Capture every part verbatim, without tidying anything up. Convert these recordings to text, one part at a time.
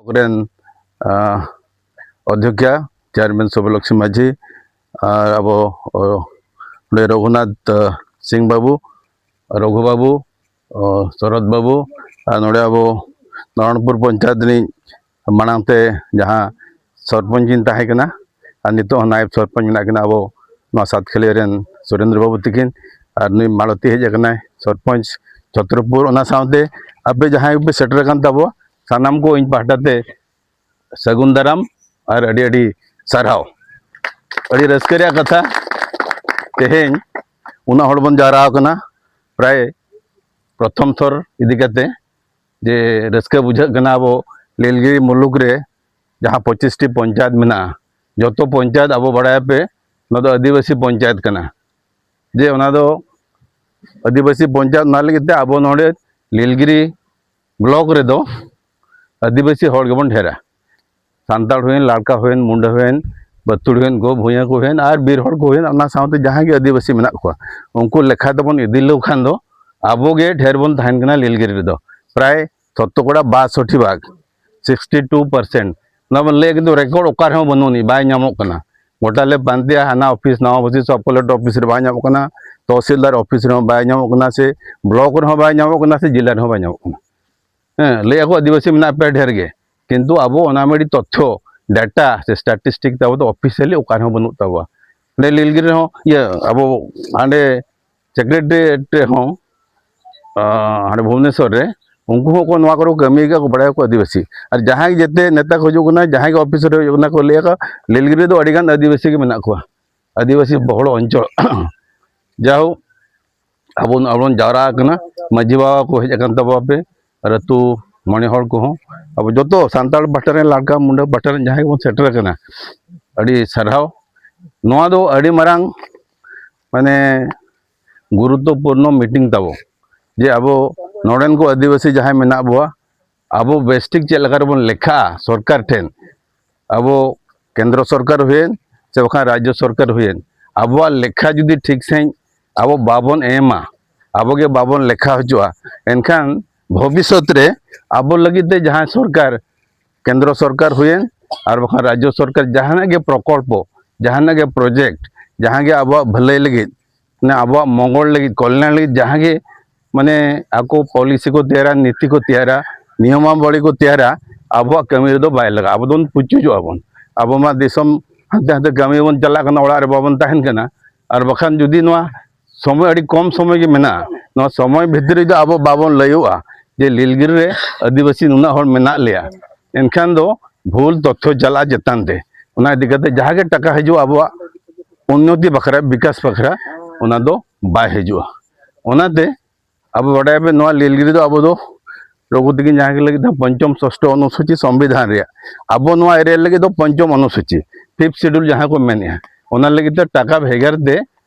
ᱨᱮᱱ ᱚᱫᱷᱭᱚᱠᱷᱟ ᱪᱮᱭᱟᱨᱢᱮᱱ ᱥᱚᱵᱚᱞᱚᱠᱥᱢᱤ ᱢᱟᱹᱡᱷᱤ, ᱟᱨ ᱟᱵᱚ ᱱᱚᱰᱮ ᱨᱚᱜᱷᱩᱱᱟᱛᱷ ᱥᱤᱝ ᱵᱟᱹᱵᱩ, ᱨᱚᱜᱷᱩ ᱵᱟᱹᱵᱩ, ᱥᱚᱨᱚᱛ ᱵᱟᱹᱵᱩ, ᱟᱨ ᱱᱚᱰᱮ ᱟᱵᱚ ᱱᱟᱨᱟᱭᱚᱱᱯᱩᱨ ᱯᱚᱧᱪᱟᱭᱮᱛ ᱨᱤᱱᱤᱡ ᱢᱟᱲᱟᱝ ᱛᱮ ᱡᱟᱦᱟᱸ ᱥᱚᱨᱯᱚᱧᱪ ᱤᱧ ᱛᱟᱦᱮᱸ ᱠᱟᱱᱟ, ᱟᱨ ᱱᱤᱛᱚᱜ ᱦᱚᱸ ᱱᱟᱭᱮᱵ ᱥᱚᱨᱯᱚᱧᱪ ᱢᱮᱱᱟᱜ ᱠᱤᱱᱟ ᱟᱵᱚ ᱱᱚᱣᱟ ᱥᱟᱛᱠᱷᱟᱹᱞᱤᱭᱟᱹ ᱨᱮᱱ ᱥᱩᱨᱮᱱᱫᱨᱚ ᱵᱟᱹᱵᱩ ᱛᱤᱠᱤᱱ, ᱟᱨ ᱱᱩᱭ ᱢᱟᱞᱚᱛᱤ ᱦᱮᱡ ᱟᱠᱟᱱᱟᱭ ᱥᱚᱨᱯᱚᱧᱪ ᱪᱷᱚᱛᱨᱚᱯᱩᱨ᱾ ᱚᱱᱟ ᱥᱟᱶᱛᱮ ᱟᱯᱮ ᱡᱟᱦᱟᱸᱭ ᱯᱮ ᱥᱮᱴᱮᱨ ᱟᱠᱟᱱ ᱛᱟᱵᱚ, ᱥᱟᱱᱟᱢ ᱠᱚ ᱤᱧ ᱯᱟᱦᱴᱟ ᱛᱮ ᱥᱟᱹᱜᱩᱱ ᱫᱟᱨᱟᱢ ᱟᱨ ᱟᱹᱰᱤ ᱟᱹᱰᱤ ᱥᱟᱨᱦᱟᱣ᱾ ᱟᱹᱰᱤ ᱨᱟᱹᱥᱠᱟᱹ ᱨᱮᱭᱟᱜ ᱠᱟᱛᱷᱟ, ᱛᱮᱦᱮᱧ ᱩᱱᱟᱹᱜ ᱦᱚᱲ ᱵᱚᱱ ᱡᱟᱣᱨᱟ ᱟᱠᱟᱱᱟ, ᱯᱨᱟᱭ ᱯᱨᱚᱛᱷᱚᱢ ᱛᱷᱚᱨ ᱤᱫᱤ ᱠᱟᱛᱮ, ᱡᱮ ᱨᱟᱹᱥᱠᱟᱹ ᱵᱩᱡᱷᱟᱹᱜ ᱠᱟᱱᱟ ᱟᱵᱚ ᱱᱤᱞᱜᱤᱨᱤ ᱢᱩᱞᱩᱠ ᱨᱮ ᱡᱟᱦᱟᱸ ᱯᱚᱸᱪᱤᱥ ᱴᱤ ᱯᱚᱧᱪᱟᱭᱮᱛ ᱢᱮᱱᱟᱜᱼᱟ, ᱡᱚᱛᱚ ᱯᱚᱧᱪᱟᱭᱮᱛ ᱟᱵᱚ ᱵᱟᱲᱟᱭᱟ ᱯᱮ, ᱱᱚᱣᱟ ᱫᱚ ᱟᱹᱫᱤᱵᱟᱹᱥᱤ ᱯᱚᱧᱪᱟᱭᱮᱛ ᱠᱟᱱᱟ᱾ ᱡᱮ ᱚᱱᱟ ᱫᱚ ᱟᱹᱫᱤᱵᱟᱹᱥᱤ ᱯᱚᱧᱪᱟᱭᱮᱛ, ᱚᱱᱟ ᱞᱟᱹᱜᱤᱫ ᱛᱮ ᱟᱵᱚ ᱱᱚᱰᱮ ᱱᱤᱞᱜᱤᱨᱤ ᱵᱞᱚᱠ ᱨᱮᱫᱚ ᱟᱹᱫᱤᱵᱟᱹᱥᱤ ᱦᱚᱲ ᱜᱮᱵᱚᱱ ᱰᱷᱮᱨᱟ᱾ ᱥᱟᱱᱛᱟᱲ ᱦᱩᱭᱮᱱ, ᱞᱟᱲᱠᱟ ᱦᱩᱭᱮᱱ, ᱢᱩᱱᱰᱟᱹ ᱦᱩᱭᱮᱱ, ᱵᱟᱹᱛᱩᱲ ᱦᱩᱭᱮᱱ, ᱜᱳ ᱵᱷᱩᱭᱟᱹ ᱠᱚ ᱦᱩᱭᱮᱱ, ᱟᱨ ᱵᱤᱨ ᱦᱚᱲ ᱠᱚ ᱦᱩᱭᱮᱱ, ᱚᱱᱟ ᱥᱟᱶᱛᱮ ᱡᱟᱦᱟᱸᱭ ᱜᱮ ᱟᱹᱫᱤᱵᱟᱹᱥᱤ ᱢᱮᱱᱟᱜ ᱠᱚᱣᱟ, ᱩᱱᱠᱩ ᱞᱮᱠᱷᱟ ᱛᱮᱵᱚᱱ ᱤᱫᱤ ᱞᱮᱠᱚ ᱠᱷᱟᱱ ᱫᱚ ᱟᱵᱚ ᱜᱮ ᱰᱷᱮᱨ ᱵᱚᱱ ᱛᱟᱦᱮᱱ ᱠᱟᱱᱟ ᱱᱤᱞᱜᱤᱨᱤ ᱨᱮᱫᱚ, ᱯᱨᱟᱭ ᱥᱚᱛᱚᱠᱚᱲᱟ ᱵᱟᱥᱚᱴᱷᱤ ᱵᱷᱟᱜᱽ, ᱥᱤᱠᱥᱴᱤ ᱴᱩ ᱯᱟᱨᱥᱮᱱᱴ᱾ ᱚᱱᱟ ᱵᱚᱱ ᱞᱟᱹᱭᱟ, ᱠᱤᱱᱛᱩ ᱨᱮᱠᱚᱨᱰ ᱚᱠᱟ ᱨᱮᱦᱚᱸ ᱵᱟᱹᱱᱩᱜ ᱟᱹᱱᱤᱡ, ᱵᱟᱭ ᱧᱟᱢᱚᱜ ᱠᱟᱱᱟ᱾ ᱜᱚᱴᱟ ᱞᱮ ᱯᱟᱱᱛᱮᱭᱟ, ᱦᱟᱱᱟ ᱚᱯᱷᱤᱥ ᱱᱟᱣᱟ ᱚᱯᱷᱤᱥ, ᱥᱟᱵ ᱠᱚᱞᱮᱠᱴᱚᱨ ᱚᱯᱷᱤᱥ ᱨᱮ ᱵᱟᱭ ᱧᱟᱢᱚᱜ ᱠᱟᱱᱟ, ᱛᱚᱦᱥᱤᱞᱫᱟᱨ ᱚᱯᱷᱤᱥ ᱨᱮᱦᱚᱸ ᱵᱟᱭ ᱧᱟᱢᱚᱜ ᱠᱟᱱᱟ, ᱥᱮ ᱵᱞᱚᱠ ᱨᱮᱦᱚᱸ ᱵᱟᱭ ᱧᱟᱢᱚᱜ ᱠᱟᱱᱟ, ᱥᱮ ᱡᱮᱞᱟ ᱨᱮᱦᱚᱸ ᱵᱟᱭ ᱧᱟᱢᱚᱜ ᱠᱟᱱᱟ᱾ ᱦᱮᱸ, ᱞᱟᱹᱭ ᱟᱠᱚ ᱟᱹᱫᱤᱵᱟᱹᱥᱤ ᱢᱮᱱᱟᱜ ᱯᱮᱭᱟ ᱰᱷᱮᱨ ᱜᱮ, ᱠᱤᱱᱛᱩ ᱟᱵᱚ ᱚᱱᱟ ᱢᱤᱫᱴᱤᱡ ᱛᱚᱛᱛᱷᱚ, ᱰᱟᱴᱟ ᱥᱮ ᱥᱴᱟᱴᱤᱥᱴᱤᱠ ᱛᱟᱵᱚ ᱫᱚ ᱚᱯᱷᱤᱥᱤᱭᱟᱞᱤ ᱚᱠᱟ ᱨᱮᱦᱚᱸ ᱵᱟᱹᱱᱩᱜ ᱛᱟᱵᱚᱣᱟ᱾ ᱱᱚᱰᱮ ᱱᱤᱞᱜᱤᱨᱤ ᱨᱮᱦᱚᱸ, ᱤᱭᱟᱹ, ᱟᱵᱚ ᱦᱟᱸᱰᱮ ᱥᱮᱠᱨᱮᱴᱟᱨᱤᱭᱮᱴ ᱨᱮᱦᱚᱸ, ᱟᱸ, ᱦᱟᱸᱰᱮ ᱵᱷᱩᱵᱽᱱᱮᱥᱚᱨ ᱨᱮ, ᱩᱱᱠᱩ ᱦᱚᱸ ᱠᱚ ᱱᱚᱣᱟ ᱠᱚᱨᱮ ᱠᱚ ᱠᱟᱹᱢᱤ ᱟᱠᱟᱫ ᱠᱚ, ᱵᱟᱲᱟᱭᱟᱠᱚ ᱟᱹᱫᱤᱵᱟᱹᱥᱤ᱾ ᱟᱨ ᱡᱟᱦᱟᱸᱭ ᱡᱮᱛᱮ ᱱᱮᱛᱟ ᱠᱚ ᱦᱤᱡᱩᱜ ᱠᱟᱱᱟ, ᱡᱟᱦᱟᱸᱭ ᱜᱮ ᱚᱯᱷᱤᱥ ᱨᱮ ᱦᱤᱡᱩᱜ ᱠᱟᱱᱟ ᱠᱚ, ᱞᱟᱹᱭ ᱟᱠᱚ ᱱᱤᱞᱜᱤᱨᱤ ᱨᱮᱫᱚ ᱟᱹᱰᱤ ᱜᱟᱱ ᱟᱹᱫᱤᱵᱟᱹᱥᱤ ᱜᱮ ᱢᱮᱱᱟᱜ ᱠᱚᱣᱟ, ᱟᱹᱫᱤᱵᱟᱹᱥᱤ ᱵᱚᱦᱩᱞ ᱚᱧᱪᱚᱞ᱾ ᱡᱟᱭᱦᱳᱠ, ᱟᱵᱚ ᱟᱵᱚ ᱵᱚᱱ ᱡᱟᱣᱨᱟ ᱟᱠᱟᱱᱟ, ᱢᱟᱹᱡᱷᱤ ᱵᱟᱵᱟ ᱠᱚ ᱦᱮᱡ ᱟᱠᱟᱱ ᱛᱟᱵᱚᱱᱟ ᱯᱮ, ᱟᱨ ᱟᱹᱛᱩ ᱢᱚᱬᱮ ᱦᱚᱲ ᱠᱚᱦᱚᱸ, ᱟᱵᱚ ᱡᱚᱛᱚ ᱥᱟᱱᱛᱟᱲ ᱯᱟᱦᱴᱟ ᱨᱮᱱ, ᱞᱟᱲᱠᱟ ᱢᱩᱱᱰᱟᱹ ᱯᱟᱦᱴᱟ ᱨᱮᱱ ᱡᱟᱦᱟᱸᱭ ᱜᱮᱵᱚᱱ ᱥᱮᱴᱮᱨ ᱟᱠᱟᱱᱟ, ᱟᱹᱰᱤ ᱥᱟᱨᱦᱟᱣ᱾ ᱱᱚᱣᱟ ᱫᱚ ᱟᱹᱰᱤ ᱢᱟᱨᱟᱝ, ᱢᱟᱱᱮ, ᱜᱩᱨᱩᱛᱛᱚᱯᱩᱨᱱᱚ ᱢᱤᱴᱤᱝ ᱛᱟᱵᱚ, ᱡᱮ ᱟᱵᱚ ᱱᱚᱰᱮᱱ ᱠᱚ ᱟᱹᱫᱤᱵᱟᱹᱥᱤ ᱡᱟᱦᱟᱸᱭ ᱢᱮᱱᱟᱜ ᱵᱚᱣᱟ, ᱟᱵᱚ ᱵᱮᱥᱴᱷᱤᱠ ᱪᱮᱫ ᱞᱮᱠᱟ ᱨᱮᱵᱚᱱ ᱞᱮᱠᱷᱟᱜᱼᱟ ᱥᱚᱨᱠᱟᱨ ᱴᱷᱮᱱ, ᱟᱵᱚ ᱠᱮᱱᱫᱨᱚ ᱥᱚᱨᱠᱟᱨ ᱦᱩᱭᱮᱱ ᱥᱮ ᱵᱟᱠᱷᱟᱱ ᱨᱟᱡᱽᱡᱚ ᱥᱚᱨᱠᱟᱨ ᱦᱩᱭᱮᱱ, ᱟᱵᱚᱣᱟᱜ ᱞᱮᱠᱷᱟ ᱡᱩᱫᱤ ᱴᱷᱤᱠ ᱥᱟᱺᱦᱤᱡ ᱟᱵᱚ ᱵᱟᱵᱚᱱ ᱮᱢᱟ, ᱟᱵᱚ ᱜᱮ ᱵᱟᱵᱚᱱ ᱞᱮᱠᱷᱟ ᱦᱚᱪᱚᱜᱼᱟ, ᱮᱱᱠᱷᱟᱱ ᱵᱷᱚᱵᱤᱥᱥᱚᱛ ᱨᱮ ᱟᱵᱚ ᱞᱟᱹᱜᱤᱫ ᱛᱮ ᱡᱟᱦᱟᱸᱭ ᱥᱚᱨᱠᱟᱨ ᱠᱮᱱᱫᱨᱚ ᱥᱚᱨᱠᱟᱨ ᱦᱩᱭᱮᱱ ᱟᱨ ᱵᱟᱠᱷᱟᱱ ᱨᱟᱡᱽᱡᱚ ᱥᱚᱨᱠᱟᱨ, ᱡᱟᱦᱟᱱᱟᱜ ᱜᱮ ᱯᱨᱚᱠᱚᱞᱯᱚ, ᱡᱟᱦᱟᱱᱟᱜ ᱜᱮ ᱯᱨᱚᱡᱮᱠᱴ, ᱡᱟᱦᱟᱸ ᱜᱮ ᱟᱵᱚᱣᱟᱜ ᱵᱷᱟᱹᱞᱟᱹᱭ ᱞᱟᱹᱜᱤᱫ, ᱢᱟᱱᱮ ᱟᱵᱚᱣᱟᱜ ᱢᱚᱝᱜᱚᱞ ᱞᱟᱹᱜᱤᱫ, ᱠᱚᱞᱭᱟᱱ ᱞᱟᱹᱜᱤᱫ ᱡᱟᱦᱟᱸ ᱜᱮ ᱢᱟᱱᱮ ᱟᱠᱚ ᱯᱚᱞᱤᱥᱤ ᱠᱚ ᱛᱮᱭᱟᱨᱟ, ᱱᱤᱛᱤ ᱠᱚ ᱛᱮᱭᱟᱨᱟ, ᱱᱤᱭᱚᱢᱟᱵᱚᱞᱤ ᱠᱚ ᱛᱮᱭᱟᱨᱟ, ᱟᱵᱚᱣᱟᱜ ᱠᱟᱹᱢᱤ ᱨᱮᱫᱚ ᱵᱟᱭ ᱞᱟᱜᱟᱜᱼᱟ᱾ ᱟᱵᱚ ᱫᱚᱵᱚᱱ ᱯᱩᱪᱩᱡᱚᱜᱼᱟ ᱵᱚᱱ᱾ ᱟᱵᱚ ᱢᱟ ᱫᱤᱥᱚᱢ ᱦᱟᱱᱛᱮ ᱦᱟᱱᱛᱮ ᱠᱟᱹᱢᱤ ᱵᱚᱱ ᱪᱟᱞᱟᱜ ᱠᱟᱱᱟ, ᱚᱲᱟᱜ ᱨᱮ ᱵᱟᱵᱚᱱ ᱛᱟᱦᱮᱱ ᱠᱟᱱᱟ᱾ ᱟᱨ ᱵᱟᱠᱷᱟᱱ ᱡᱩᱫᱤ ᱱᱚᱣᱟ ᱥᱚᱢᱚᱭ ᱟᱹᱰᱤ ᱠᱚᱢ ᱥᱚᱢᱚᱭ ᱜᱮ ᱢᱮᱱᱟᱜᱼᱟ, ᱱᱚᱣᱟ ᱥᱚᱢᱚᱭ ᱵᱷᱤᱛᱨᱤ ᱨᱮ ᱡᱩᱫᱤ ᱟᱵᱚ ᱵᱟᱵᱚᱱ ᱞᱟᱹᱭᱚᱜᱼᱟ ᱡᱮ ᱞᱤᱞᱜᱤᱨᱤ ᱨᱮ ᱟᱹᱫᱤᱵᱟᱹᱥᱤ ᱱᱩᱱᱟᱹᱜ ᱦᱚᱲ ᱢᱮᱱᱟᱜ ᱞᱮᱭᱟ, ᱮᱱᱠᱷᱟᱱ ᱫᱚ ᱵᱷᱩᱞ ᱛᱚᱛᱛᱷᱚ ᱪᱟᱞᱟᱜᱼᱟ ᱪᱮᱛᱟᱱ ᱛᱮ᱾ ᱚᱱᱟ ᱤᱫᱤ ᱠᱟᱛᱮ ᱡᱟᱦᱟᱸ ᱜᱮ ᱴᱟᱠᱟ ᱦᱤᱡᱩᱜᱼᱟ ᱟᱵᱚᱣᱟᱜ ᱩᱱᱱᱚᱛᱤ ᱵᱟᱠᱷᱨᱟ, ᱵᱤᱠᱟᱥ ᱵᱟᱠᱷᱨᱟ, ᱚᱱᱟ ᱫᱚ ᱵᱟᱭ ᱦᱤᱡᱩᱜᱼᱟ᱾ ᱚᱱᱟᱛᱮ ᱟᱵᱚ ᱵᱟᱰᱟᱭᱟᱵᱚᱱ, ᱱᱚᱣᱟ ᱞᱤᱞᱜᱤᱨᱤ ᱫᱚ ᱟᱵᱚ ᱫᱚ ᱨᱚᱜᱷᱩ ᱛᱤᱠᱤᱱ ᱡᱟᱦᱟᱸ ᱞᱟᱹᱜᱤᱫ ᱫᱚ ᱯᱚᱧᱪᱚᱢ ᱥᱚᱥᱴᱚ ᱚᱱᱩᱥᱩᱪᱤ ᱥᱚᱝᱵᱤᱫᱷᱟᱱ ᱨᱮᱭᱟᱜ, ᱟᱵᱚ ᱱᱚᱣᱟ ᱮᱨᱤᱭᱟ ᱞᱟᱹᱜᱤᱫ ᱫᱚ ᱯᱚᱧᱪᱚᱢ ᱚᱱᱩᱥᱩᱪᱤ, ᱯᱷᱤᱯᱛᱷ ᱥᱤᱰᱩᱞ ᱡᱟᱦᱟᱸ ᱠᱚ ᱢᱮᱱᱮᱜᱼᱟ, ᱚᱱᱟ ᱞᱟᱹᱜᱤᱫ ᱛᱮ ᱴᱟᱠᱟ ᱵᱷᱮᱜᱟᱨ ᱛᱮ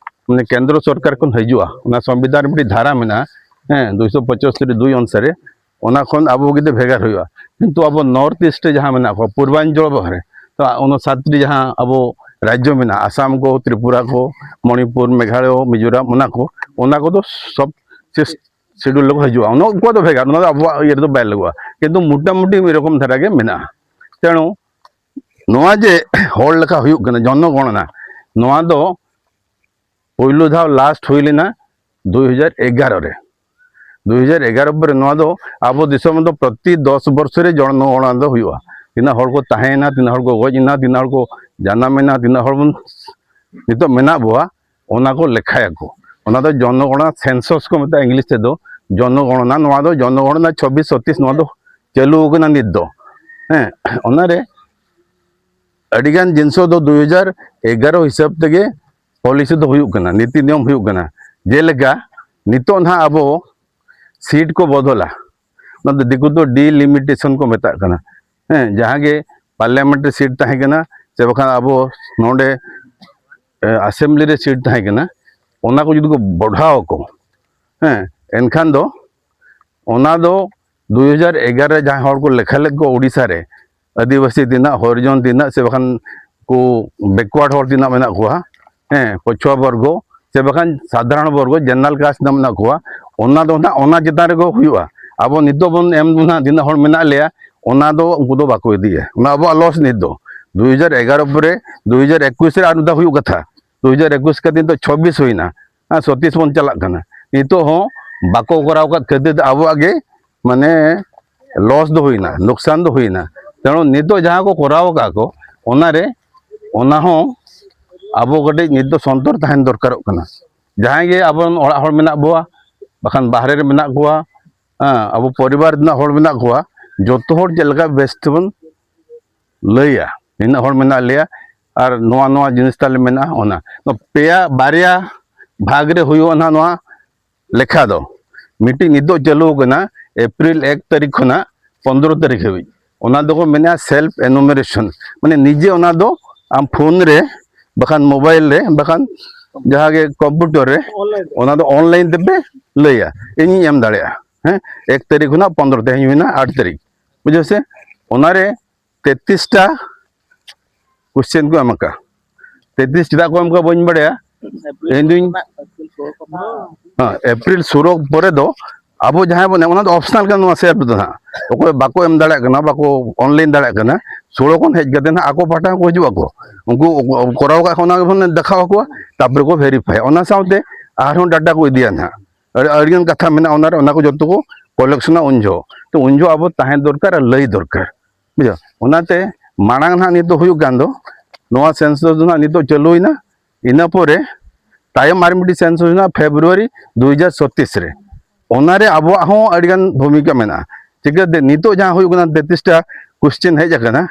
ᱢᱟᱱᱮ ᱠᱮᱱᱫᱨᱚ ᱥᱚᱨᱠᱟᱨ ᱠᱷᱚᱱ ᱦᱤᱡᱩᱜᱼᱟ᱾ ᱚᱱᱟ ᱥᱚᱝᱵᱤᱫᱷᱟᱱ ᱨᱮ ᱢᱤᱫᱴᱤᱡ ᱫᱷᱟᱨᱟ ᱢᱮᱱᱟᱜᱼᱟ, ᱦᱮᱸ, ᱫᱩᱭᱥᱚ ᱯᱚᱸᱪᱟᱥᱥᱚᱨᱤ ᱫᱩᱭ ᱚᱱᱩᱥᱟᱨᱮ, ᱚᱱᱟ ᱠᱷᱚᱱ ᱟᱵᱚ ᱜᱮ ᱵᱷᱮᱜᱟᱨ ᱦᱩᱭᱩᱜᱼᱟ᱾ ᱠᱤᱱᱛᱩ ᱟᱵᱚ ᱱᱚᱨᱛᱷ ᱤᱥᱴ ᱨᱮ ᱡᱟᱦᱟᱸ ᱢᱮᱱᱟᱜ ᱠᱚᱣᱟ, ᱯᱩᱨᱵᱟᱧᱪᱚᱞ ᱵᱷᱟᱜᱽ ᱨᱮ, ᱛᱚ ᱚᱱᱟ ᱥᱟᱛᱴᱤ ᱡᱟᱦᱟᱸ ᱟᱵᱚ ᱨᱟᱡᱽᱡᱚ ᱢᱮᱱᱟᱜᱼᱟ, ᱟᱥᱟᱢ ᱠᱚ, ᱛᱨᱤᱯᱩᱨᱟ ᱠᱚ, ᱢᱚᱱᱤᱯᱩᱨ, ᱢᱮᱜᱷᱟᱞᱚᱭ, ᱢᱤᱡᱳᱨᱟᱢ, ᱚᱱᱟ ᱠᱚ, ᱚᱱᱟ ᱠᱚᱫᱚ ᱥᱚᱵ ᱥᱤᱰᱩᱞ ᱨᱮᱠᱚ ᱦᱤᱡᱩᱜᱼᱟ᱾ ᱚᱱᱟ ᱩᱱᱠᱩᱣᱟᱜ ᱫᱚ ᱵᱷᱮᱜᱟᱨ, ᱚᱱᱟ ᱫᱚ ᱟᱵᱚᱣᱟᱜ ᱤᱭᱟᱹ ᱨᱮᱫᱚ ᱵᱟᱭ ᱞᱟᱜᱟᱜᱼᱟ, ᱠᱤᱱᱛᱩ ᱢᱚᱴᱟᱢᱩᱴᱤ ᱢᱤᱫ ᱨᱚᱠᱚᱢ ᱫᱷᱟᱨᱟ ᱜᱮ ᱢᱮᱱᱟᱜᱼᱟ᱾ ᱛᱮᱬᱩ ᱱᱚᱣᱟ ᱡᱮ ᱦᱚᱲ ᱞᱮᱠᱷᱟ ᱦᱩᱭᱩᱜ ᱠᱟᱱᱟ, ᱡᱚᱱᱚᱜᱚᱬᱱᱟ, ᱱᱚᱣᱟ ᱫᱚ ᱯᱳᱭᱞᱳ ᱫᱷᱟᱣ ᱞᱟᱥᱴ ᱦᱩᱭ ᱞᱮᱱᱟ ᱫᱩᱭ ᱦᱟᱡᱟᱨ ᱮᱜᱟᱨᱚ ᱨᱮ᱾ ᱫᱩᱭ ᱦᱟᱡᱟᱨ ᱮᱜᱟᱨᱚ ᱯᱚᱨᱮ ᱱᱚᱣᱟ ᱫᱚ ᱟᱵᱚ ᱫᱤᱥᱚᱢ ᱨᱮᱫᱚ ᱯᱨᱚᱛᱤ ᱫᱚᱥ ᱵᱚᱨᱥᱚ ᱨᱮ ᱡᱚᱱᱚᱜᱚᱬᱱᱟ ᱫᱚ ᱦᱩᱭᱩᱜᱼᱟ᱾ ᱛᱤᱱᱟᱹᱜ ᱦᱚᱲ ᱠᱚ ᱛᱟᱦᱮᱸᱭᱮᱱᱟ, ᱛᱤᱱᱟᱹᱜ ᱦᱚᱲ ᱠᱚ ᱜᱚᱡ ᱮᱱᱟ, ᱛᱤᱱᱟᱹᱜ ᱦᱚᱲ ᱠᱚ ᱡᱟᱱᱟᱢ ᱮᱱᱟ, ᱛᱤᱱᱟᱹᱜ ᱦᱚᱲ ᱵᱚᱱ ᱱᱤᱛᱚᱜ ᱢᱮᱱᱟᱜ ᱵᱚᱣᱟ, ᱚᱱᱟ ᱠᱚ ᱞᱮᱠᱷᱟᱭᱟᱠᱚ᱾ ᱚᱱᱟ ᱫᱚ ᱡᱚᱱᱚᱜᱚᱬᱱᱟ, ᱥᱮᱱᱥᱚᱥ ᱠᱚ ᱢᱮᱛᱟᱜᱼᱟ ᱤᱝᱞᱤᱥ ᱛᱮᱫᱚ, ᱡᱚᱱᱚᱜᱚᱬᱱᱟ᱾ ᱱᱚᱣᱟ ᱫᱚ ᱡᱚᱱᱚᱜᱚᱬᱱᱟ ᱪᱷᱚᱵᱵᱤᱥ ᱪᱷᱚᱛᱤᱥ, ᱱᱚᱣᱟ ᱫᱚ ᱪᱟᱹᱞᱩ ᱟᱠᱟᱱᱟ ᱱᱤᱛ ᱫᱚ᱾ ᱦᱮᱸ, ᱚᱱᱟᱨᱮ ᱟᱹᱰᱤᱜᱟᱱ ᱡᱤᱱᱤᱥ ᱫᱚ ᱫᱩᱭ ᱦᱟᱡᱟᱨ ᱮᱜᱟᱨᱚ ᱦᱤᱥᱟᱹᱵ ᱛᱮᱜᱮ ᱯᱚᱞᱤᱥᱤ ᱫᱚ ᱦᱩᱭᱩᱜ ᱠᱟᱱᱟ, ᱱᱤᱛᱤ ᱱᱤᱭᱚᱢ ᱦᱩᱭᱩᱜ ᱠᱟᱱᱟ᱾ ᱡᱮᱞᱮᱠᱟ ᱱᱤᱛᱚᱜ ᱱᱟᱦᱟᱜ ᱟᱵᱚ ᱥᱤᱴ ᱠᱚ ᱵᱚᱫᱚᱞᱟ, ᱚᱱᱟ ᱫᱚ ᱫᱤᱠᱩ ᱫᱚ ᱰᱤᱞᱤᱢᱤᱴᱮᱥᱚᱱ ᱠᱚ ᱢᱮᱛᱟᱜ ᱠᱟᱱᱟ᱾ ᱦᱮᱸ, ᱡᱟᱦᱟᱸ ᱜᱮ ᱯᱟᱨᱞᱟᱢᱮᱱᱴ ᱨᱮ ᱥᱤᱴ ᱛᱟᱦᱮᱸ ᱠᱟᱱᱟ, ᱥᱮ ᱵᱟᱠᱷᱟᱱ ᱟᱵᱚ ᱱᱚᱰᱮ, ᱮ, ᱟᱥᱮᱢᱵᱞᱤ ᱨᱮ ᱥᱤᱴ ᱛᱟᱦᱮᱸ ᱠᱟᱱᱟ, ᱚᱱᱟ ᱠᱚ ᱡᱩᱫᱤ ᱠᱚ ᱵᱚᱰᱷᱟᱣ ᱟᱠᱚ, ᱦᱮᱸ, ᱮᱱᱠᱷᱟᱱ ᱫᱚ ᱚᱱᱟ ᱫᱚ ᱫᱩᱭ ᱦᱟᱡᱟᱨ ᱮᱜᱟᱨᱚ ᱨᱮ ᱡᱟᱦᱟᱸᱭ ᱦᱚᱲ ᱠᱚ ᱞᱮᱠᱷᱟ ᱞᱮᱫ ᱠᱚᱣᱟ ᱳᱰᱤᱥᱟ ᱨᱮ, ᱟᱹᱫᱤᱵᱟᱹᱥᱤ ᱛᱤᱱᱟᱹᱜ, ᱦᱚᱨᱤᱡᱚᱱ ᱛᱤᱱᱟᱹᱜ, ᱥᱮ ᱵᱟᱠᱷᱟᱱ ᱠᱚ ᱵᱮᱠᱣᱟᱨᱰ ᱦᱚᱲ ᱛᱤᱱᱟᱹᱜ ᱢᱮᱱᱟᱜ ᱠᱚᱣᱟ, ᱦᱮᱸ, ᱯᱚᱪᱷᱩᱣᱟ ᱵᱚᱨᱜᱚ, ᱥᱮ ᱵᱟᱠᱷᱟᱱ ᱥᱟᱫᱷᱟᱨᱚᱱ ᱵᱚᱨᱜᱚ, ᱡᱮᱱᱟᱨᱟᱞ ᱠᱟᱥᱴ ᱛᱤᱱᱟᱹᱜ ᱢᱮᱱᱟᱜ ᱠᱚᱣᱟ, ᱚᱱᱟ ᱫᱚ ᱱᱟᱜ ᱚᱱᱟ ᱪᱮᱛᱟᱱ ᱨᱮᱜᱮ ᱦᱩᱭᱩᱜᱼᱟ᱾ ᱟᱵᱚ ᱱᱤᱛᱚᱜ ᱵᱚᱱ ᱮᱢ ᱵᱚᱱ ᱱᱟᱜ ᱛᱤᱱᱟᱹᱜ ᱦᱚᱲ ᱢᱮᱱᱟᱜ ᱞᱮᱭᱟ, ᱚᱱᱟ ᱫᱚ ᱩᱱᱠᱩ ᱫᱚ ᱵᱟᱠᱚ ᱤᱫᱤᱭᱟ᱾ ᱚᱱᱟ ᱟᱵᱚᱣᱟᱜ ᱞᱚᱥ ᱱᱤᱛ ᱫᱚ᱾ ᱫᱩ ᱦᱟᱡᱟᱨ ᱮᱜᱟᱨᱚ ᱯᱚᱨᱮ ᱫᱩ ᱦᱟᱡᱟᱨ ᱮᱠᱩᱥ ᱨᱮ ᱟᱨ ᱢᱤᱫ ᱫᱷᱟᱣ ᱦᱩᱭᱩᱜ ᱠᱟᱛᱷᱟ, ᱫᱩ ᱦᱟᱡᱟᱨ ᱮᱠᱩᱥ ᱠᱟᱛᱮ ᱱᱤᱛᱚᱜ ᱪᱷᱚᱵᱵᱤᱥ ᱦᱩᱭᱱᱟ, ᱦᱮᱸ, ᱥᱚᱛᱤᱥ ᱵᱚᱱ ᱪᱟᱞᱟᱜ ᱠᱟᱱᱟ᱾ ᱱᱤᱛᱚᱜ ᱦᱚᱸ ᱵᱟᱠᱚ ᱠᱚᱨᱟᱣ ᱟᱠᱟᱫ ᱠᱷᱟᱹᱛᱤᱨ ᱛᱮ ᱟᱵᱚᱣᱟᱜ ᱜᱮ ᱢᱟᱱᱮ ᱞᱚᱥ ᱫᱚ ᱦᱩᱭᱱᱟ, ᱞᱚᱠᱥᱟᱱ ᱫᱚ ᱦᱩᱭᱱᱟ᱾ ᱛᱮᱬᱩ ᱱᱤᱛᱚᱜ ᱡᱟᱦᱟᱸ ᱠᱚ ᱠᱚᱨᱟᱣ ᱟᱠᱟᱫ ᱠᱚ, ᱚᱱᱟᱨᱮ, ᱚᱱᱟ ᱦᱚᱸ ᱟᱵᱚ ᱠᱟᱹᱴᱤᱡ ᱱᱤᱛ ᱫᱚ ᱥᱚᱱᱛᱚᱨ ᱛᱟᱦᱮᱱ ᱫᱚᱨᱠᱟᱨᱚᱜ ᱠᱟᱱᱟ᱾ ᱡᱟᱦᱟᱸᱭ ᱜᱮ ᱟᱵᱚᱨᱮᱱ ᱚᱲᱟᱜ ᱦᱚᱲ ᱢᱮᱱᱟᱜ ᱵᱚᱣᱟ, ᱵᱟᱠᱷᱟᱱ ᱵᱟᱦᱨᱮ ᱨᱮ ᱢᱮᱱᱟᱜ ᱠᱚᱣᱟ, ᱦᱮᱸ, ᱟᱵᱚ ᱯᱚᱨᱤᱵᱟᱨ ᱨᱮᱱᱟᱜ ᱦᱚᱲ ᱢᱮᱱᱟᱜ ᱠᱚᱣᱟ, ᱡᱚᱛᱚ ᱦᱚᱲ ᱪᱮᱫ ᱞᱮᱠᱟ ᱵᱮᱥ ᱛᱮᱵᱚᱱ ᱞᱟᱹᱭᱟ, ᱱᱤᱱᱟᱹᱜ ᱦᱚᱲ ᱢᱮᱱᱟᱜ ᱞᱮᱭᱟ ᱟᱨ ᱱᱚᱣᱟ ᱱᱚᱣᱟ ᱡᱤᱱᱤᱥ ᱛᱟᱞᱮ ᱢᱮᱱᱟᱜᱼᱟ, ᱚᱱᱟ ᱱᱚᱣᱟ ᱯᱮᱭᱟ ᱵᱟᱨᱭᱟ ᱵᱷᱟᱜᱽ ᱨᱮ ᱦᱩᱭᱩᱜᱼᱟ ᱱᱟᱦᱟᱜ ᱱᱚᱣᱟ ᱞᱮᱠᱷᱟ ᱫᱚ᱾ ᱢᱤᱫᱴᱤᱡ ᱱᱤᱛᱚᱜ ᱪᱟᱹᱞᱩ ᱟᱠᱟᱱᱟ ᱮᱯᱨᱤᱞ ᱮᱠ ᱛᱟᱹᱨᱤᱠᱷ ᱠᱷᱚᱱᱟᱜ ᱯᱚᱱᱫᱽᱨᱚ ᱛᱟᱹᱨᱤᱠᱷ ᱦᱟᱹᱵᱤᱡ, ᱚᱱᱟ ᱫᱚᱠᱚ ᱢᱮᱱᱟ ᱥᱮᱞᱯ ᱮᱱᱩᱢᱟᱨᱮᱥᱚᱱ, ᱢᱟᱱᱮ ᱱᱤᱡᱮ ᱚᱱᱟ ᱫᱚ ᱟᱢ ᱯᱷᱳᱱ ᱨᱮ ᱵᱟᱠᱷᱟᱱ ᱢᱳᱵᱟᱭᱤᱞ ᱨᱮ ᱵᱟᱠᱷᱟᱱ ᱡᱟᱦᱟᱸ ᱜᱮ ᱠᱚᱢᱯᱤᱭᱩᱴᱟᱨ ᱨᱮ ᱚᱱᱟ ᱫᱚ ᱚᱱᱞᱟᱭᱤᱱ ᱛᱮᱯᱮ ᱞᱟᱹᱭᱟ, ᱤᱧᱤᱧ ᱮᱢ ᱫᱟᱲᱮᱭᱟᱜᱼᱟ᱾ ᱦᱮᱸ, ᱮᱠ ᱛᱟᱹᱨᱤᱠᱷ ᱠᱷᱚᱱᱟᱜ ᱯᱚᱱᱫᱽᱨᱚ, ᱛᱮᱦᱮᱧ ᱦᱩᱭᱱᱟ ᱟᱴ ᱛᱟᱹᱨᱤᱠᱷ, ᱵᱩᱡᱷᱟᱹᱣ ᱥᱮ? ᱚᱱᱟᱨᱮ ᱛᱮᱛᱨᱤᱥ ᱴᱟ ᱠᱚᱥᱪᱮᱱ ᱠᱚ ᱮᱢ ᱟᱠᱟᱫᱼᱟ᱾ ᱛᱮᱛᱨᱤᱥ ᱪᱮᱫᱟᱜ ᱠᱚ ᱮᱢ ᱟᱠᱟᱫᱼᱟ ᱵᱟᱹᱧ ᱵᱟᱲᱟᱭᱟ, ᱤᱧ ᱫᱩᱧ ᱦᱮᱸ, ᱮᱯᱨᱤᱞ ᱥᱩᱨᱩ ᱯᱚᱨᱮ ᱫᱚ ᱟᱵᱚ ᱡᱟᱦᱟᱸᱭ ᱵᱚᱱ ᱮᱢ, ᱚᱱᱟ ᱫᱚ ᱚᱯᱥᱚᱱᱟᱞ ᱠᱟᱱᱟ᱾ ᱱᱚᱣᱟ ᱥᱮᱞᱯ ᱫᱚ ᱦᱟᱸᱜ ᱚᱠᱚᱭ ᱵᱟᱠᱚ ᱮᱢ ᱫᱟᱲᱮᱭᱟᱜ ᱠᱟᱱᱟ, ᱵᱟᱠᱚ ᱚᱱᱞᱟᱭᱤᱱ ᱫᱟᱲᱮᱭᱟᱜ ᱠᱟᱱᱟ, ᱥᱩᱲᱚ ᱠᱷᱚᱱ ᱦᱮᱡ ᱠᱟᱛᱮ ᱦᱟᱸᱜ ᱟᱠᱚ ᱯᱟᱦᱴᱟ ᱦᱚᱸᱠᱚ ᱦᱤᱡᱩᱜ ᱟᱠᱚ, ᱩᱱᱠᱩ ᱠᱚᱨᱟᱣ ᱠᱟᱜ ᱠᱷᱟᱱ ᱚᱱᱟ ᱜᱮᱵᱚᱱ ᱫᱮᱠᱷᱟᱣ ᱟᱠᱚᱣᱟ, ᱛᱟᱨᱯᱚᱨᱮ ᱠᱚ ᱵᱷᱮᱨᱤᱯᱷᱟᱭ᱾ ᱚᱱᱟ ᱥᱟᱶᱛᱮ ᱟᱨᱦᱚᱸ ᱰᱟᱴᱟ ᱠᱚ ᱤᱫᱤᱭᱟ ᱦᱟᱸᱜ, ᱟᱹᱰᱤ ᱟᱹᱰᱤᱜᱟᱱ ᱠᱟᱛᱷᱟ ᱢᱮᱱᱟᱜᱼᱟ ᱚᱱᱟᱨᱮ, ᱚᱱᱟ ᱠᱚ ᱡᱚᱛᱚ ᱠᱚ ᱠᱚᱞᱮᱠᱥᱚᱱᱟ ᱩᱱ ᱡᱚᱦᱚᱜ᱾ ᱛᱚ ᱩᱱ ᱡᱚᱦᱚᱜ ᱟᱵᱚ ᱛᱟᱦᱮᱸ ᱫᱚᱨᱠᱟᱨ ᱟᱨ ᱞᱟᱹᱭ ᱫᱚᱨᱠᱟᱨ, ᱵᱩᱡᱷᱟᱹᱣ᱾ ᱚᱱᱟᱛᱮ ᱢᱟᱲᱟᱝ ᱱᱟᱦᱟᱜ ᱱᱤᱛᱚᱜ ᱦᱩᱭᱩᱜ ᱠᱟᱱ ᱫᱚ, ᱱᱚᱣᱟ ᱥᱮᱱᱥᱟᱥ ᱫᱚ ᱱᱟᱦᱟᱜ ᱱᱤᱛᱚᱜ ᱪᱟᱹᱞᱩᱭᱮᱱᱟ, ᱤᱱᱟᱹ ᱯᱚᱨᱮ ᱛᱟᱭᱚᱢ ᱟᱨ ᱢᱤᱫᱴᱤᱡ ᱥᱮᱱᱥᱟᱥ ᱦᱩᱭᱩᱜᱼᱟ ᱯᱷᱮᱵᱽᱨᱩᱣᱟᱨᱤ ᱫᱩ ᱦᱟᱡᱟᱨ ᱪᱷᱚᱛᱨᱤᱥ ᱨᱮ᱾ ᱚᱱᱟᱨᱮ ᱟᱵᱚᱣᱟᱜ ᱦᱚᱸ ᱟᱹᱰᱤᱜᱟᱱ ᱵᱷᱩᱢᱤᱠᱟ ᱢᱮᱱᱟᱜᱼᱟ᱾ ᱪᱤᱠᱟᱹᱛᱮ ᱱᱤᱛᱚᱜ ᱡᱟᱦᱟᱸ ᱦᱩᱭᱩᱜ ᱠᱟᱱᱟ, ᱛᱮᱛᱨᱤᱥ ᱴᱟ ᱠᱚᱥᱪᱮᱱ ᱦᱮᱡ ᱟᱠᱟᱱᱟ,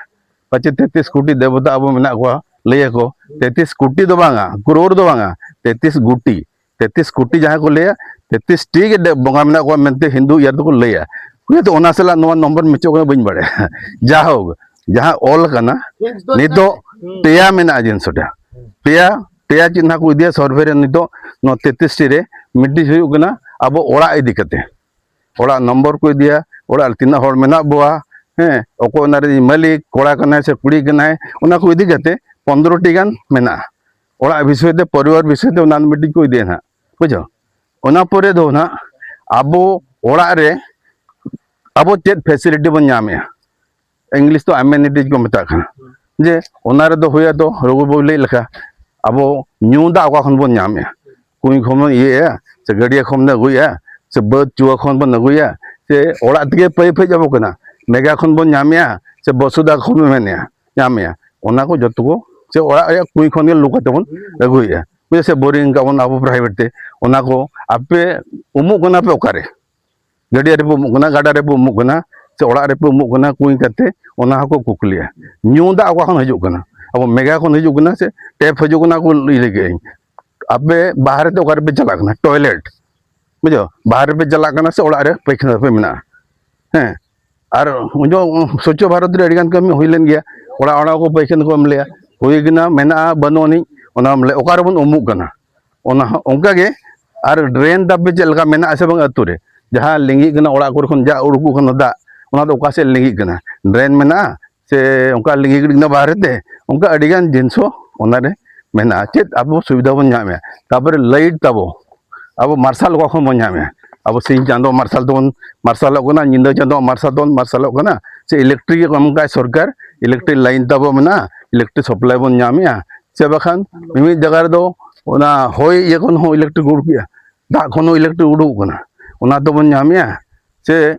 ᱯᱟᱪᱮ ᱛᱮᱛᱨᱤᱥ ᱠᱳᱴᱤ ᱫᱮᱵᱚᱛᱟ ᱟᱵᱚ ᱢᱮᱱᱟᱜ ᱠᱚᱣᱟ, ᱞᱟᱹᱭᱟᱠᱚ ᱛᱮᱛᱨᱤᱥ ᱠᱳᱴᱤ ᱫᱚ ᱵᱟᱝᱟ, ᱠᱨᱳᱲ ᱫᱚ ᱵᱟᱝᱟ, ᱛᱮᱛᱨᱤᱥ ᱜᱩᱴᱤ, ᱛᱮᱛᱨᱤᱥ ᱠᱳᱴᱤ ᱡᱟᱦᱟᱸ ᱠᱚ ᱞᱟᱹᱭᱟ, ᱛᱮᱛᱨᱤᱥ ᱴᱤ ᱜᱮ ᱫᱮᱵ ᱵᱚᱸᱜᱟ ᱢᱮᱱᱟᱜ ᱠᱚᱣᱟ ᱢᱮᱱᱛᱮ ᱦᱤᱱᱫᱩ ᱤᱭᱟᱹ ᱨᱮᱫᱚ ᱠᱚ ᱞᱟᱹᱭᱟ᱾ ᱦᱳᱭᱛᱳ ᱚᱱᱟ ᱥᱟᱞᱟᱜ ᱱᱚᱣᱟ ᱱᱚᱢᱵᱚᱨ ᱢᱮᱪᱚᱜ ᱠᱟᱱᱟ ᱵᱟᱹᱧ ᱵᱟᱲᱟᱭᱟ᱾ ᱡᱟᱦᱳᱠ, ᱡᱟᱦᱟᱸ ᱚᱞ ᱠᱟᱱᱟ ᱱᱤᱛᱚᱜ ᱯᱮᱭᱟ ᱢᱮᱱᱟᱜᱼᱟ ᱡᱤᱱᱤᱥ ᱴᱟ᱾ ᱯᱮᱭᱟ, ᱯᱮᱭᱟ ᱪᱮᱫ ᱱᱟᱦᱟᱜ ᱠᱚ ᱤᱫᱤᱭᱟ ᱥᱚᱨᱵᱷᱮ ᱨᱮ ᱱᱤᱛᱚᱜ ᱱᱚᱣᱟ ᱛᱮᱛᱨᱤᱥ ᱴᱤ ᱨᱮ᱾ ᱢᱤᱫᱴᱤᱡ ᱦᱩᱭᱩᱜ ᱠᱟᱱᱟ ᱟᱵᱚ ᱚᱲᱟᱜ ᱤᱫᱤ ᱠᱟᱛᱮ, ᱚᱲᱟᱜ ᱱᱚᱢᱵᱚᱨ ᱠᱚ ᱤᱫᱤᱭᱟ, ᱚᱲᱟᱜ ᱨᱮ ᱛᱤᱱᱟᱹᱜ ᱦᱚᱲ ᱢᱮᱱᱟᱜ ᱵᱚᱣᱟ, ᱦᱮᱸ, ᱚᱠᱚᱭ ᱚᱱᱟ ᱨᱮᱱᱤᱡ ᱢᱟᱹᱞᱤᱠ, ᱠᱚᱲᱟ ᱠᱟᱱᱟᱭ ᱥᱮ ᱠᱩᱲᱤ ᱠᱟᱱᱟᱭ, ᱚᱱᱟ ᱠᱚ ᱤᱫᱤ ᱠᱟᱛᱮ ᱯᱚᱱᱫᱽᱨᱚ ᱴᱤ ᱜᱟᱱ ᱢᱮᱱᱟᱜᱼᱟ᱾ ᱚᱲᱟᱜ ᱵᱤᱥᱚᱭ ᱛᱮ, ᱯᱚᱨᱤᱵᱟᱨ ᱵᱤᱥᱚᱭ ᱛᱮ ᱚᱱᱟ ᱢᱤᱫᱴᱤᱡ ᱠᱚ ᱤᱫᱤᱭᱟ ᱱᱟᱦᱟᱜ, ᱵᱩᱡᱷᱟᱹᱣ᱾ ᱚᱱᱟ ᱯᱚᱨᱮ ᱫᱚ ᱱᱟᱦᱟᱜ ᱟᱵᱚ ᱚᱲᱟᱜ ᱨᱮ ᱟᱵᱚ ᱪᱮᱫ ᱯᱷᱮᱥᱤᱞᱤᱴᱤ ᱵᱚᱱ ᱧᱟᱢᱮᱜᱼᱟ, ᱤᱝᱞᱤᱥ ᱫᱚ ᱟᱢᱮᱱᱤᱴᱤᱡᱽ ᱠᱚ ᱢᱮᱛᱟᱜ ᱠᱟᱱᱟ᱾ ᱡᱮ ᱚᱱᱟ ᱨᱮᱫᱚ ᱦᱩᱭ ᱟᱫᱚ ᱨᱚᱜᱷᱩ ᱵᱟᱹᱵᱩ ᱞᱟᱹᱭ ᱞᱮᱠᱟ ᱟᱵᱚ ᱧᱩ ᱫᱟᱜ ᱚᱠᱟ ᱠᱷᱚᱱ ᱵᱚᱱ ᱧᱟᱢᱮᱜᱼᱟ? ᱠᱩᱧ ᱠᱷᱚᱱ ᱵᱚᱱ ᱤᱭᱟᱹᱭᱟ ᱥᱮ ᱜᱟᱹᱰᱭᱟᱹ ᱠᱷᱚᱱ ᱵᱚᱱ ᱟᱹᱜᱩᱭᱟ ᱥᱮ ᱵᱟᱹᱫᱽ ᱪᱩᱣᱟᱹ ᱠᱷᱚᱱ ᱵᱚᱱ ᱟᱹᱜᱩᱭᱟ ᱥᱮ ᱚᱲᱟᱜ ᱛᱮᱜᱮ ᱯᱟᱭᱤᱯ ᱦᱮᱡ ᱟᱵᱚ ᱠᱟᱱᱟ, ᱢᱮᱜᱟ ᱠᱷᱚᱱ ᱵᱚᱱ ᱧᱟᱢᱮᱜᱼᱟ ᱥᱮ ᱵᱚᱥᱩᱫᱟ ᱠᱷᱚᱱ ᱵᱚᱱ ᱢᱮᱱᱮᱜᱼᱟ, ᱧᱟᱢᱮᱜᱼᱟ? ᱚᱱᱟ ᱠᱚ ᱡᱚᱛᱚ ᱠᱚ ᱥᱮ ᱚᱲᱟᱜ ᱨᱮᱭᱟᱜ ᱠᱩᱧ ᱠᱷᱚᱱ ᱜᱮ ᱞᱩ ᱠᱟᱛᱮ ᱵᱚᱱ ᱟᱹᱜᱩᱭᱮᱜᱼᱟ, ᱵᱩᱡᱷᱟᱹᱣ ᱥᱮ? ᱵᱳᱨᱤᱝ ᱠᱟᱜ ᱵᱚᱱ ᱟᱵᱚ ᱯᱨᱟᱭᱵᱷᱮᱴ ᱛᱮ᱾ ᱚᱱᱟ ᱠᱚ ᱟᱯᱮ ᱩᱢᱩᱜ ᱠᱟᱱᱟ ᱯᱮ ᱚᱠᱟᱨᱮ? ᱜᱟᱹᱰᱭᱟᱹ ᱨᱮᱯᱮ ᱩᱢᱩᱜ ᱠᱟᱱᱟ, ᱜᱟᱰᱟ ᱨᱮᱯᱮ ᱩᱢᱩᱜ ᱠᱟᱱᱟ, ᱥᱮ ᱚᱲᱟᱜ ᱨᱮᱯᱮ ᱩᱢᱩᱜ ᱠᱟᱱᱟ ᱠᱩᱧ ᱠᱟᱛᱮ, ᱚᱱᱟ ᱦᱚᱸᱠᱚ ᱠᱩᱠᱞᱤᱭᱟ᱾ ᱧᱩ ᱫᱟᱜ ᱚᱠᱟ ᱠᱷᱚᱱ ᱦᱤᱡᱩᱜ ᱠᱟᱱᱟ? ᱟᱵᱚ ᱢᱮᱜᱟ ᱠᱷᱚᱱ ᱦᱤᱡᱩᱜ ᱠᱟᱱᱟ ᱥᱮ ᱴᱮᱯ ᱦᱤᱡᱩᱜ ᱠᱟᱱᱟ? ᱠᱚ ᱞᱟᱹᱭ ᱞᱟᱹᱜᱤᱫ ᱤᱧ, ᱟᱯᱮ ᱵᱟᱦᱨᱮ ᱛᱮ ᱚᱠᱟ ᱨᱮᱯᱮ ᱪᱟᱞᱟᱜ ᱠᱟᱱᱟ? ᱴᱚᱭᱞᱮᱴ, ᱵᱩᱡᱷᱟᱹᱣ? ᱵᱟᱦᱨᱮ ᱯᱮ ᱪᱟᱞᱟᱜ ᱠᱟᱱᱟ ᱥᱮ ᱚᱲᱟᱜ ᱨᱮ ᱯᱟᱭᱠᱷᱟᱱᱟ ᱯᱮ ᱢᱮᱱᱟᱜᱼᱟ? ᱦᱮᱸ, ᱟᱨ ᱩᱱ ᱡᱚᱠᱷᱚᱱ ᱥᱚᱪᱪᱷᱚ ᱵᱷᱟᱨᱚᱛ ᱨᱮ ᱟᱹᱰᱤ ᱜᱟᱱ ᱠᱟᱹᱢᱤ ᱦᱩᱭ ᱞᱮᱱ ᱜᱮᱭᱟ, ᱚᱲᱟᱜ ᱚᱲᱟᱜ ᱠᱚ ᱯᱟᱭᱠᱷᱟᱱᱟ ᱠᱚ ᱮᱢ ᱞᱮᱭᱟ, ᱦᱩᱭ ᱠᱟᱱᱟ, ᱢᱮᱱᱟᱜᱼᱟ, ᱵᱟᱹᱱᱩᱜ ᱟᱹᱱᱤᱡ, ᱚᱱᱟ ᱮᱢ ᱞᱮᱭᱟ᱾ ᱚᱠᱟ ᱨᱮᱵᱚᱱ ᱩᱢᱩᱜ ᱠᱟᱱᱟ? ᱚᱱᱟ ᱦᱚᱸ ᱚᱱᱠᱟ ᱜᱮ᱾ ᱟᱨ ᱰᱨᱮᱱ ᱫᱟᱜ ᱯᱮ ᱪᱮᱫ ᱞᱮᱠᱟ ᱢᱮᱱᱟᱜᱼᱟ ᱥᱮ ᱵᱟᱝ ᱟᱹᱛᱩ ᱨᱮ? ᱡᱟᱦᱟᱸ ᱞᱤᱸᱜᱤᱜ ᱠᱟᱱᱟ ᱚᱲᱟᱜ ᱠᱚᱨᱮ ᱠᱷᱚᱱ ᱡᱟ ᱩᱰᱩᱠᱚᱜ ᱠᱟᱱᱟ ᱫᱟᱜ, ᱚᱱᱟ ᱫᱚ ᱚᱠᱟ ᱥᱮᱫ ᱞᱤᱸᱜᱤᱜ ᱠᱟᱱᱟ? ᱰᱨᱮᱱ ᱢᱮᱱᱟᱜᱼᱟ ᱥᱮ ᱚᱱᱠᱟ ᱞᱤᱸᱜᱤ ᱜᱤᱰᱤᱜ ᱠᱟᱱᱟ ᱵᱟᱦᱨᱮ ᱛᱮ? ᱚᱱᱠᱟ ᱟᱹᱰᱤ ᱜᱟᱱ ᱡᱤᱱᱤᱥ ᱦᱚᱸ ᱚᱱᱟ ᱨᱮ ᱢᱮᱱᱟᱜᱼᱟ᱾ ᱪᱮᱫ ᱟᱵᱚ ᱥᱩᱵᱤᱫᱷᱟ ᱵᱚᱱ ᱧᱟᱢᱮᱜᱼᱟ? ᱛᱟᱨᱯᱚᱨᱮ ᱞᱟᱭᱤᱴ ᱛᱟᱵᱚ, ᱟᱵᱚ ᱢᱟᱨᱥᱟᱞ ᱚᱠᱟ ᱠᱷᱚᱱ ᱵᱚᱱ ᱧᱟᱢᱮᱜᱼᱟ? ᱟᱵᱚ ᱥᱤᱧ ᱪᱟᱸᱫᱳ ᱢᱟᱨᱥᱟᱞ ᱛᱮᱵᱚᱱ ᱢᱟᱨᱥᱟᱞᱚᱜ ᱠᱟᱱᱟ, ᱧᱤᱫᱟᱹ ᱪᱟᱸᱫᱳ ᱢᱟᱨᱥᱟᱞ ᱛᱮᱵᱚᱱ ᱢᱟᱨᱥᱟᱞᱚᱜ ᱠᱟᱱᱟ, ᱥᱮ ᱤᱞᱮᱠᱴᱨᱤᱠ ᱮ ᱮᱢ ᱠᱟᱜᱼᱟ ᱥᱚᱨᱠᱟᱨ, ᱤᱞᱮᱠᱴᱨᱤᱠ ᱞᱟᱭᱤᱱ ᱛᱟᱵᱚ ᱢᱮᱱᱟᱜᱼᱟ, ᱤᱞᱮᱠᱴᱨᱤᱠ ᱥᱟᱯᱞᱟᱭ ᱵᱚᱱ ᱧᱟᱢᱮᱜᱼᱟ? ᱥᱮ ᱵᱟᱠᱷᱟᱱ ᱢᱤᱢᱤᱫ ᱡᱟᱭᱜᱟ ᱨᱮᱫᱚ ᱚᱱᱟ ᱦᱚᱭ ᱤᱭᱟᱹ ᱠᱷᱚᱱ ᱦᱚᱸ ᱤᱞᱮᱠᱴᱨᱤᱠ ᱩᱰᱩᱠᱮᱜᱼᱟ, ᱫᱟᱜ ᱠᱷᱚᱱ ᱦᱚᱸ ᱤᱞᱮᱠᱴᱨᱤᱠ ᱩᱰᱩᱠᱚᱜ ᱠᱟᱱᱟ, ᱚᱱᱟ ᱛᱮᱵᱚᱱ ᱧᱟᱢᱮᱜᱼᱟ ᱥᱮ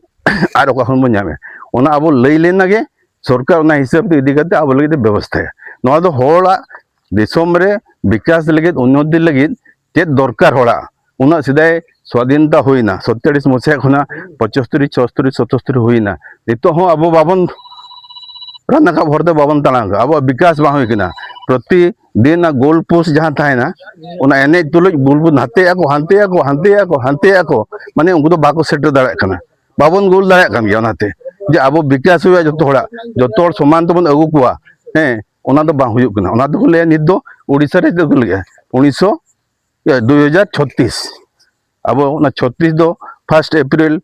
ᱟᱨ ᱚᱠᱟ ᱠᱷᱚᱱ ᱵᱚᱱ ᱧᱟᱢᱮᱜᱼᱟ? ᱚᱱᱟ ᱟᱵᱚ ᱞᱟᱹᱭ ᱞᱮᱱᱟ ᱜᱮ ᱥᱚᱨᱠᱟᱨ ᱚᱱᱟ ᱦᱤᱥᱟᱹᱵ ᱛᱮ ᱤᱫᱤ ᱠᱟᱛᱮ ᱟᱵᱚ ᱞᱟᱹᱜᱤᱫ ᱮ ᱵᱮᱵᱚᱥᱛᱷᱟᱭᱟ᱾ ᱱᱚᱣᱟ ᱫᱚ ᱦᱚᱲᱟᱜ ᱫᱤᱥᱚᱢ ᱨᱮ ᱵᱤᱠᱟᱥ ᱞᱟᱹᱜᱤᱫ, ᱩᱱᱱᱚᱛᱤ ᱞᱟᱹᱜᱤᱫ ᱪᱮᱫ ᱫᱚᱨᱠᱟᱨ ᱦᱚᱲᱟᱜ? ᱩᱱᱟᱹᱜ ᱥᱮᱫᱟᱭ ᱥᱣᱟᱫᱷᱤᱱᱛᱟ ᱦᱩᱭᱱᱟ, ᱥᱚᱛᱪᱟᱲᱤᱥ ᱢᱚᱥᱤᱦᱟ ᱠᱷᱚᱱᱟᱜ ᱯᱚᱸᱪᱟᱛᱛᱳᱨ, ᱪᱷᱚᱭᱟᱛᱛᱳᱨ, ᱥᱟᱛᱟᱛᱛᱳᱨ ᱦᱩᱭᱱᱟ, ᱱᱤᱛᱚᱜ ᱦᱚᱸ ᱟᱵᱚ ᱵᱟᱵᱚᱱ ᱨᱟᱱᱟᱠᱟᱵ ᱦᱚᱨ ᱛᱮ ᱵᱟᱵᱚᱱ ᱛᱟᱲᱟᱢ ᱠᱟᱜᱼᱟ᱾ ᱟᱵᱚᱣᱟᱜ ᱵᱤᱠᱟᱥ ᱵᱟᱝ ᱦᱩᱭ ᱠᱟᱱᱟ᱾ ᱯᱨᱚᱛᱤ ᱫᱤᱱ ᱚᱱᱟ ᱜᱳᱞ ᱯᱳᱥᱴ ᱡᱟᱦᱟᱸ ᱛᱟᱦᱮᱱᱟ, ᱚᱱᱟ ᱮᱱᱮᱡ ᱛᱩᱞᱩᱡ ᱜᱳᱞ ᱯᱳᱥᱴ ᱦᱟᱱᱛᱮᱭᱟᱜ ᱠᱚ, ᱦᱟᱱᱛᱮᱭᱟᱜ ᱠᱚ, ᱦᱟᱱᱛᱮᱭᱟᱜ ᱠᱚ, ᱦᱟᱱᱛᱮᱭᱟᱜ ᱠᱚ, ᱢᱟᱱᱮ ᱩᱱᱠᱩ ᱫᱚ ᱵᱟᱠᱚ ᱥᱮᱴᱮᱨ ᱫᱟᱲᱮᱭᱟᱜ ᱠᱟᱱᱟ᱾ ᱵᱟᱵᱚᱱ ᱜᱳᱞ ᱫᱟᱲᱮᱭᱟᱜ ᱠᱟᱱ ᱜᱮᱭᱟ᱾ ᱚᱱᱟᱛᱮ ᱡᱮ ᱟᱵᱚ ᱵᱤᱠᱟᱥ ᱦᱩᱭᱩᱜᱼᱟ ᱡᱚᱛᱚ ᱦᱚᱲᱟᱜ, ᱡᱚᱛᱚ ᱦᱚᱲ ᱥᱚᱢᱟᱱ ᱛᱮᱵᱚᱱ ᱟᱹᱜᱩ ᱠᱚᱣᱟ, ᱦᱮᱸ, ᱚᱱᱟ ᱫᱚ ᱵᱟᱝ ᱦᱩᱭᱩᱜ ᱠᱟᱱᱟ᱾ ᱚᱱᱟ ᱫᱚᱠᱚ ᱞᱟᱹᱭᱟ ᱱᱤᱛ ᱫᱚ ᱳᱰᱤᱥᱟ ᱨᱮ ᱪᱮᱫ ᱠᱚ ᱞᱟᱹᱭᱟ, ᱩᱱᱤᱥᱥᱚ, ᱤᱭᱟᱹ, ᱫᱩᱭ ᱦᱟᱡᱟᱨ ᱪᱷᱚᱛᱨᱤᱥ᱾ ᱟᱵᱚ ᱚᱱᱟ ᱪᱷᱚᱛᱨᱤᱥ ᱫᱚ ᱯᱷᱟᱥᱴ ᱮᱯᱨᱤᱞ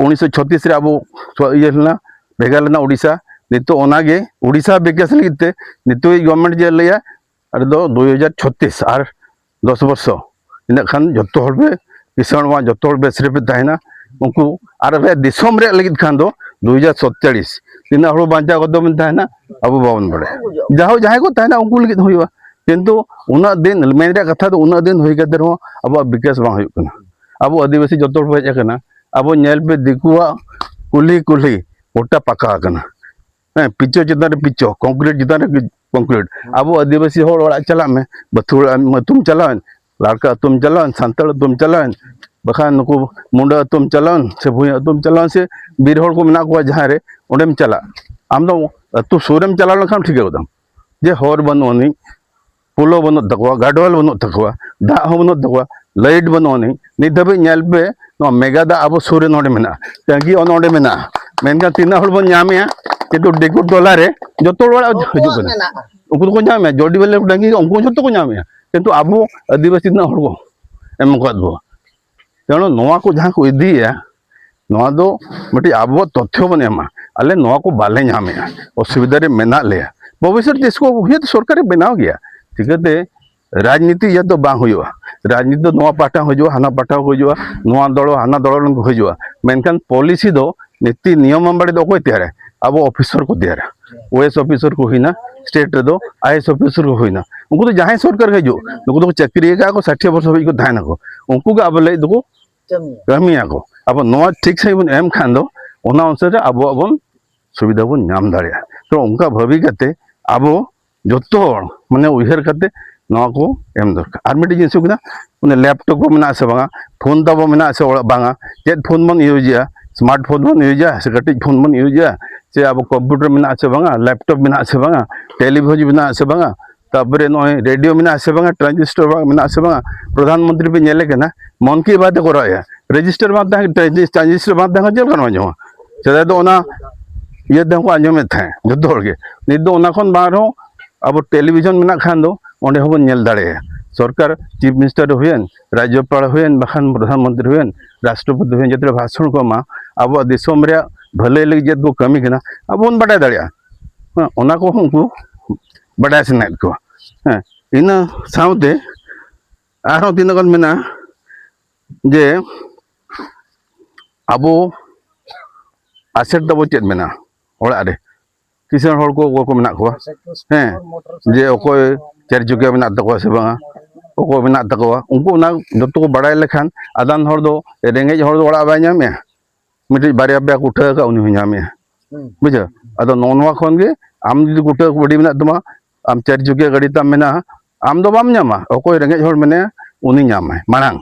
ᱩᱱᱤᱥᱥᱚ ᱪᱷᱚᱛᱨᱤᱥ ᱨᱮ ᱟᱵᱚ ᱥᱣᱟ-, ᱤᱭᱟᱹ ᱞᱮᱱᱟ, ᱵᱷᱮᱜᱟᱨ ᱞᱮᱱᱟ ᱳᱰᱤᱥᱟ᱾ ᱱᱤᱛᱚᱜ ᱚᱱᱟᱜᱮ ᱳᱰᱤᱥᱟ ᱵᱤᱠᱟᱥ ᱞᱟᱹᱜᱤᱫ ᱛᱮ ᱱᱤᱛᱚᱜ ᱜᱚᱵᱷᱢᱮᱱᱴ ᱡᱮ ᱞᱟᱹᱭᱟ ᱟᱨ ᱫᱚ ᱫᱩᱭ ᱦᱟᱡᱟᱨ ᱪᱷᱚᱛᱨᱤᱥ ᱟᱨ ᱫᱚᱥ ᱵᱚᱨᱥᱚ, ᱤᱱᱟᱹᱜ ᱠᱷᱟᱱ ᱡᱚᱛᱚ ᱦᱚᱲ ᱯᱮ ᱠᱤᱥᱟᱹᱬᱚᱜᱼᱟ, ᱡᱚᱛᱚ ᱦᱚᱲ ᱵᱮᱥ ᱨᱮᱯᱮ ᱛᱟᱦᱮᱱᱟ᱾ ᱩᱱᱠᱩ ᱟᱨ ᱟᱯᱮᱭᱟᱜ ᱫᱤᱥᱚᱢ ᱨᱮᱭᱟᱜ ᱞᱟᱹᱜᱤᱫ ᱠᱷᱟᱱ ᱫᱚ ᱫᱩ ᱦᱟᱡᱟᱨ ᱥᱚᱛᱪᱟᱲᱤᱥ ᱛᱤᱱᱟᱹᱜ ᱦᱚᱲ ᱵᱟᱧᱪᱟᱣ ᱠᱟᱛᱮ ᱵᱚᱱ ᱛᱟᱦᱮᱱᱟ, ᱟᱵᱚ ᱵᱟᱵᱚᱱ ᱵᱟᱲᱟᱭᱟ᱾ ᱡᱟᱦᱳ, ᱡᱟᱦᱟᱸᱭ ᱠᱚ ᱛᱟᱦᱮᱱᱟ, ᱩᱱᱠᱩ ᱞᱟᱹᱜᱤᱫ ᱦᱩᱭᱩᱜᱼᱟ᱾ ᱠᱤᱱᱛᱩ ᱩᱱᱟᱹᱜ ᱫᱤᱱ, ᱢᱮᱱ ᱨᱮᱭᱟᱜ ᱠᱟᱛᱷᱟ ᱫᱚ, ᱩᱱᱟᱹᱜ ᱫᱤᱱ ᱦᱩᱭ ᱠᱟᱛᱮ ᱨᱮᱦᱚᱸ ᱟᱵᱚᱣᱟᱜ ᱵᱤᱠᱟᱥ ᱵᱟᱝ ᱦᱩᱭᱩᱜ ᱠᱟᱱᱟ᱾ ᱟᱵᱚ ᱟᱹᱫᱤᱵᱟᱹᱥᱤ ᱡᱚᱛᱚ ᱦᱚᱲ ᱵᱚ ᱦᱮᱡ ᱟᱠᱟᱱᱟ, ᱟᱵᱚ ᱧᱮᱞ ᱯᱮ, ᱫᱤᱠᱩᱣᱟᱜ ᱠᱩᱞᱦᱤ ᱠᱩᱞᱦᱤ ᱜᱚᱴᱟ ᱯᱟᱠᱟ ᱟᱠᱟᱱᱟ᱾ ᱦᱮᱸ, ᱯᱤᱪᱚ ᱪᱮᱛᱟᱱ ᱨᱮ ᱯᱤᱪᱚ, ᱠᱚᱝᱠᱨᱤᱴ ᱪᱮᱛᱟᱱ ᱨᱮ ᱠᱚᱝᱠᱨᱤᱴ᱾ ᱟᱵᱚ ᱟᱹᱫᱤᱵᱟᱹᱥᱤ ᱦᱚᱲ ᱚᱲᱟᱜ ᱪᱟᱞᱟᱜ ᱢᱮ, ᱵᱟᱹᱛᱷᱩᱲᱟ ᱟᱹᱛᱩᱢ ᱪᱟᱞᱟᱣᱮᱱ, ᱞᱟᱲᱠᱟ ᱟᱹᱛᱩᱢ ᱪᱟᱞᱟᱣᱮᱱ, ᱥᱟᱱᱛᱟᱲ ᱟᱹᱛᱩᱢ ᱪᱟᱞᱟᱣᱮᱱ, ᱵᱟᱠᱷᱟᱱ ᱱᱩᱠᱩ ᱢᱩᱱᱰᱟ ᱟᱹᱛᱩᱢ ᱪᱟᱞᱟᱣᱮᱱ, ᱥᱮ ᱵᱷᱩᱭᱟᱹ ᱟᱹᱛᱩᱢ ᱪᱟᱞᱟᱣᱮᱱ, ᱥᱮ ᱵᱤᱨ ᱦᱚᱲ ᱠᱚ ᱢᱮᱱᱟᱜ ᱠᱚᱣᱟ ᱡᱟᱦᱟᱸ ᱨᱮ, ᱚᱸᱰᱮᱢ ᱪᱟᱞᱟᱜ, ᱟᱢ ᱫᱚ ᱟᱹᱛᱩ ᱥᱩᱨ ᱨᱮᱢ ᱪᱟᱞᱟᱣ ᱞᱮᱱᱠᱷᱟᱱ ᱴᱷᱤᱠᱟᱹ ᱜᱚᱫᱟᱢ ᱡᱮ ᱦᱚᱨ ᱵᱟᱹᱱᱩᱜ ᱟᱹᱱᱤᱡ, ᱯᱳᱞᱳ ᱵᱟᱹᱱᱩᱜ ᱛᱟᱠᱚᱣᱟ, ᱜᱟᱰᱣᱟᱞ ᱵᱟᱹᱱᱩᱜ ᱛᱟᱠᱚᱣᱟ, ᱫᱟᱜ ᱦᱚᱸ ᱵᱟᱹᱱᱩᱜ ᱛᱟᱠᱚᱣᱟ, ᱞᱟᱭᱤᱴ ᱵᱟᱹᱱᱩᱜ ᱟᱹᱱᱤᱡ᱾ ᱱᱤᱛ ᱫᱷᱟᱹᱵᱤᱡ ᱧᱮᱞ ᱯᱮ, ᱱᱚᱣᱟ ᱢᱮᱜᱟ ᱫᱟᱜ ᱟᱵᱚ ᱥᱩᱨ ᱨᱮ ᱱᱚᱰᱮ ᱢᱮᱱᱟᱜᱼᱟ, ᱴᱟᱹᱝᱠᱤ ᱚᱱ ᱚᱸᱰᱮ ᱢᱮᱱᱟᱜᱼᱟ, ᱢᱮᱱᱠᱷᱟᱱ ᱛᱤᱱᱟᱹᱜ ᱦᱚᱲ ᱵᱚᱱ ᱧᱟᱢᱮᱜᱼᱟ? ᱠᱤᱱᱛᱩ ᱰᱤᱜᱩ ᱴᱚᱞᱟ ᱨᱮ ᱡᱚᱛᱚ ᱦᱚᱲ ᱚᱲᱟᱜ ᱦᱤᱡᱩᱜ ᱠᱟᱱᱟ, ᱩᱱᱠᱩ ᱫᱚᱠᱚ ᱧᱟᱢᱮᱜᱼᱟ᱾ ᱡᱚᱰᱤ ᱵᱟᱞᱮ ᱴᱟᱹᱝᱠᱤ, ᱩᱱᱠᱩ ᱡᱚᱛᱚ ᱠᱚ ᱧᱟᱢᱮᱜᱼᱟ, ᱠᱤᱱᱛᱩ ᱟᱵᱚ ᱟᱹᱫᱤᱵᱟᱹᱥᱤ ᱛᱤᱱᱟᱹᱜ ᱦᱚᱲ ᱠᱚ ᱮᱢ ᱟᱠᱟᱫ ᱵᱚ? ᱛᱮᱱᱚ ᱱᱚᱣᱟ ᱠᱚ ᱡᱟᱦᱟᱸ ᱠᱚ ᱤᱫᱤᱭᱟ, ᱱᱚᱣᱟ ᱫᱚ ᱢᱤᱫᱴᱤᱡ ᱟᱵᱚᱣᱟᱜ ᱛᱚᱛᱛᱷᱚ ᱵᱚᱱ ᱮᱢᱟ, ᱟᱞᱮ ᱱᱚᱣᱟ ᱠᱚ ᱵᱟᱞᱮ ᱧᱟᱢᱮᱜᱼᱟ, ᱚᱥᱩᱵᱤᱫᱷᱟ ᱨᱮ ᱢᱮᱱᱟᱜ ᱞᱮᱭᱟ᱾ ᱵᱷᱚᱵᱤᱥᱥᱚᱛ ᱛᱤᱥ ᱠᱚ ᱦᱩᱭᱩᱜ ᱥᱚᱨᱠᱟᱨᱮ ᱵᱮᱱᱟᱣ ᱜᱮᱭᱟ᱾ ᱪᱤᱠᱟᱹᱛᱮ ᱨᱟᱡᱽᱱᱤᱛᱤ ᱤᱭᱟᱹ ᱫᱚ ᱵᱟᱝ ᱦᱩᱭᱩᱜᱼᱟ᱾ ᱨᱟᱡᱽᱱᱤᱛᱤ ᱫᱚ ᱱᱚᱣᱟ ᱯᱟᱦᱴᱟ ᱦᱚᱸ ᱦᱤᱡᱩᱜᱼᱟ, ᱦᱟᱱᱟ ᱯᱟᱦᱴᱟ ᱦᱚᱸ ᱦᱤᱡᱩᱜᱼᱟ, ᱱᱚᱣᱟ ᱫᱚᱞ ᱦᱟᱱᱟ ᱫᱚᱞ ᱨᱮᱱ ᱠᱚ ᱦᱤᱡᱩᱜᱼᱟ, ᱢᱮᱱᱠᱷᱟᱱ ᱯᱚᱞᱤᱥᱤ ᱫᱚ, ᱱᱤᱛᱤ ᱱᱤᱭᱚᱢ ᱟᱢᱵᱟᱲᱤ ᱫᱚ ᱚᱠᱚᱭ ᱛᱮᱭᱟᱨᱟ? ᱟᱵᱚ ᱚᱯᱷᱤᱥᱟᱨ ᱠᱚ ᱛᱮᱭᱟᱨᱟ᱾ ᱳᱭᱮᱥ ᱚᱯᱷᱤᱥᱟᱨ ᱠᱚ ᱦᱩᱭᱱᱟ, ᱥᱴᱮᱴ ᱨᱮᱫᱚ ᱟᱭᱮᱥ ᱚᱯᱷᱤᱥᱟᱨ ᱠᱚ ᱦᱩᱭᱱᱟ, ᱩᱱᱠᱩ ᱫᱚ ᱡᱟᱦᱟᱸᱭ ᱥᱚᱨᱠᱟᱨ ᱜᱮ ᱦᱤᱡᱩᱜ, ᱱᱩᱠᱩ ᱫᱚᱠᱚ ᱪᱟᱹᱠᱨᱤ ᱟᱠᱟᱫ ᱠᱚ, ᱥᱟᱴᱷᱤ ᱵᱚᱪᱷᱚᱨ ᱦᱟᱹᱵᱤᱡ ᱠᱚ ᱛᱟᱦᱮᱱᱟᱠᱚ, ᱩᱱᱠᱩ ᱜᱮ ᱟᱵᱚ ᱞᱟᱹᱜᱤᱫ ᱫᱚᱠᱚ ᱠᱟᱹᱢᱤᱭᱟᱠᱚ᱾ ᱟᱵᱚ ᱱᱚᱣᱟ ᱴᱷᱤᱠ ᱥᱟᱺᱦᱤᱡ ᱵᱚᱱ ᱮᱢ ᱠᱷᱟᱱ ᱫᱚ, ᱚᱱᱟ ᱚᱱᱩᱥᱟᱨ ᱨᱮ ᱟᱵᱚᱣᱟᱜ ᱵᱚᱱ ᱥᱩᱵᱤᱫᱷᱟ ᱵᱚᱱ ᱧᱟᱢ ᱫᱟᱲᱮᱭᱟᱜᱼᱟ᱾ ᱛᱚ, ᱚᱱᱠᱟ ᱵᱷᱟᱹᱵᱤ ᱠᱟᱛᱮ ᱟᱵᱚ ᱡᱚᱛᱚ ᱦᱚᱲ ᱢᱟᱱᱮ ᱩᱭᱦᱟᱹᱨ ᱠᱟᱛᱮ ᱱᱚᱣᱟ ᱠᱚ ᱮᱢ ᱫᱚᱨᱠᱟᱨ᱾ ᱟᱨ ᱢᱤᱫᱴᱮᱡ ᱡᱤᱱᱤᱥ ᱦᱩᱭᱩᱜ ᱠᱟᱱᱟ, ᱚᱱᱮ ᱞᱮᱯᱴᱚᱯ ᱠᱚ ᱢᱮᱱᱟᱜᱼᱟ ᱥᱮ ᱵᱟᱝᱟ, ᱯᱷᱳᱱ ᱛᱟᱵᱚ ᱢᱮᱱᱟᱜᱼᱟ ᱥᱮ ᱚᱲᱟᱜ ᱵᱟᱝᱟ, ᱪᱮᱫ ᱯᱷᱳᱱ ᱵᱚᱱ ᱤᱭᱩᱡᱮᱜᱼᱟ, ᱥᱢᱟᱨᱴ ᱯᱷᱳᱱ ᱵᱚᱱ ᱤᱭᱩᱡᱮᱜᱼᱟ ᱥᱮ ᱠᱟᱹᱴᱤᱡ ᱯᱷᱳᱱ ᱵᱚᱱ ᱤᱭᱩᱡᱮᱜᱼᱟ, ᱥᱮ ᱟᱵᱚ ᱠᱚᱢᱯᱤᱭᱩᱴᱟᱨ ᱢᱮᱱᱟᱜᱼᱟ ᱥᱮ ᱵᱟᱝᱟ, ᱞᱮᱯᱴᱚᱯ ᱢᱮᱱᱟᱜᱼᱟ ᱥᱮ ᱵᱟᱝᱟ, ᱴᱮᱞᱤᱵᱷᱤᱡᱚᱱ ᱢᱮᱱᱟᱜᱼᱟ ᱥᱮ ᱵᱟᱝᱟ, ᱛᱟᱯᱚᱨᱮ ᱱᱚᱜᱼᱚᱭ ᱨᱮᱰᱤᱭᱳ ᱢᱮᱱᱟᱜᱼᱟ ᱥᱮ ᱵᱟᱝᱟ, ᱴᱨᱟᱱᱡᱤᱥᱴᱚᱨ ᱵᱟᱝ ᱢᱮᱱᱟᱜᱼᱟ ᱥᱮ ᱵᱟᱝᱟ᱾ ᱯᱨᱚᱫᱷᱟᱱ ᱢᱚᱱᱛᱨᱤ ᱯᱮ ᱧᱮᱞᱮ ᱠᱟᱱᱟ, ᱢᱚᱱ ᱠᱤ ᱵᱟᱛ ᱮ ᱠᱚᱨᱟᱣᱮᱜᱼᱟ, ᱨᱮᱡᱤᱥᱴᱟᱨ ᱵᱟᱝ ᱛᱟᱦᱮᱸ, ᱴᱨᱟᱱᱡᱤᱥ-, ᱴᱨᱟᱱᱡᱤᱥᱴᱟᱨ ᱵᱟᱝ ᱛᱟᱦᱮᱸ ᱠᱷᱟᱱ ᱪᱮᱫ ᱞᱮᱠᱟ ᱱᱚᱣᱟ ᱟᱸᱡᱚᱢᱟ? ᱥᱮᱫᱟᱭ ᱫᱚ ᱚᱱᱟ ᱤᱭᱟᱹ ᱛᱮᱦᱚᱸ ᱠᱚ ᱟᱸᱡᱚᱢᱮᱫ ᱛᱟᱦᱮᱸᱫ ᱡᱚᱛᱚ ᱦᱚᱲ ᱜᱮ᱾ ᱱᱤᱛ ᱫᱚ ᱚᱱᱟ ᱠᱷᱚᱱ ᱵᱟᱝ ᱨᱮᱦᱚᱸ ᱟᱵᱚ ᱴᱮᱞᱤᱵᱷᱤᱡᱚᱱ ᱢᱮᱱᱟᱜ ᱠᱷᱟᱱ ᱫᱚ ᱚᱸᱰᱮ ᱦᱚᱸᱵᱚᱱ ᱧᱮᱞ ᱫᱟᱲᱮᱭᱟᱜᱼᱟ᱾ ᱥᱚᱨᱠᱟᱨ, ᱪᱤᱯ ᱢᱤᱱᱤᱥᱴᱟᱨ ᱦᱩᱭᱮᱱ, ᱨᱟᱡᱽᱡᱚᱯᱟᱲ ᱦᱩᱭᱮᱱ, ᱵᱟᱠᱷᱟᱱ ᱯᱨᱚᱫᱷᱟᱱ ᱢᱚᱱᱛᱨᱤ ᱦᱩᱭᱮᱱ, ᱨᱟᱥᱴᱨᱚᱯᱚᱛᱤ ᱦᱩᱭᱮᱱ, ᱡᱚᱛᱚ ᱨᱮ ᱵᱷᱟᱥᱚᱱ ᱠᱚ ᱮᱢᱟ, ᱟᱵᱚᱣᱟᱜ ᱫᱤᱥᱚᱢ ᱨᱮᱭᱟᱜ ᱵᱷᱟᱹᱞᱟᱹᱭ ᱞᱟᱹᱜᱤᱫ ᱪᱮᱫ ᱠᱚ ᱠᱟᱹᱢᱤ ᱠᱟᱱᱟ, ᱟᱵᱚ ᱵᱚᱱ ᱵᱟᱰᱟᱭ ᱫᱟᱲᱮᱭᱟᱜᱼᱟ᱾ ᱦᱮᱸ, ᱚᱱᱟ ᱠᱚᱦᱚᱸ ᱩᱱᱠᱩ ᱵᱟᱰᱟᱭ ᱥᱟᱱᱟᱭᱮᱫ ᱠᱚᱣᱟ᱾ ᱦᱮᱸ, ᱤᱱᱟᱹ ᱥᱟᱶᱛᱮ ᱟᱨᱦᱚᱸ ᱛᱤᱱᱟᱹᱜ ᱜᱟᱱ ᱢᱮᱱᱟᱜᱼᱟ, ᱡᱮ ᱟᱵᱚ ᱟᱥᱮᱴ ᱛᱟᱵᱚ ᱪᱮᱫ ᱢᱮᱱᱟᱜᱼᱟ ᱚᱲᱟᱜ ᱨᱮ? ᱠᱤᱥᱟᱹᱬ ᱦᱚᱲ ᱠᱚ ᱚᱠᱚᱭ ᱠᱚ ᱢᱮᱱᱟᱜ ᱠᱚᱣᱟ? ᱦᱮᱸ, ᱡᱮ ᱚᱠᱚᱭ ᱪᱟᱨ ᱪᱩᱠᱤᱭᱟ ᱢᱮᱱᱟᱜ ᱛᱟᱠᱚᱣᱟ ᱥᱮ ᱵᱟᱝᱟ, ᱚᱠᱚᱭ ᱢᱮᱱᱟᱜ ᱛᱟᱠᱚᱣᱟ, ᱩᱱᱠᱩ ᱚᱱᱟ ᱡᱚᱛᱚ ᱠᱚ ᱵᱟᱲᱟᱭ ᱞᱮᱠᱷᱟᱱ, ᱟᱫᱟᱱ ᱦᱚᱲ ᱫᱚ, ᱨᱮᱸᱜᱮᱡ ᱦᱚᱲ ᱫᱚ ᱚᱲᱟᱜ ᱵᱟᱭ ᱧᱟᱢᱮᱜᱼᱟ, ᱢᱤᱫᱴᱤᱡ ᱵᱟᱨᱭᱟ ᱯᱮᱭᱟ ᱠᱚ ᱩᱴᱷᱟᱹ ᱟᱠᱟᱫ, ᱩᱱᱤ ᱦᱚᱸ ᱧᱟᱢᱮᱜᱼᱟ᱾ ᱦᱩᱸ᱾ ᱵᱩᱡᱷᱟᱹᱣ? ᱟᱫᱚ ᱱᱚᱜᱼᱚ ᱱᱚᱣᱟ ᱠᱷᱚᱱ ᱜᱮ ᱟᱢ ᱡᱩᱫᱤ ᱠᱩᱴᱟᱹ ᱜᱟᱹᱰᱤ ᱢᱮᱱᱟᱜ ᱛᱟᱢᱟ, ᱟᱢ ᱪᱟᱨ ᱪᱩᱠᱤᱭᱟ ᱜᱟᱹᱰᱤ ᱛᱟᱢ ᱢᱮᱱᱟᱜᱼᱟ, ᱟᱢ ᱫᱚ ᱵᱟᱢ ᱧᱟᱢᱟ, ᱚᱠᱚᱭ ᱨᱮᱸᱜᱮᱡ ᱦᱚᱲ ᱢᱮᱱᱟᱭᱟ ᱩᱱᱤ ᱧᱟᱢᱟᱭ ᱢᱟᱲᱟᱝ᱾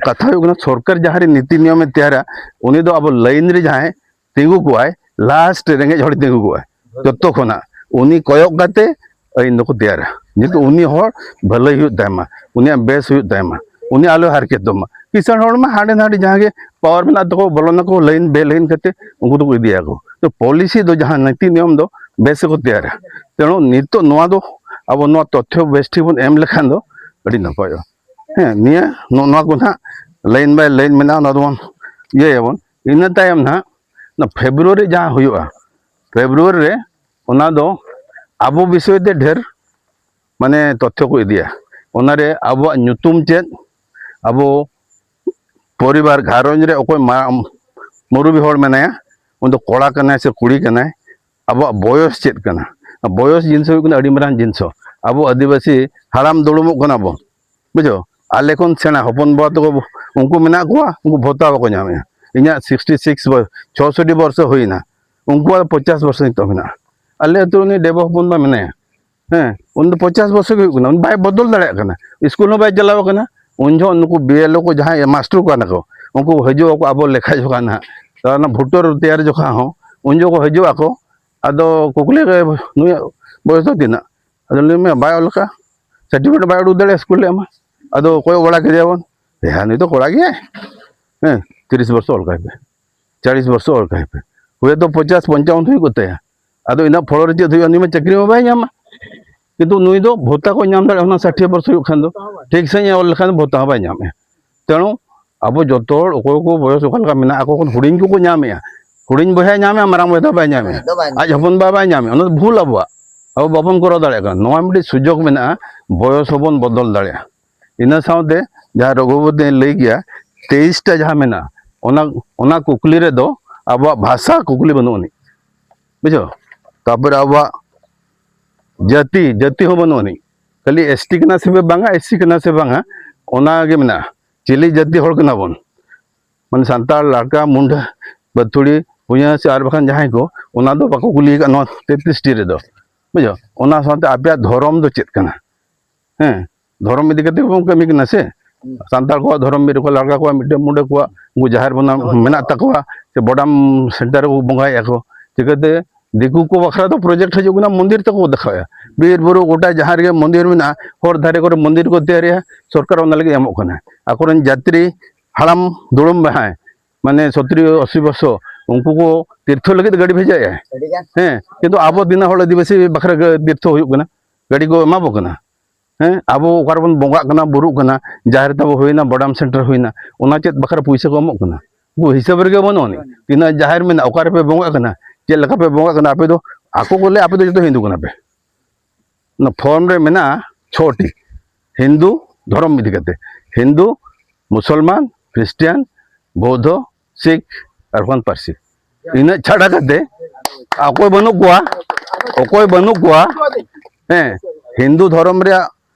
ᱠᱟᱛᱷᱟ ᱦᱩᱭᱩᱜ ᱠᱟᱱᱟ, ᱥᱚᱨᱠᱟᱨ ᱡᱟᱦᱟᱸ ᱨᱮ ᱱᱤᱛᱤ ᱱᱤᱭᱚᱢᱮ ᱛᱮᱭᱟᱨᱟ, ᱩᱱᱤ ᱫᱚ ᱟᱵᱚ ᱞᱟᱭᱤᱱ ᱨᱮ ᱡᱟᱦᱟᱸᱭ ᱛᱤᱸᱜᱩ ᱠᱚᱜᱼᱟᱭ, ᱞᱟᱥᱴ ᱨᱮᱸᱜᱮᱡ ᱦᱚᱲ ᱛᱤᱸᱜᱩ ᱠᱚᱜᱼᱟᱭ ᱡᱚᱛᱚ ᱠᱷᱚᱱᱟᱜ᱾ ᱩᱱᱤ ᱠᱚᱭᱚᱜ ᱠᱟᱛᱮ ᱟᱹᱭᱤᱱ ᱫᱚᱠᱚ ᱛᱮᱭᱟᱨᱟ, ᱡᱮᱦᱮᱛᱩ ᱩᱱᱤ ᱦᱚᱲ ᱵᱷᱟᱹᱞᱟᱹᱭ ᱦᱩᱭᱩᱜ ᱛᱟᱭᱢᱟ, ᱩᱱᱤᱭᱟᱜ ᱵᱮᱥ ᱦᱩᱭᱩᱜ ᱛᱟᱭᱢᱟ, ᱩᱱᱤ ᱟᱞᱚᱭ ᱦᱟᱨᱠᱮᱛᱚᱜ ᱢᱟ᱾ ᱠᱤᱥᱟᱹᱬ ᱦᱚᱲ ᱢᱟ ᱦᱟᱸᱰᱮ ᱱᱟᱰᱮ ᱡᱟᱦᱟᱸ ᱜᱮ ᱯᱟᱣᱟᱨ ᱢᱮᱱᱟᱜ ᱛᱟᱠᱚ, ᱵᱚᱞᱚᱱᱟᱠᱚ ᱞᱟᱭᱤᱱ ᱵᱮ ᱞᱟᱭᱤᱱ ᱠᱟᱛᱮ ᱩᱱᱠᱩ ᱫᱚᱠᱚ ᱤᱫᱤᱭᱟᱠᱚ᱾ ᱛᱚ ᱯᱚᱞᱤᱥᱤ ᱫᱚ ᱡᱟᱦᱟᱸ ᱱᱤᱛᱤ ᱱᱤᱭᱚᱢ ᱫᱚ ᱵᱮᱥ ᱜᱮᱠᱚ ᱛᱮᱭᱟᱨᱟ᱾ ᱛᱮᱬᱩ ᱱᱤᱛᱚᱜ ᱱᱚᱣᱟ ᱫᱚ ᱟᱵᱚ ᱱᱚᱣᱟ ᱛᱚᱛᱛᱷᱚ ᱵᱮᱥ ᱴᱷᱤᱠ ᱵᱚᱱ ᱮᱢ ᱞᱮᱠᱷᱟᱱ ᱫᱚ ᱟᱹᱰᱤ ᱱᱟᱯᱟᱭᱚᱜᱼᱟ᱾ ᱦᱮᱸ, ᱱᱤᱭᱟᱹ ᱱᱚ-, ᱱᱚᱣᱟ ᱠᱚ ᱱᱟᱦᱟᱜ ᱞᱟᱭᱤᱱ ᱵᱟᱭ ᱞᱟᱭᱤᱱ ᱢᱮᱱᱟᱜᱼᱟ, ᱚᱱᱟ ᱫᱚᱵᱚᱱ ᱤᱭᱟᱹᱭᱟᱵᱚᱱ᱾ ᱤᱱᱟᱹ ᱛᱟᱭᱚᱢ ᱱᱟᱦᱟᱜ ᱚᱱᱟ ᱯᱷᱮᱵᱽᱨᱩᱣᱟᱨᱤ ᱡᱟᱦᱟᱸ ᱦᱩᱭᱩᱜᱼᱟ, ᱯᱷᱮᱵᱽᱨᱩᱣᱟᱨᱤ ᱨᱮ ᱚᱱᱟ ᱫᱚ ᱟᱵᱚ ᱵᱤᱥᱚᱭ ᱛᱮ ᱰᱷᱮᱨ ᱢᱟᱱᱮ ᱛᱚᱛᱛᱷᱚ ᱠᱚ ᱤᱫᱤᱭᱟ᱾ ᱚᱱᱟᱨᱮ ᱟᱵᱚᱣᱟᱜ ᱧᱩᱛᱩᱢ ᱪᱮᱫ, ᱟᱵᱚ ᱯᱚᱨᱤᱵᱟᱨ ᱜᱷᱟᱨᱚᱸᱡᱽ ᱨᱮ ᱚᱠᱚᱭ ᱢᱟ-, ᱢᱩᱨᱩᱵᱤ ᱦᱚᱲ ᱢᱮᱱᱟᱭᱟ, ᱩᱱᱤ ᱫᱚ ᱠᱚᱲᱟ ᱠᱟᱱᱟᱭ ᱥᱮ ᱠᱩᱲᱤ ᱠᱟᱱᱟᱭ, ᱟᱵᱚᱣᱟᱜ ᱵᱚᱭᱚᱥ ᱪᱮᱫ ᱠᱟᱱᱟ? ᱵᱚᱭᱚᱥ ᱡᱤᱱᱤᱥ ᱦᱩᱭᱩᱜ ᱠᱟᱱᱟ ᱟᱹᱰᱤ ᱢᱟᱨᱟᱝ ᱡᱤᱱᱤᱥ᱾ ᱟᱵᱚ ᱟᱹᱫᱤᱵᱟᱹᱥᱤ ᱦᱟᱲᱟᱢ ᱫᱩᱲᱩᱵᱚᱜ ᱠᱟᱱᱟ ᱵᱚᱱ, ᱵᱩᱡᱷᱟᱹᱣ? ᱟᱞᱮ ᱠᱷᱚᱱ ᱥᱮᱬᱟ ᱦᱚᱯᱚᱱ ᱵᱟ ᱛᱟᱠᱚ, ᱩᱱᱠᱩ ᱢᱮᱱᱟᱜ ᱠᱚᱣᱟ, ᱩᱱᱠᱩ ᱵᱷᱚᱛᱟ ᱵᱟᱠᱚ ᱧᱟᱢᱮᱜᱼᱟ᱾ ᱤᱧᱟᱹᱜ ᱥᱤᱠᱥᱴᱤ ᱥᱤᱠᱥ ᱵᱚᱭᱚᱥ, ᱪᱷᱚᱥᱚᱴᱤ ᱵᱚᱨᱥᱚ ᱦᱩᱭᱱᱟ, ᱩᱱᱠᱩᱣᱟᱜ ᱯᱚᱪᱟᱥ ᱵᱚᱨᱥᱚ ᱱᱤᱛᱚᱜ ᱢᱮᱱᱟᱜᱼᱟ᱾ ᱟᱞᱮ ᱟᱹᱛᱩ ᱨᱤᱱᱤᱡ ᱰᱮᱵᱚ ᱦᱚᱯᱚᱱ ᱵᱟ ᱢᱮᱱᱟᱭᱟ, ᱦᱮᱸ, ᱩᱱᱤ ᱫᱚ ᱯᱚᱪᱟᱥ ᱵᱚᱨᱥᱚ ᱜᱮ ᱦᱩᱭᱩᱜ ᱠᱟᱱᱟ, ᱩᱱᱤ ᱵᱟᱭ ᱵᱚᱫᱚᱞ ᱫᱟᱲᱮᱭᱟᱜ ᱠᱟᱱᱟ, ᱥᱠᱩᱞ ᱦᱚᱸ ᱵᱟᱭ ᱪᱟᱞᱟᱣ ᱠᱟᱱᱟ᱾ ᱩᱱ ᱡᱚᱦᱚᱜ ᱱᱩᱠᱩ ᱵᱤ ᱮᱞ ᱳ ᱠᱚ ᱡᱟᱦᱟᱸᱭ ᱢᱟᱥᱴᱟᱨ ᱠᱚ ᱠᱟᱱᱟ ᱠᱚ, ᱩᱱᱠᱩ ᱠᱚ ᱦᱤᱡᱩᱜ ᱟᱠᱚ ᱟᱵᱚ ᱞᱮᱠᱷᱟ ᱡᱚᱠᱷᱟ ᱱᱟᱦᱟᱜ, ᱛᱚ ᱚᱱᱟ ᱵᱷᱳᱴᱟᱨ ᱛᱮᱭᱟᱨ ᱡᱚᱠᱷᱟ ᱦᱚᱸ ᱩᱱ ᱡᱚᱦᱚᱜ ᱠᱚ ᱦᱤᱡᱩᱜ ᱟᱠᱚ, ᱟᱫᱚ ᱠᱩᱠᱞᱤ ᱨᱮ, "ᱱᱩᱭᱟᱜ ᱵᱚᱭᱚᱥ ᱫᱚ ᱛᱤᱱᱟᱹᱜ?" ᱟᱫᱚ ᱞᱟᱹᱭ ᱢᱮ, ᱵᱟᱭ ᱚᱞ ᱠᱟᱜᱼᱟ, ᱥᱟᱨᱴᱤᱯᱷᱤᱠᱮᱴ ᱵᱟᱭ ᱩᱰᱩᱠ ᱫᱟᱲᱮᱭᱟᱜᱼᱟ ᱥᱠᱩᱞ ᱨᱮᱭᱟᱜ ᱢᱟ᱾ ᱟᱫᱚ ᱠᱚᱭᱚᱜ ᱵᱟᱲᱟ ᱠᱮᱫᱮᱭᱟ ᱵᱚᱱ, "ᱦᱮᱸ, ᱱᱩᱭ ᱫᱚ ᱠᱚᱲᱟ ᱜᱮᱭᱟᱭ, ᱦᱮᱸ, ᱛᱤᱨᱤᱥ ᱵᱚᱨᱥᱚ ᱚᱞ ᱠᱟᱭ ᱯᱮ, ᱪᱟᱞᱤᱥ ᱵᱚᱨᱥᱚ ᱚᱞ ᱠᱟᱭ ᱯᱮ, ᱦᱩᱭᱛᱚ ᱯᱚᱪᱟᱥ ᱯᱚᱧᱪᱟᱣᱚᱱ ᱦᱩᱭᱩᱜ ᱠᱚ ᱛᱟᱭᱟ, ᱟᱫᱚ ᱤᱱᱟᱹᱜ ᱯᱷᱚᱞᱚ ᱨᱮ ᱪᱮᱫ ᱦᱩᱭᱩᱜᱼᱟ? ᱩᱱᱤ ᱢᱟ ᱪᱟᱹᱠᱨᱤ ᱢᱟ ᱵᱟᱭ ᱧᱟᱢᱟ, ᱠᱤᱱᱛᱩ ᱱᱩᱭ ᱫᱚ ᱵᱷᱚᱛᱟ ᱠᱚ ᱧᱟᱢ ᱫᱟᱲᱮᱭᱟᱜᱼᱟ, ᱚᱱᱟ ᱥᱟᱴᱷᱤᱭᱟ ᱵᱚᱨᱥᱚ ᱦᱩᱭᱩᱜ ᱠᱷᱟᱱ ᱫᱚ, ᱴᱷᱤᱠ ᱥᱟᱺᱦᱤᱡ ᱮ ᱚᱞ ᱞᱮᱠᱷᱟᱱ ᱫᱚ ᱵᱷᱚᱛᱟ ᱦᱚᱸ ᱵᱟᱭ ᱧᱟᱢᱮᱜᱼᱟ᱾" ᱛᱮᱬᱩ ᱟᱵᱚ ᱡᱚᱛᱚ ᱦᱚᱲ ᱚᱠᱚᱭ ᱠᱚ ᱵᱚᱭᱚᱥ ᱚᱠᱟ ᱞᱮᱠᱟ ᱢᱮᱱᱟᱜ ᱟᱠᱚ, ᱠᱷᱚᱱ ᱦᱩᱰᱤᱧ ᱠᱚᱠᱚ ᱧᱟᱢᱮᱜᱼᱟ, ᱦᱩᱰᱤᱧ ᱵᱚᱭᱦᱟᱭ ᱧᱟᱢᱮᱜᱼᱟ, ᱢᱟᱨᱟᱝ ᱵᱚᱭᱦᱟ ᱫᱚ ᱵᱟᱭ ᱧᱟᱢᱮᱜᱼᱟ, ᱫᱚ ᱵᱟᱭ ᱧᱟᱢᱮᱜᱼᱟ᱾ ᱟᱡ ᱦᱚᱯᱚᱱ ᱵᱟ ᱵᱟᱭ ᱧᱟᱢᱮᱜᱼᱟ, ᱚᱱᱟ ᱫᱚ ᱵᱷᱩᱞ ᱟᱵᱚᱣᱟᱜ, ᱟᱵᱚ ᱵᱟᱵᱚᱱ ᱠᱚᱨᱟᱣ ᱫᱟᱲᱮᱭᱟᱜ ᱠᱟᱱᱟ᱾ ᱱᱚᱣᱟ ᱢᱤᱫᱴᱤᱡ ᱥᱩᱡᱳᱜᱽ ᱢᱮᱱᱟᱜᱼᱟ, ᱵᱚᱭᱚᱥ ᱦᱚᱸᱵᱚᱱ ᱵᱚᱫᱚᱞ ᱫᱟᱲᱮᱭᱟᱜᱼᱟ᱾ ᱤᱱᱟᱹ ᱥᱟᱶᱛᱮ ᱡᱟᱦᱟᱸ ᱨᱚᱜᱷᱩᱯᱚᱛᱤᱧ ᱞᱟᱹᱭ ᱜᱮᱭᱟ, ᱛᱮᱭᱤᱥ ᱴᱟ ᱡᱟᱦᱟᱸ ᱢᱮᱱᱟᱜᱼᱟ, ᱚᱱᱟ, ᱚᱱᱟ ᱠᱩᱠᱞᱤ ᱨᱮᱫᱚ ᱟᱵᱚᱣᱟᱜ ᱵᱷᱟᱥᱟ ᱠᱩᱠᱞᱤ ᱵᱟᱹᱱᱩᱜ ᱟᱹᱱᱤᱡ, ᱵᱩᱡᱷᱟᱹᱣ᱾ ᱛᱟᱯᱚᱨᱮ ᱟᱵᱚᱣᱟᱜ ᱡᱟᱹᱛᱤ, ᱡᱟᱹᱛᱤ ᱦᱚᱸ ᱵᱟᱹᱱᱩᱜ ᱟᱹᱱᱤᱡ, ᱠᱷᱟᱹᱞᱤ ᱮᱥ ᱴᱤ ᱠᱟᱱᱟ ᱥᱮ ᱵᱟᱝᱟ, ᱮᱥ ᱥᱤ ᱠᱟᱱᱟ ᱥᱮ ᱵᱟᱝᱟ, ᱚᱱᱟ ᱜᱮ ᱢᱮᱱᱟᱜᱼᱟ᱾ ᱪᱤᱞᱤ ᱡᱟᱹᱛᱤ ᱦᱚᱲ ᱠᱟᱱᱟ ᱵᱚᱱ? ᱢᱟᱱᱮ ᱥᱟᱱᱛᱟᱲ, ᱞᱟᱲᱠᱟ, ᱢᱩᱱᱰᱟ, ᱵᱟᱹᱛᱷᱩᱲᱤ, ᱵᱷᱩᱭᱟᱹ ᱥᱮ ᱟᱨ ᱵᱟᱠᱷᱟᱱ ᱡᱟᱦᱟᱸᱭ ᱠᱚ, ᱚᱱᱟ ᱫᱚ ᱵᱟᱠᱚ ᱠᱩᱞᱤ ᱟᱠᱟᱫ ᱱᱚᱣᱟ ᱛᱮᱛᱨᱤᱥ ᱴᱤ ᱨᱮᱫᱚ, ᱵᱩᱡᱷᱟᱹᱣ᱾ ᱚᱱᱟ ᱥᱟᱶᱛᱮ ᱟᱯᱮᱭᱟᱜ ᱫᱷᱚᱨᱚᱢ ᱫᱚ ᱪᱮᱫ ᱠᱟᱱᱟ? ᱦᱮᱸ, ᱫᱷᱚᱨᱚᱢ ᱤᱫᱤ ᱠᱟᱛᱮ ᱵᱚᱱ ᱠᱟᱹᱢᱤ ᱠᱟᱱᱟ ᱥᱮ? ᱦᱩᱸ᱾ ᱥᱟᱱᱛᱟᱲ ᱠᱚᱣᱟᱜ ᱫᱷᱚᱨᱚᱢ ᱢᱤᱫ ᱨᱚᱠᱚᱢ, ᱞᱟᱲᱠᱟ ᱠᱚᱣᱟᱜ ᱢᱤᱫᱴᱮᱱ, ᱢᱩᱱᱰᱟ ᱠᱚᱣᱟᱜ, ᱩᱱᱠᱩ ᱡᱟᱦᱮᱨ ᱵᱚᱱᱟ ᱦᱳᱭ᱾ ᱢᱮᱱᱟᱜ ᱛᱟᱠᱚᱣᱟ, ᱥᱮ ᱵᱚᱰᱟᱢ ᱥᱮᱱᱴᱟᱨ ᱨᱮᱠᱚ ᱵᱚᱸᱜᱟᱭᱮᱫᱼᱟ ᱠᱚ, ᱪᱤᱠᱟᱹᱛᱮ? ᱫᱤᱠᱩ ᱠᱚ ᱵᱟᱠᱷᱨᱟ ᱫᱚ ᱯᱨᱚᱡᱮᱠᱴ ᱦᱤᱡᱩᱜ ᱠᱟᱱᱟ, ᱢᱚᱱᱫᱤᱨ ᱛᱟᱠᱚ ᱠᱚ ᱫᱮᱠᱷᱟᱣᱮᱫᱼᱟ᱾ ᱵᱤᱨ ᱵᱩᱨᱩ ᱜᱚᱴᱟ ᱡᱟᱦᱟᱸ ᱨᱮᱜᱮ ᱢᱚᱱᱫᱤᱨ ᱢᱮᱱᱟᱜᱼᱟ, ᱦᱚᱨ ᱫᱷᱟᱨᱮ ᱠᱚᱨᱮ ᱢᱚᱱᱫᱤᱨ ᱠᱚ ᱛᱮᱭᱟᱨᱮᱜᱼᱟ, ᱥᱚᱨᱠᱟᱨ ᱚᱱᱟ ᱞᱟᱹᱜᱤᱫ ᱮᱢᱚᱜ ᱠᱟᱱᱟ᱾ ᱟᱠᱚᱨᱮᱱ ᱡᱟᱛᱨᱤ, ᱦᱟᱲᱟᱢ ᱫᱩᱲᱩᱢ ᱡᱟᱦᱟᱸᱭ, ᱢᱟᱱᱮ ᱥᱚᱛᱨᱤ ᱟᱥᱤ ᱵᱚᱨᱥᱚ, ᱩᱱᱠᱩ ᱠᱚ ᱛᱤᱨᱛᱷᱚ ᱞᱟᱹᱜᱤᱫ ᱜᱟᱹᱰᱤ ᱵᱷᱮᱡᱟᱭᱮᱫᱼᱟ᱾ ᱟᱹᱰᱤᱜᱟᱱ᱾ ᱦᱮᱸ, ᱠᱤᱱᱛᱩ ᱟᱵᱚ ᱫᱤᱱᱟᱹ ᱦᱚᱲ ᱟᱹᱫᱤᱵᱟᱹᱥᱤ ᱵᱟᱠᱷᱨᱟ ᱜᱮ ᱛᱤᱨᱛᱷᱚ ᱦᱩᱭᱩᱜ ᱠᱟᱱᱟ, ᱜᱟᱹᱰᱤ ᱠᱚ ᱮᱢᱟ ᱵᱚ ᱠᱟᱱᱟ᱾ ᱦᱮᱸ, ᱟᱵᱚ ᱚᱠᱟ ᱨᱮᱵᱚᱱ ᱵᱚᱸᱜᱟᱜ ᱠᱟᱱᱟ, ᱵᱩᱨᱩᱜ ᱠᱟᱱᱟ, ᱡᱟᱦᱮᱨ ᱛᱟᱵᱚ ᱦᱩᱭᱱᱟ, ᱵᱚᱰᱟᱢ ᱥᱮᱱᱴᱟᱨ ᱦᱩᱭᱱᱟ, ᱚᱱᱟ ᱪᱮᱫ ᱵᱟᱠᱷᱨᱟ ᱯᱩᱭᱥᱟᱹ ᱠᱚ ᱮᱢᱚᱜ ᱠᱟᱱᱟ? ᱩᱱᱠᱩ ᱦᱤᱥᱟᱹᱵ ᱨᱮᱜᱮ ᱵᱟᱹᱱᱩᱜ ᱟᱹᱱᱤᱡ, ᱛᱤᱱᱟᱹᱜ ᱡᱟᱦᱮᱨ ᱢᱮᱱᱟᱜᱼᱟ, ᱚᱠᱟ ᱨᱮᱯᱮ ᱵᱚᱸᱜᱟᱜ ᱠᱟᱱᱟ, ᱪᱮᱫ ᱞᱮᱠᱟ ᱯᱮ ᱵᱚᱸᱜᱟᱜ ᱠᱟᱱᱟ, ᱟᱯᱮ ᱫᱚ, ᱟᱠᱚ ᱠᱚ ᱞᱟᱹᱭᱟ ᱟᱯᱮ ᱫᱚ ᱡᱚᱛᱚ ᱦᱤᱱᱫᱩ ᱠᱟᱱᱟ ᱯᱮ᱾ ᱚᱱᱟ ᱯᱷᱚᱨᱢ ᱨᱮ ᱢᱮᱱᱟᱜᱼᱟ ᱪᱷᱚᱴᱤ ᱦᱤᱱᱫᱩ ᱫᱷᱚᱨᱚᱢ ᱤᱫᱤ ᱠᱟᱛᱮ, ᱦᱤᱱᱫᱩ, ᱢᱩᱥᱚᱞᱢᱟᱱ, ᱠᱷᱨᱤᱥᱴᱤᱭᱟᱱ, ᱵᱳᱫᱷᱚ, ᱥᱤᱠᱷ, ᱟᱨ ᱵᱟᱝ ᱯᱟᱹᱨᱥᱤ᱾ ᱤᱱᱟᱹᱜ ᱪᱷᱟᱰᱟ ᱠᱟᱛᱮ ᱚᱠᱚᱭ ᱵᱟᱹᱱᱩᱜ ᱠᱚᱣᱟ, ᱚᱠᱚᱭ ᱵᱟᱹᱱᱩᱜ ᱠᱚᱣᱟ᱾ ᱦᱮᱸ, ᱦᱤᱱᱫᱩ ᱫᱷᱚᱨᱚᱢ ᱨᱮᱭᱟᱜ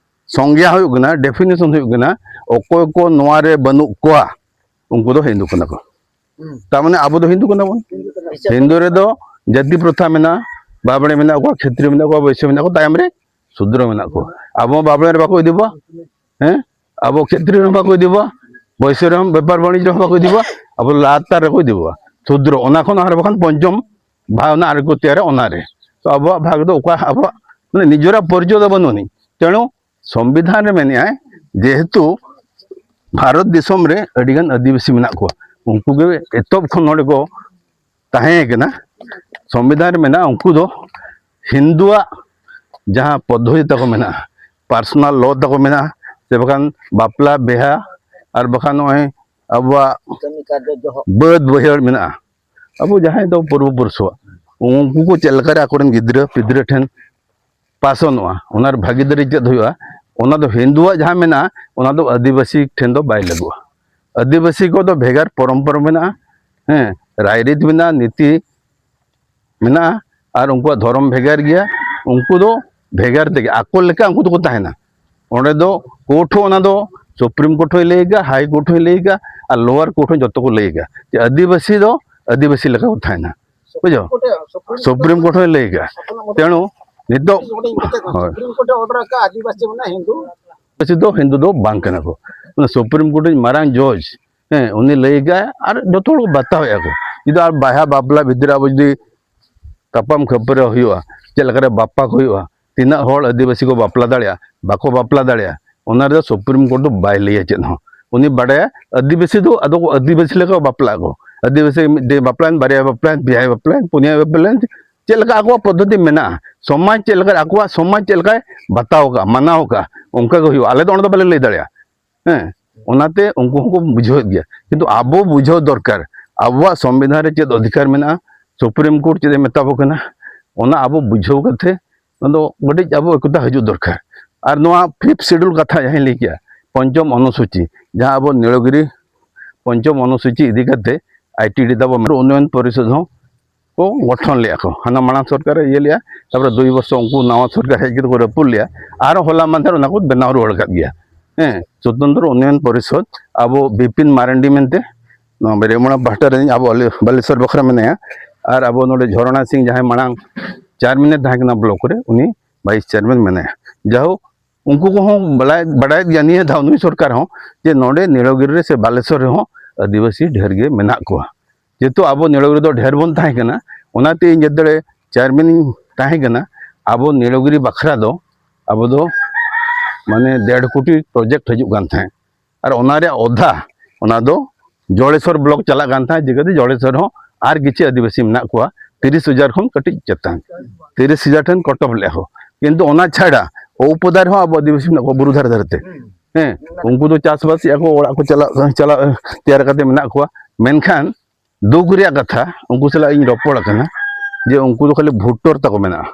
ᱥᱚᱝᱜᱮ ᱦᱩᱭᱩᱜ ᱠᱟᱱᱟ, ᱰᱮᱯᱷᱤᱱᱮᱥᱚᱱ ᱦᱩᱭᱩᱜ ᱠᱟᱱᱟ, ᱚᱠᱚᱭ ᱠᱚ ᱱᱚᱣᱟ ᱨᱮ ᱵᱟᱹᱱᱩᱜ ᱠᱚᱣᱟ, ᱩᱱᱠᱩ ᱫᱚ ᱦᱤᱱᱫᱩ ᱠᱟᱱᱟ ᱠᱚ᱾ ᱦᱩᱸ᱾ ᱛᱟᱨ ᱢᱟᱱᱮ ᱟᱵᱚ ᱫᱚ ᱦᱤᱱᱫᱩ ᱠᱟᱱᱟ ᱵᱚᱱ᱾ ᱦᱤᱥᱟᱹᱵ ᱦᱤᱱᱫᱩ ᱨᱮᱫᱚ ᱡᱟᱹᱛᱤ ᱯᱨᱚᱛᱷᱟ ᱢᱮᱱᱟᱜᱼᱟ, ᱵᱟᱵᱲᱮ ᱢᱮᱱᱟᱜ ᱠᱚᱣᱟ, ᱠᱷᱮᱛᱨᱤᱭᱚ ᱢᱮᱱᱟᱜ ᱠᱚᱣᱟ, ᱵᱳᱭᱥᱭᱚ ᱢᱮᱱᱟᱜ ᱠᱚᱣᱟ, ᱛᱟᱭᱚᱢ ᱨᱮ ᱥᱩᱫᱨᱚ ᱢᱮᱱᱟᱜ ᱠᱚᱣᱟ᱾ ᱟᱵᱚ ᱵᱟᱵᱲᱮ ᱨᱮ ᱵᱟᱠᱚ ᱤᱫᱤ ᱵᱚᱣᱟ, ᱦᱮᱸ? ᱟᱵᱚ ᱠᱷᱮᱛᱨᱤᱭᱚ ᱨᱮᱦᱚᱸ ᱵᱟᱠᱚ ᱤᱫᱤ ᱵᱚᱣᱟ, ᱵᱳᱭᱥᱭᱚ ᱨᱮᱦᱚᱸ, ᱵᱮᱯᱟᱨ ᱵᱟᱹᱱᱤᱡᱽ ᱨᱮᱦᱚᱸ ᱵᱟᱠᱚ ᱤᱫᱤ ᱵᱚᱣᱟ, ᱟᱵᱚ ᱞᱟᱛᱟᱨ ᱨᱮᱠᱚ ᱤᱫᱤ ᱵᱚᱣᱟ᱾ ᱥᱩᱫᱨᱚ, ᱚᱱᱟ ᱠᱷᱚᱱ ᱟᱨ ᱵᱟᱠᱷᱟᱱ ᱯᱚᱧᱪᱚᱢ ᱵᱷᱟᱵᱽᱱᱟ ᱟᱨ ᱠᱚ ᱛᱮᱭᱟᱨᱟ, ᱚᱱᱟ ᱨᱮ᱾ ᱛᱚ ᱟᱵᱚᱣᱟᱜ ᱵᱷᱟᱜᱽ ᱫᱚ ᱚᱠᱟ, ᱟᱵᱚᱣᱟᱜ ᱢᱟᱱᱮ ᱱᱤᱡᱚᱨᱟᱜ ᱯᱚᱨᱤᱪᱚᱭ ᱫᱚ ᱵᱟᱹᱱᱩᱜ ᱟᱹᱱᱤᱡ᱾ ᱛᱮᱬᱩ ᱥᱚᱝᱵᱤᱫᱷᱟᱱ ᱨᱮ ᱢᱮᱱᱮᱜᱼᱟᱭ, ᱡᱮᱦᱮᱛᱩ ᱵᱷᱟᱨᱚᱛ ᱫᱤᱥᱚᱢ ᱨᱮ ᱟᱹᱰᱤᱜᱟᱱ ᱟᱹᱫᱤᱵᱟᱹᱥᱤ ᱢᱮᱱᱟᱜ ᱠᱚᱣᱟ, ᱩᱱᱠᱩ ᱜᱮ ᱮᱛᱚᱦᱚᱵ ᱠᱷᱚᱱ ᱱᱚᱰᱮ ᱠᱚ ᱛᱟᱦᱮᱸ ᱠᱟᱱᱟ, ᱥᱚᱝᱵᱤᱫᱷᱟᱱ ᱨᱮ ᱢᱮᱱᱟᱜᱼᱟ, ᱩᱱᱠᱩ ᱫᱚ ᱦᱤᱱᱫᱩᱣᱟᱜ ᱡᱟᱦᱟᱸ ᱯᱚᱫᱽᱫᱷᱚᱛᱤ ᱛᱟᱠᱚ ᱢᱮᱱᱟᱜᱼᱟ, ᱯᱟᱨᱥᱚᱱᱟᱞ ᱞᱚ ᱛᱟᱠᱚ ᱢᱮᱱᱟᱜᱼᱟ, ᱥᱮ ᱵᱟᱠᱷᱟᱱ ᱵᱟᱯᱞᱟ ᱵᱤᱦᱟ, ᱟᱨ ᱵᱟᱠᱷᱟᱱ ᱱᱚᱜᱼᱚᱭ ᱟᱵᱚᱣᱟᱜ ᱠᱟᱹᱢᱤ ᱠᱟᱨᱡᱚ ᱡᱚᱦᱚᱜ᱾ ᱵᱟᱹᱫᱽ ᱵᱟᱹᱭᱦᱟᱹᱲ ᱢᱮᱱᱟᱜᱼᱟ, ᱟᱵᱚ ᱡᱟᱦᱟᱸᱭ ᱫᱚ ᱯᱩᱨᱵᱚ ᱯᱩᱨᱩᱥ ᱠᱚᱣᱟᱜ, ᱩᱱᱠᱩ ᱠᱚ ᱪᱮᱫ ᱞᱮᱠᱟᱨᱮ ᱟᱠᱚᱨᱮᱱ ᱜᱤᱫᱽᱨᱟᱹ ᱯᱤᱫᱽᱨᱟᱹ ᱴᱷᱮᱱ ᱯᱟᱥᱚᱱᱚᱜᱼᱟ, ᱚᱱᱟ ᱨᱮ ᱵᱷᱟᱹᱜᱤᱫᱟᱨᱤ ᱪᱮᱫ ᱦᱩᱭᱩᱜᱼᱟ, ᱚᱱᱟ ᱫᱚ ᱦᱤᱱᱫᱩᱣᱟᱜ ᱡᱟᱦᱟᱸ ᱢᱮᱱᱟᱜᱼᱟ, ᱚᱱᱟ ᱫᱚ ᱟᱹᱫᱤᱵᱟᱹᱥᱤ ᱴᱷᱮᱱ ᱫᱚ ᱵᱟᱭ ᱞᱟᱹᱜᱩᱜᱼᱟ᱾ ᱟᱹᱫᱤᱵᱟᱹᱥᱤ ᱠᱚᱫᱚ ᱵᱷᱮᱜᱟᱨ ᱯᱚᱨᱚᱢᱯᱚᱨᱟ ᱢᱮᱱᱟᱜᱼᱟ᱾ ᱦᱮᱸ, ᱨᱟᱭᱨᱤᱛ ᱢᱮᱱᱟᱜᱼᱟ, ᱱᱤᱛᱤ ᱢᱮᱱᱟᱜᱼᱟ, ᱟᱨ ᱩᱱᱠᱩᱣᱟᱜ ᱫᱷᱚᱨᱚᱢ ᱵᱷᱮᱜᱟᱨ ᱜᱮᱭᱟ᱾ ᱩᱱᱠᱩ ᱫᱚ ᱵᱷᱮᱜᱟᱨ ᱛᱮᱜᱮ ᱟᱠᱚ ᱞᱮᱠᱟ ᱩᱱᱠᱩ ᱫᱚᱠᱚ ᱛᱟᱦᱮᱱᱟ᱾ ᱚᱸᱰᱮ ᱫᱚ ᱠᱳᱨᱴ ᱦᱚᱸ, ᱚᱱᱟ ᱫᱚ ᱥᱩᱯᱨᱤᱢ ᱠᱳᱨᱴ ᱦᱚᱸᱭ ᱞᱟᱹᱭ ᱟᱠᱟᱫᱼᱟ, ᱦᱟᱭ ᱠᱳᱨᱴ ᱦᱚᱸᱭ ᱞᱟᱹᱭ ᱟᱠᱟᱫᱼᱟ, ᱟᱨ ᱞᱳᱣᱟᱨ ᱠᱳᱨᱴ ᱦᱚᱸ ᱡᱚᱛᱚ ᱠᱚ ᱞᱟᱹᱭ ᱟᱠᱟᱫᱼᱟ ᱡᱮ ᱟᱹᱫᱤᱵᱟᱹᱥᱤ ᱫᱚ ᱟᱹᱫᱤᱵᱟᱹᱥᱤ ᱞᱮᱠᱟ ᱠᱚ ᱛᱟᱦᱮᱱᱟ᱾ ᱵᱩᱡᱷᱟᱹᱣ? ᱥᱩᱯᱨᱤᱢ ᱠᱳᱨᱴ ᱦᱚᱸᱭ ᱞᱟᱹᱭ ᱟᱠᱟᱫᱼᱟ᱾ ᱛᱮᱬᱩ ᱱᱤᱛᱚᱜ ᱦᱳᱭ᱾ ᱥᱩᱯᱨᱤᱢ ᱠᱳᱨᱴ ᱮ ᱚᱨᱰᱟᱨ ᱟᱠᱟᱫᱼᱟ, ᱟᱹᱫᱤᱵᱟᱹᱥᱤ ᱢᱟᱱᱮ ᱦᱤᱱᱫᱩ᱾ ᱟᱹᱫᱤᱵᱟᱹᱥᱤ ᱫᱚ ᱦᱤᱱᱫᱩ ᱫᱚ ᱵᱟᱝ ᱠᱟᱱᱟ ᱠᱚ᱾ ᱚᱱᱟ ᱥᱩᱯᱨᱤᱢ ᱠᱳᱨᱴ ᱨᱤᱱ ᱢᱟᱨᱟᱝ ᱡᱚᱡᱽ, ᱦᱮᱸ, ᱩᱱᱤ ᱞᱟᱹᱭ ᱟᱠᱟᱫᱼᱟ ᱟᱨ ᱡᱚᱛᱚ ᱦᱚᱲ ᱠᱚ ᱵᱟᱛᱟᱣᱮᱫᱼᱟ ᱠᱚ᱾ ᱡᱩᱫᱤ ᱟᱨ ᱵᱟᱦᱟ ᱵᱟᱯᱞᱟ ᱵᱷᱤᱛᱨᱤ ᱨᱮ ᱟᱵᱚ ᱡᱩᱫᱤ ᱛᱟᱯᱟᱢ ᱠᱷᱟᱹᱯᱟᱹᱨᱤ ᱦᱩᱭᱩᱜᱼᱟ, ᱪᱮᱫ ᱞᱮᱠᱟᱨᱮ ᱵᱟᱯᱞᱟ ᱠᱚ ᱦᱩᱭᱩᱜᱼᱟ, ᱛᱤᱱᱟᱹᱜ ᱦᱚᱲ ᱟᱹᱫᱤᱵᱟᱹᱥᱤ ᱠᱚ ᱵᱟᱯᱞᱟ ᱫᱟᱲᱮᱭᱟᱜᱼᱟ, ᱵᱟᱠᱚ ᱵᱟᱯᱞᱟ ᱫᱟᱲᱮᱭᱟᱜᱼᱟ, ᱚᱱᱟ ᱨᱮᱫᱚ ᱥᱩᱯᱨᱤᱢ ᱠᱳᱨᱴ ᱫᱚ ᱵᱟᱭ ᱞᱟᱹᱭᱟ ᱪᱮᱫ ᱦᱚᱸ᱾ ᱩᱱᱤ ᱵᱟᱰᱟᱭᱟ ᱟᱹᱫᱤᱵᱟᱹᱥᱤ ᱫᱚ ᱟᱫᱚ ᱠᱚ ᱟᱹᱫᱤᱵᱟᱹᱥᱤ ᱞᱮᱠᱟ ᱠᱚ ᱵᱟᱯᱞᱟᱜ ᱟᱠᱚ᱾ ᱟᱹᱫᱤᱵᱟᱹᱥᱤ ᱢᱤᱫ ᱫᱤᱱ ᱵᱟᱯᱞᱟᱭᱮᱱ, ᱵᱟᱨᱭᱟ ᱵᱟᱯᱞᱟᱭᱮᱱ, ᱯᱮᱭᱟᱭ ᱵᱟᱯᱞᱟᱭᱮᱱ, ᱯᱩᱱᱭᱟᱭ ᱵᱟᱯᱞᱟᱭᱮᱱ, ᱪᱮᱫ ᱞᱮᱠᱟ ᱟᱠᱚᱣᱟᱜ ᱯᱚᱫᱽᱫᱷᱚᱛᱤ ᱢᱮᱱᱟᱜᱼᱟ, ᱥᱚᱢᱟᱡᱽ ᱪᱮᱫ ᱞᱮᱠᱟ, ᱟᱠᱚᱣᱟᱜ ᱥᱚᱢᱟᱡᱽ ᱪᱮᱫ ᱞᱮᱠᱟᱭ ᱵᱟᱛᱟᱣ ᱟᱠᱟᱫᱼᱟ, ᱢᱟᱱᱟᱣ ᱟᱠᱟᱫᱼᱟ, ᱚᱱᱠᱟ ᱜᱮ ᱦᱩᱭᱩᱜᱼᱟ᱾ ᱟᱞᱮ ᱫᱚ ᱚᱸᱰᱮ ᱫᱚ ᱵᱟᱞᱮ ᱞᱟᱹᱭ ᱫᱟᱲᱮᱭᱟᱜᱼᱟ᱾ ᱦᱮᱸ, ᱚᱱᱟᱛᱮ ᱩᱱᱠᱩ ᱦᱚᱸᱠᱚ ᱵᱩᱡᱷᱟᱹᱣᱮᱫ ᱜᱮᱭᱟ, ᱠᱤᱱᱛᱩ ᱟᱵᱚ ᱵᱩᱡᱷᱟᱹᱣ ᱫᱚᱨᱠᱟᱨ, ᱟᱵᱚᱣᱟᱜ ᱥᱚᱝᱵᱤᱫᱷᱟᱱ ᱨᱮ ᱪᱮᱫ ᱚᱫᱷᱤᱠᱟᱨ ᱢᱮᱱᱟᱜᱼᱟ, ᱥᱩᱯᱨᱤᱢ ᱠᱳᱨᱴ ᱪᱮᱫ ᱮ ᱢᱮᱛᱟ ᱵᱚ ᱠᱟᱱᱟ, ᱚᱱᱟ ᱟᱵᱚ ᱵᱩᱡᱷᱟᱹᱣ ᱠᱟᱛᱮ ᱚᱱᱟ ᱫᱚ ᱠᱟᱹᱴᱤᱡ ᱟᱵᱚ ᱮᱠᱚᱛᱟ ᱦᱤᱡᱩᱜ ᱫᱚᱨᱠᱟᱨ᱾ ᱟᱨ ᱱᱚᱣᱟ ᱯᱷᱤᱯᱛᱷ ᱥᱤᱰᱩᱞ ᱠᱟᱛᱷᱟ ᱡᱟᱦᱟᱸᱧ ᱞᱟᱹᱭ ᱠᱮᱜᱼᱟ, ᱯᱚᱧᱪᱚᱢ ᱚᱱᱩᱥᱩᱪᱤ, ᱡᱟᱦᱟᱸ ᱟᱵᱚ ᱱᱤᱞᱚᱜᱤᱨᱤ ᱯᱚᱧᱪᱚᱢ ᱚᱱᱩᱥᱩᱪᱤ ᱤᱫᱤ ᱠᱟᱛᱮ ᱟᱭ ᱴᱤ ᱰᱤ ᱛᱟᱵᱚ ᱩᱱᱱᱚᱭᱚᱱ ᱯᱚᱨᱤᱥᱚᱫ ᱦᱚᱸ ᱠᱚ ᱜᱚᱴᱷᱚᱱ ᱞᱮᱜᱼᱟ ᱠᱚ᱾ ᱦᱟᱱᱟ ᱢᱟᱲᱟᱝ ᱥᱚᱨᱠᱟᱨᱮ ᱤᱭᱟᱹ ᱞᱮᱜᱼᱟ, ᱛᱟᱨᱯᱚᱨᱮ ᱫᱩᱭ ᱵᱚᱨᱥᱚ ᱩᱱᱠᱩ ᱱᱟᱣᱟ ᱥᱚᱨᱠᱟᱨ ᱦᱮᱡ ᱠᱟᱛᱮ ᱠᱚ ᱨᱟᱹᱯᱩᱫ ᱞᱮᱜᱼᱟ᱾ ᱟᱨᱚ ᱦᱚᱞᱟ ᱢᱟᱫᱷᱮᱨ ᱚᱱᱟ ᱠᱚ ᱵᱮᱱᱟᱣ ᱨᱩᱣᱟᱹᱲ ᱟᱠᱟᱫ ᱜᱮᱭᱟ᱾ ᱦᱮᱸ, ᱥᱚᱛᱚᱱᱛᱨᱚ ᱩᱱᱱᱚᱭᱚᱱ ᱯᱚᱨᱤᱥᱚᱫ, ᱟᱵᱚ ᱵᱤᱯᱤᱱ ᱢᱟᱨᱟᱱᱰᱤ ᱢᱮᱱᱛᱮ ᱱᱚᱣᱟ ᱵᱮᱨᱮᱢᱚᱲᱟ ᱯᱟᱦᱴᱟ ᱨᱮᱱ ᱟᱵᱚ ᱟᱞᱮ ᱵᱟᱞᱮᱥᱚᱨ ᱵᱟᱠᱷᱨᱟ ᱢᱮᱱᱟᱭᱟ, ᱟᱨ ᱟᱵᱚ ᱱᱚᱰᱮ ᱡᱷᱚᱨᱚᱱᱟ ᱥᱤᱝ ᱡᱟᱦᱟᱸᱭ ᱢᱟᱲᱟᱝ ᱪᱮᱭᱟᱨᱢᱮᱱ ᱮ ᱛᱟᱦᱮᱸ ᱠᱟᱱᱟ ᱵᱞᱚᱠ ᱨᱮ, ᱩᱱᱤ ᱵᱷᱟᱭᱤᱥ ᱪᱮᱭᱟᱨᱢᱮᱱ ᱢᱮᱱᱟᱭᱟ᱾ ᱡᱟᱭᱦᱳᱠ, ᱩᱱᱠᱩ ᱠᱚᱦᱚᱸ ᱵᱟᱲᱟᱭ, ᱵᱟᱲᱟᱭᱮᱫ ᱜᱮᱭᱟ ᱱᱤᱭᱟᱹ ᱫᱷᱟᱣ ᱱᱩᱭ ᱥᱚᱨᱠᱟᱨ ᱦᱚᱸ ᱡᱮ ᱱᱚᱰᱮ ᱱᱤᱞᱚᱜᱤᱨᱤ ᱨᱮ ᱥᱮ ᱵᱟᱞᱮᱥᱚᱨ ᱨᱮᱦᱚᱸ ᱟᱹᱫᱤᱵᱟᱹᱥᱤ ᱰᱷᱮᱨ ᱜᱮ ᱢᱮᱱᱟᱜ ᱠᱚᱣᱟ᱾ ᱡᱮᱦᱮᱛᱩ ᱟᱵᱚ ᱱᱤᱞᱚᱜᱤᱨᱤ ᱫᱚ ᱰᱷᱮᱨ ᱵᱚᱱ ᱛᱟᱦᱮᱸ ᱠᱟᱱᱟ, ᱚᱱᱟᱛᱮ ᱤᱧ ᱡᱮᱫᱟᱲᱮ ᱪᱮᱭᱟᱨᱢᱮᱱ ᱤᱧ ᱛᱟᱦᱮᱸ ᱠᱟᱱᱟ᱾ ᱟᱵᱚ ᱱᱤᱞᱚᱜᱤᱨᱤ ᱵᱟᱠᱷᱨᱟ ᱫᱚ ᱟᱵᱚ ᱫᱚ ᱢᱟᱱᱮ ᱰᱮᱲ ᱠᱳᱴᱤ ᱯᱨᱚᱡᱮᱠᱴ ᱦᱤᱡᱩᱜ ᱠᱟᱱ ᱛᱟᱦᱮᱸᱫ, ᱟᱨ ᱚᱱᱟ ᱨᱮᱭᱟᱜ ᱚᱫᱷᱟ ᱚᱱᱟ ᱫᱚ ᱡᱚᱲᱮᱥᱚᱨ ᱵᱞᱚᱠ ᱪᱟᱞᱟᱜ ᱠᱟᱱ ᱛᱟᱦᱮᱸᱫ᱾ ᱪᱤᱠᱟᱹᱛᱮ ᱡᱚᱲᱮᱥᱚᱨ ᱦᱚᱸ ᱟᱨ ᱠᱤᱪᱷᱩ ᱟᱹᱫᱤᱵᱟᱹᱥᱤ ᱢᱮᱱᱟᱜ ᱠᱚᱣᱟ, ᱛᱤᱨᱤᱥ ᱦᱟᱡᱟᱨ ᱠᱷᱚᱱ ᱠᱟᱹᱴᱤᱡ ᱪᱮᱛᱟᱱ, ᱛᱤᱨᱤᱥ ᱦᱟᱡᱟᱨ ᱴᱷᱮᱱ ᱠᱚᱴᱚᱯ ᱞᱮᱫᱼᱟ ᱠᱚ᱾ ᱠᱤᱱᱛᱩ ᱚᱱᱟ ᱪᱷᱟᱰᱟ ᱩᱯᱚᱫᱟ ᱨᱮᱦᱚᱸ ᱟᱵᱚ ᱟᱹᱫᱤᱵᱟᱹᱥᱤ ᱢᱮᱱᱟᱜ ᱠᱚᱣᱟ, ᱵᱩᱨᱩ ᱫᱷᱟᱨᱮ ᱫᱷᱟᱨᱮ ᱛᱮ᱾ ᱦᱮᱸ, ᱩᱱᱠᱩ ᱫᱚ ᱪᱟᱥᱵᱟᱥ ᱮᱫᱼᱟ ᱠᱚ, ᱚᱲᱟᱜ ᱠᱚ ᱪᱟᱞᱟᱜ, ᱪᱟᱞᱟᱜ ᱛᱮᱭᱟᱨ ᱠᱟᱛᱮ ᱢᱮᱱᱟᱜ ᱠᱚᱣᱟ᱾ ᱢᱮᱱᱠᱷᱟᱱ ᱫᱩᱠ ᱨᱮᱭᱟᱜ ᱠᱟᱛᱷᱟ, ᱩᱱᱠᱩ ᱥᱟᱞᱟᱜ ᱤᱧ ᱨᱚᱯᱚᱲ ᱟᱠᱟᱱᱟ ᱡᱮ ᱩᱱᱠᱩ ᱫᱚ ᱠᱷᱟᱹᱞᱤ ᱵᱷᱳᱴ ᱛᱟᱠᱚ ᱢᱮᱱᱟᱜᱼᱟ᱾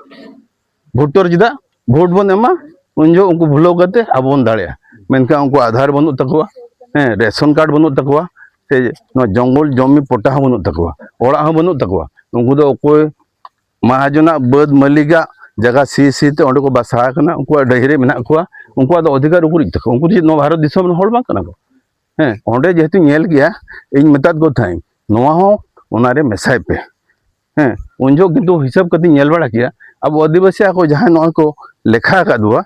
ᱵᱷᱳᱴ ᱪᱮᱫᱟᱜ? ᱵᱷᱳᱴ ᱵᱚᱱ ᱮᱢᱟ, ᱩᱱ ᱡᱚᱦᱚᱜ ᱩᱱᱠᱩ ᱵᱷᱩᱞᱟᱹᱣ ᱠᱟᱛᱮ ᱟᱵᱚ ᱵᱚᱱ ᱫᱟᱲᱮᱭᱟᱜᱼᱟ᱾ ᱢᱮᱱᱠᱷᱟᱱ ᱩᱱᱠᱩ ᱟᱫᱷᱟᱨ ᱵᱟᱹᱱᱩᱜ ᱛᱟᱠᱚᱣᱟ, ᱦᱮᱸ, ᱨᱮᱥᱚᱱ ᱠᱟᱨᱰ ᱵᱟᱹᱱᱩᱜ ᱛᱟᱠᱚᱣᱟ, ᱥᱮ ᱱᱚᱣᱟ ᱡᱚᱝᱜᱚᱞ ᱡᱚᱢᱤ ᱯᱚᱴᱟ ᱦᱚᱸ ᱵᱟᱹᱱᱩᱜ ᱛᱟᱠᱚᱣᱟ, ᱚᱲᱟᱜ ᱦᱚᱸ ᱵᱟᱹᱱᱩᱜ ᱛᱟᱠᱚᱣᱟ᱾ ᱩᱱᱠᱩ ᱫᱚ ᱚᱠᱚᱭ ᱢᱟᱦᱟᱡᱚᱱᱟᱜ ᱵᱟᱹᱫᱽ ᱢᱟᱹᱞᱤᱠᱟᱜ ᱡᱟᱭᱜᱟ ᱥᱤ ᱥᱤ ᱛᱮ ᱚᱸᱰᱮ ᱠᱚ ᱵᱟᱥᱟ ᱟᱠᱟᱱᱟ, ᱩᱱᱠᱩᱣᱟᱜ ᱰᱟᱹᱦᱤ ᱨᱮ ᱢᱮᱱᱟᱜ ᱠᱚᱣᱟ, ᱩᱱᱠᱩᱣᱟᱜ ᱫᱚ ᱚᱫᱷᱤᱠᱟᱨ ᱩᱠᱩᱨᱤᱡ ᱛᱟᱠᱚ? ᱩᱱᱠᱩ ᱫᱚ ᱪᱮᱫ ᱱᱚᱣᱟ ᱵᱷᱟᱨᱚᱛ ᱫᱤᱥᱚᱢ ᱨᱮᱱ ᱦᱚᱲ ᱵᱟᱝ ᱠᱟᱱᱟ ᱠᱚ? ᱦᱮᱸ, ᱚᱸᱰᱮ ᱡᱮᱦᱮᱛᱩ ᱧᱮᱞ ᱜᱮᱭᱟ, ᱤᱧ ᱢᱮᱛᱟᱫ ᱠᱚ ᱛᱟᱦᱮᱸᱫ ᱱᱚᱣᱟ ᱦᱚᱸ ᱚᱱᱟᱨᱮ ᱢᱮᱥᱟᱭ ᱯᱮ᱾ ᱦᱮᱸ, ᱩᱱ ᱡᱚᱦᱚᱜ ᱠᱤᱱᱛᱩ ᱦᱤᱥᱟᱹᱵ ᱠᱟᱛᱮᱧ ᱧᱮᱞ ᱵᱟᱲᱟ ᱠᱮᱭᱟ, ᱟᱵᱚ ᱟᱹᱫᱤᱵᱟᱹᱥᱤ ᱟᱠᱚ ᱡᱟᱦᱟᱸᱭ ᱱᱚᱜᱼᱚᱭ ᱠᱚ ᱞᱮᱠᱷᱟ ᱟᱠᱟᱫ ᱵᱚᱣᱟ,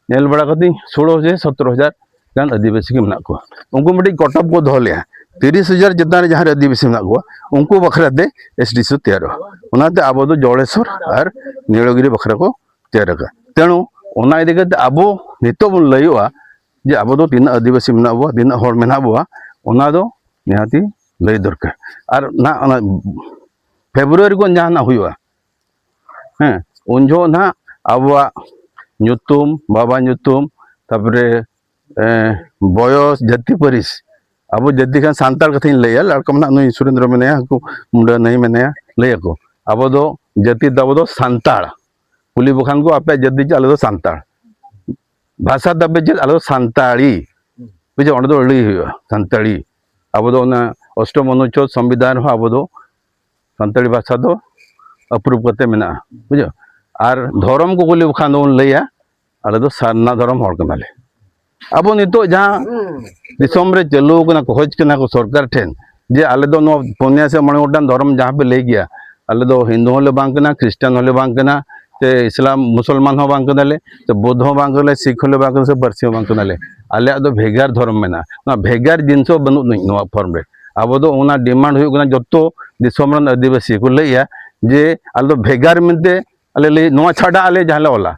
ᱧᱮᱞ ᱵᱟᱲᱟ ᱠᱟᱛᱮᱧ ᱥᱳᱞᱳ ᱦᱟᱡᱟᱨ ᱥᱚᱛᱨᱚ ᱦᱟᱡᱟᱨ ᱜᱟᱱ ᱟᱹᱫᱤᱵᱟᱹᱥᱤ ᱜᱮ ᱢᱮᱱᱟᱜ ᱠᱚᱣᱟ᱾ ᱩᱱᱠᱩ ᱢᱤᱫᱴᱤᱡ ᱠᱚᱴᱚᱯ ᱠᱚ ᱫᱚᱦᱚ ᱞᱮᱜᱼᱟ, ᱛᱤᱨᱤᱥ ᱦᱟᱡᱟᱨ ᱪᱮᱛᱟᱱ ᱨᱮ ᱡᱟᱦᱟᱸ ᱨᱮ ᱟᱹᱫᱤᱵᱟᱹᱥᱤ ᱢᱮᱱᱟᱜ ᱠᱚᱣᱟ, ᱩᱱᱠᱩ ᱵᱟᱠᱷᱨᱟ ᱛᱮ ᱮᱥ ᱰᱤ ᱥᱤ ᱛᱮᱭᱟᱨᱚᱜᱼᱟ᱾ ᱚᱱᱟᱛᱮ ᱟᱵᱚ ᱫᱚ ᱡᱚᱲᱮᱥᱚᱨ ᱟᱨ ᱱᱤᱲᱚᱜᱤᱨᱤ ᱵᱟᱠᱷᱨᱟ ᱠᱚ ᱛᱮᱭᱟᱨ ᱟᱠᱟᱫ᱾ ᱛᱮᱬᱩ ᱚᱱᱟ ᱤᱫᱤ ᱠᱟᱛᱮ ᱟᱵᱚ ᱱᱤᱛᱚᱜ ᱵᱚᱱ ᱞᱟᱹᱭᱚᱜᱼᱟ ᱡᱮ ᱟᱵᱚ ᱫᱚ ᱛᱤᱱᱟᱹᱜ ᱟᱹᱫᱤᱵᱟᱹᱥᱤ ᱢᱮᱱᱟᱜ ᱵᱚᱣᱟ, ᱛᱤᱱᱟᱹᱜ ᱦᱚᱲ ᱢᱮᱱᱟᱜ ᱵᱚᱣᱟ, ᱚᱱᱟ ᱫᱚ ᱱᱤᱦᱟᱹᱛᱤ ᱞᱟᱹᱭ ᱫᱚᱨᱠᱟᱨ᱾ ᱟᱨ ᱱᱟ-, ᱚᱱᱟ ᱯᱷᱮᱵᱽᱨᱩᱣᱟᱨᱤ ᱠᱷᱚᱱ ᱡᱟᱦᱟᱱᱟᱜ ᱦᱩᱭᱩᱜᱼᱟ, ᱦᱮᱸ, ᱩᱱ ᱡᱚᱦᱚᱜ ᱱᱟᱦᱟᱜ ᱟᱵᱚᱣᱟᱜ ᱧᱩᱛᱩᱢ, ᱵᱟᱵᱟ ᱧᱩᱛᱩᱢ, ᱛᱟᱨᱯᱚᱨᱮ, ᱮ, ᱵᱚᱭᱚᱥ, ᱡᱟᱹᱛᱤ, ᱯᱟᱹᱨᱤᱥ, ᱟᱵᱚ ᱡᱟᱹᱛᱤ ᱠᱷᱟᱱ ᱥᱟᱱᱛᱟᱲ ᱠᱟᱛᱷᱟᱧ ᱞᱟᱹᱭᱟ, ᱞᱟᱲᱠᱟ ᱢᱮᱱᱟᱜ ᱱᱩᱭ ᱥᱩᱨᱮᱱᱫᱨᱚ ᱢᱮᱱᱟᱭᱟ, ᱦᱟᱹᱱᱠᱩ ᱢᱩᱱᱰᱟᱹ ᱱᱟᱹᱭ ᱢᱮᱱᱟᱭᱟ, ᱞᱟᱹᱭ ᱟᱠᱚ ᱟᱵᱚ ᱫᱚ ᱡᱟᱹᱛᱤ ᱛᱟᱵᱚ ᱫᱚ ᱥᱟᱱᱛᱟᱲ᱾ ᱠᱩᱞᱤ ᱵᱚ ᱠᱷᱟᱱ ᱠᱚ, "ᱟᱯᱮᱭᱟᱜ ᱡᱟᱹᱛᱤ ᱪᱮᱫ?" "ᱟᱞᱮ ᱫᱚ ᱥᱟᱱᱛᱟᱲ᱾" "ᱵᱷᱟᱥᱟ ᱛᱟᱯᱮ ᱪᱮᱫ?" "ᱟᱞᱮ ᱫᱚ ᱥᱟᱱᱛᱟᱲᱤ᱾" ᱵᱩᱡᱷᱟᱹᱣ? ᱚᱸᱰᱮ ᱫᱚ ᱟᱹᱲᱟᱹᱭ ᱦᱩᱭᱩᱜᱼᱟ, ᱥᱟᱱᱛᱟᱲᱤ᱾ ᱟᱵᱚ ᱫᱚ ᱚᱱᱟ ᱚᱥᱴᱚᱢ ᱚᱱᱩᱪᱷᱮᱫ ᱥᱚᱝᱵᱤᱫᱷᱟᱱ ᱨᱮᱦᱚᱸ ᱟᱵᱚ ᱫᱚ ᱥᱟᱱᱛᱟᱲᱤ ᱵᱷᱟᱥᱟ ᱫᱚ ᱟᱯᱨᱩᱵ ᱠᱟᱛᱮ ᱢᱮᱱᱟᱜᱼᱟ, ᱵᱩᱡᱷᱟᱹᱣ? ᱟᱨ ᱫᱷᱚᱨᱚᱢ ᱠᱚ ᱠᱩᱞᱤ ᱠᱷᱟᱱ ᱫᱚᱵᱚᱱ ᱞᱟᱹᱭᱟ, ᱟᱞᱮ ᱫᱚ ᱥᱟᱨᱱᱟ ᱫᱷᱚᱨᱚᱢ ᱦᱚᱲ ᱠᱟᱱᱟᱞᱮ᱾ ᱟᱵᱚ ᱱᱤᱛᱚᱜ ᱡᱟᱦᱟᱸ ᱫᱤᱥᱚᱢ ᱨᱮ ᱪᱟᱹᱞᱩ ᱠᱟᱱᱟ, ᱠᱷᱚᱡᱽ ᱠᱟᱱᱟ ᱠᱚ ᱥᱚᱨᱠᱟᱨ ᱴᱷᱮᱱ, ᱡᱮ ᱟᱞᱮ ᱫᱚ ᱱᱚᱣᱟ ᱯᱩᱱᱭᱟ ᱥᱮ ᱢᱚᱬᱮ ᱜᱚᱴᱟᱝ ᱫᱷᱚᱨᱚᱢ ᱡᱟᱦᱟᱸ ᱯᱮ ᱞᱟᱹᱭ ᱜᱮᱭᱟ, ᱟᱞᱮ ᱫᱚ ᱦᱤᱱᱫᱩ ᱦᱚᱸᱞᱮ ᱵᱟᱝ ᱠᱟᱱᱟ, ᱠᱷᱨᱤᱥᱴᱟᱱ ᱦᱚᱸᱞᱮ ᱵᱟᱝ ᱠᱟᱱᱟ, ᱥᱮ ᱤᱥᱞᱟᱢ ᱢᱩᱥᱚᱞᱢᱟᱱ ᱦᱚᱸ ᱵᱟᱝ ᱠᱟᱱᱟᱞᱮ, ᱥᱮ ᱵᱳᱫᱽᱫᱷᱚ ᱦᱚᱸ ᱵᱟᱝ ᱠᱟᱱᱟᱞᱮ, ᱥᱤᱠᱷ ᱦᱚᱸᱞᱮ ᱵᱟᱝ ᱠᱟᱱᱟ, ᱥᱮ ᱯᱟᱹᱨᱥᱤ ᱦᱚᱸ ᱵᱟᱝ ᱠᱟᱱᱟᱞᱮ᱾ ᱟᱞᱮᱭᱟᱜ ᱫᱚ ᱵᱷᱮᱜᱟᱨ ᱫᱷᱚᱨᱚᱢ ᱢᱮᱱᱟᱜᱼᱟ᱾ ᱱᱚᱣᱟ ᱵᱷᱮᱜᱟᱨ ᱡᱤᱱᱤᱥ ᱦᱚᱸ ᱵᱟᱹᱱᱩᱜ ᱟᱹᱱᱤᱡ ᱱᱚᱣᱟ ᱯᱷᱚᱨᱢ ᱨᱮ᱾ ᱟᱵᱚ ᱫᱚ ᱚᱱᱟ ᱰᱤᱢᱟᱱᱰ ᱦᱩᱭᱩᱜ ᱠᱟᱱᱟ, ᱡᱚᱛᱚ ᱫᱤᱥᱚᱢ ᱨᱮᱱ ᱟᱹᱫᱤᱵᱟᱹᱥᱤ ᱠᱚ ᱞᱟᱹᱭᱮᱜᱼᱟ ᱡᱮ ᱟᱞᱮ ᱫᱚ ᱵᱷᱮᱜᱟᱨ ᱢᱮᱱᱛᱮ ᱟᱞᱮ ᱞᱟᱹᱭ, ᱱᱚᱣᱟ ᱪᱷᱟᱰᱟ ᱟᱞᱮ ᱡᱟᱦᱟᱸ ᱞᱮ ᱚᱞᱟ,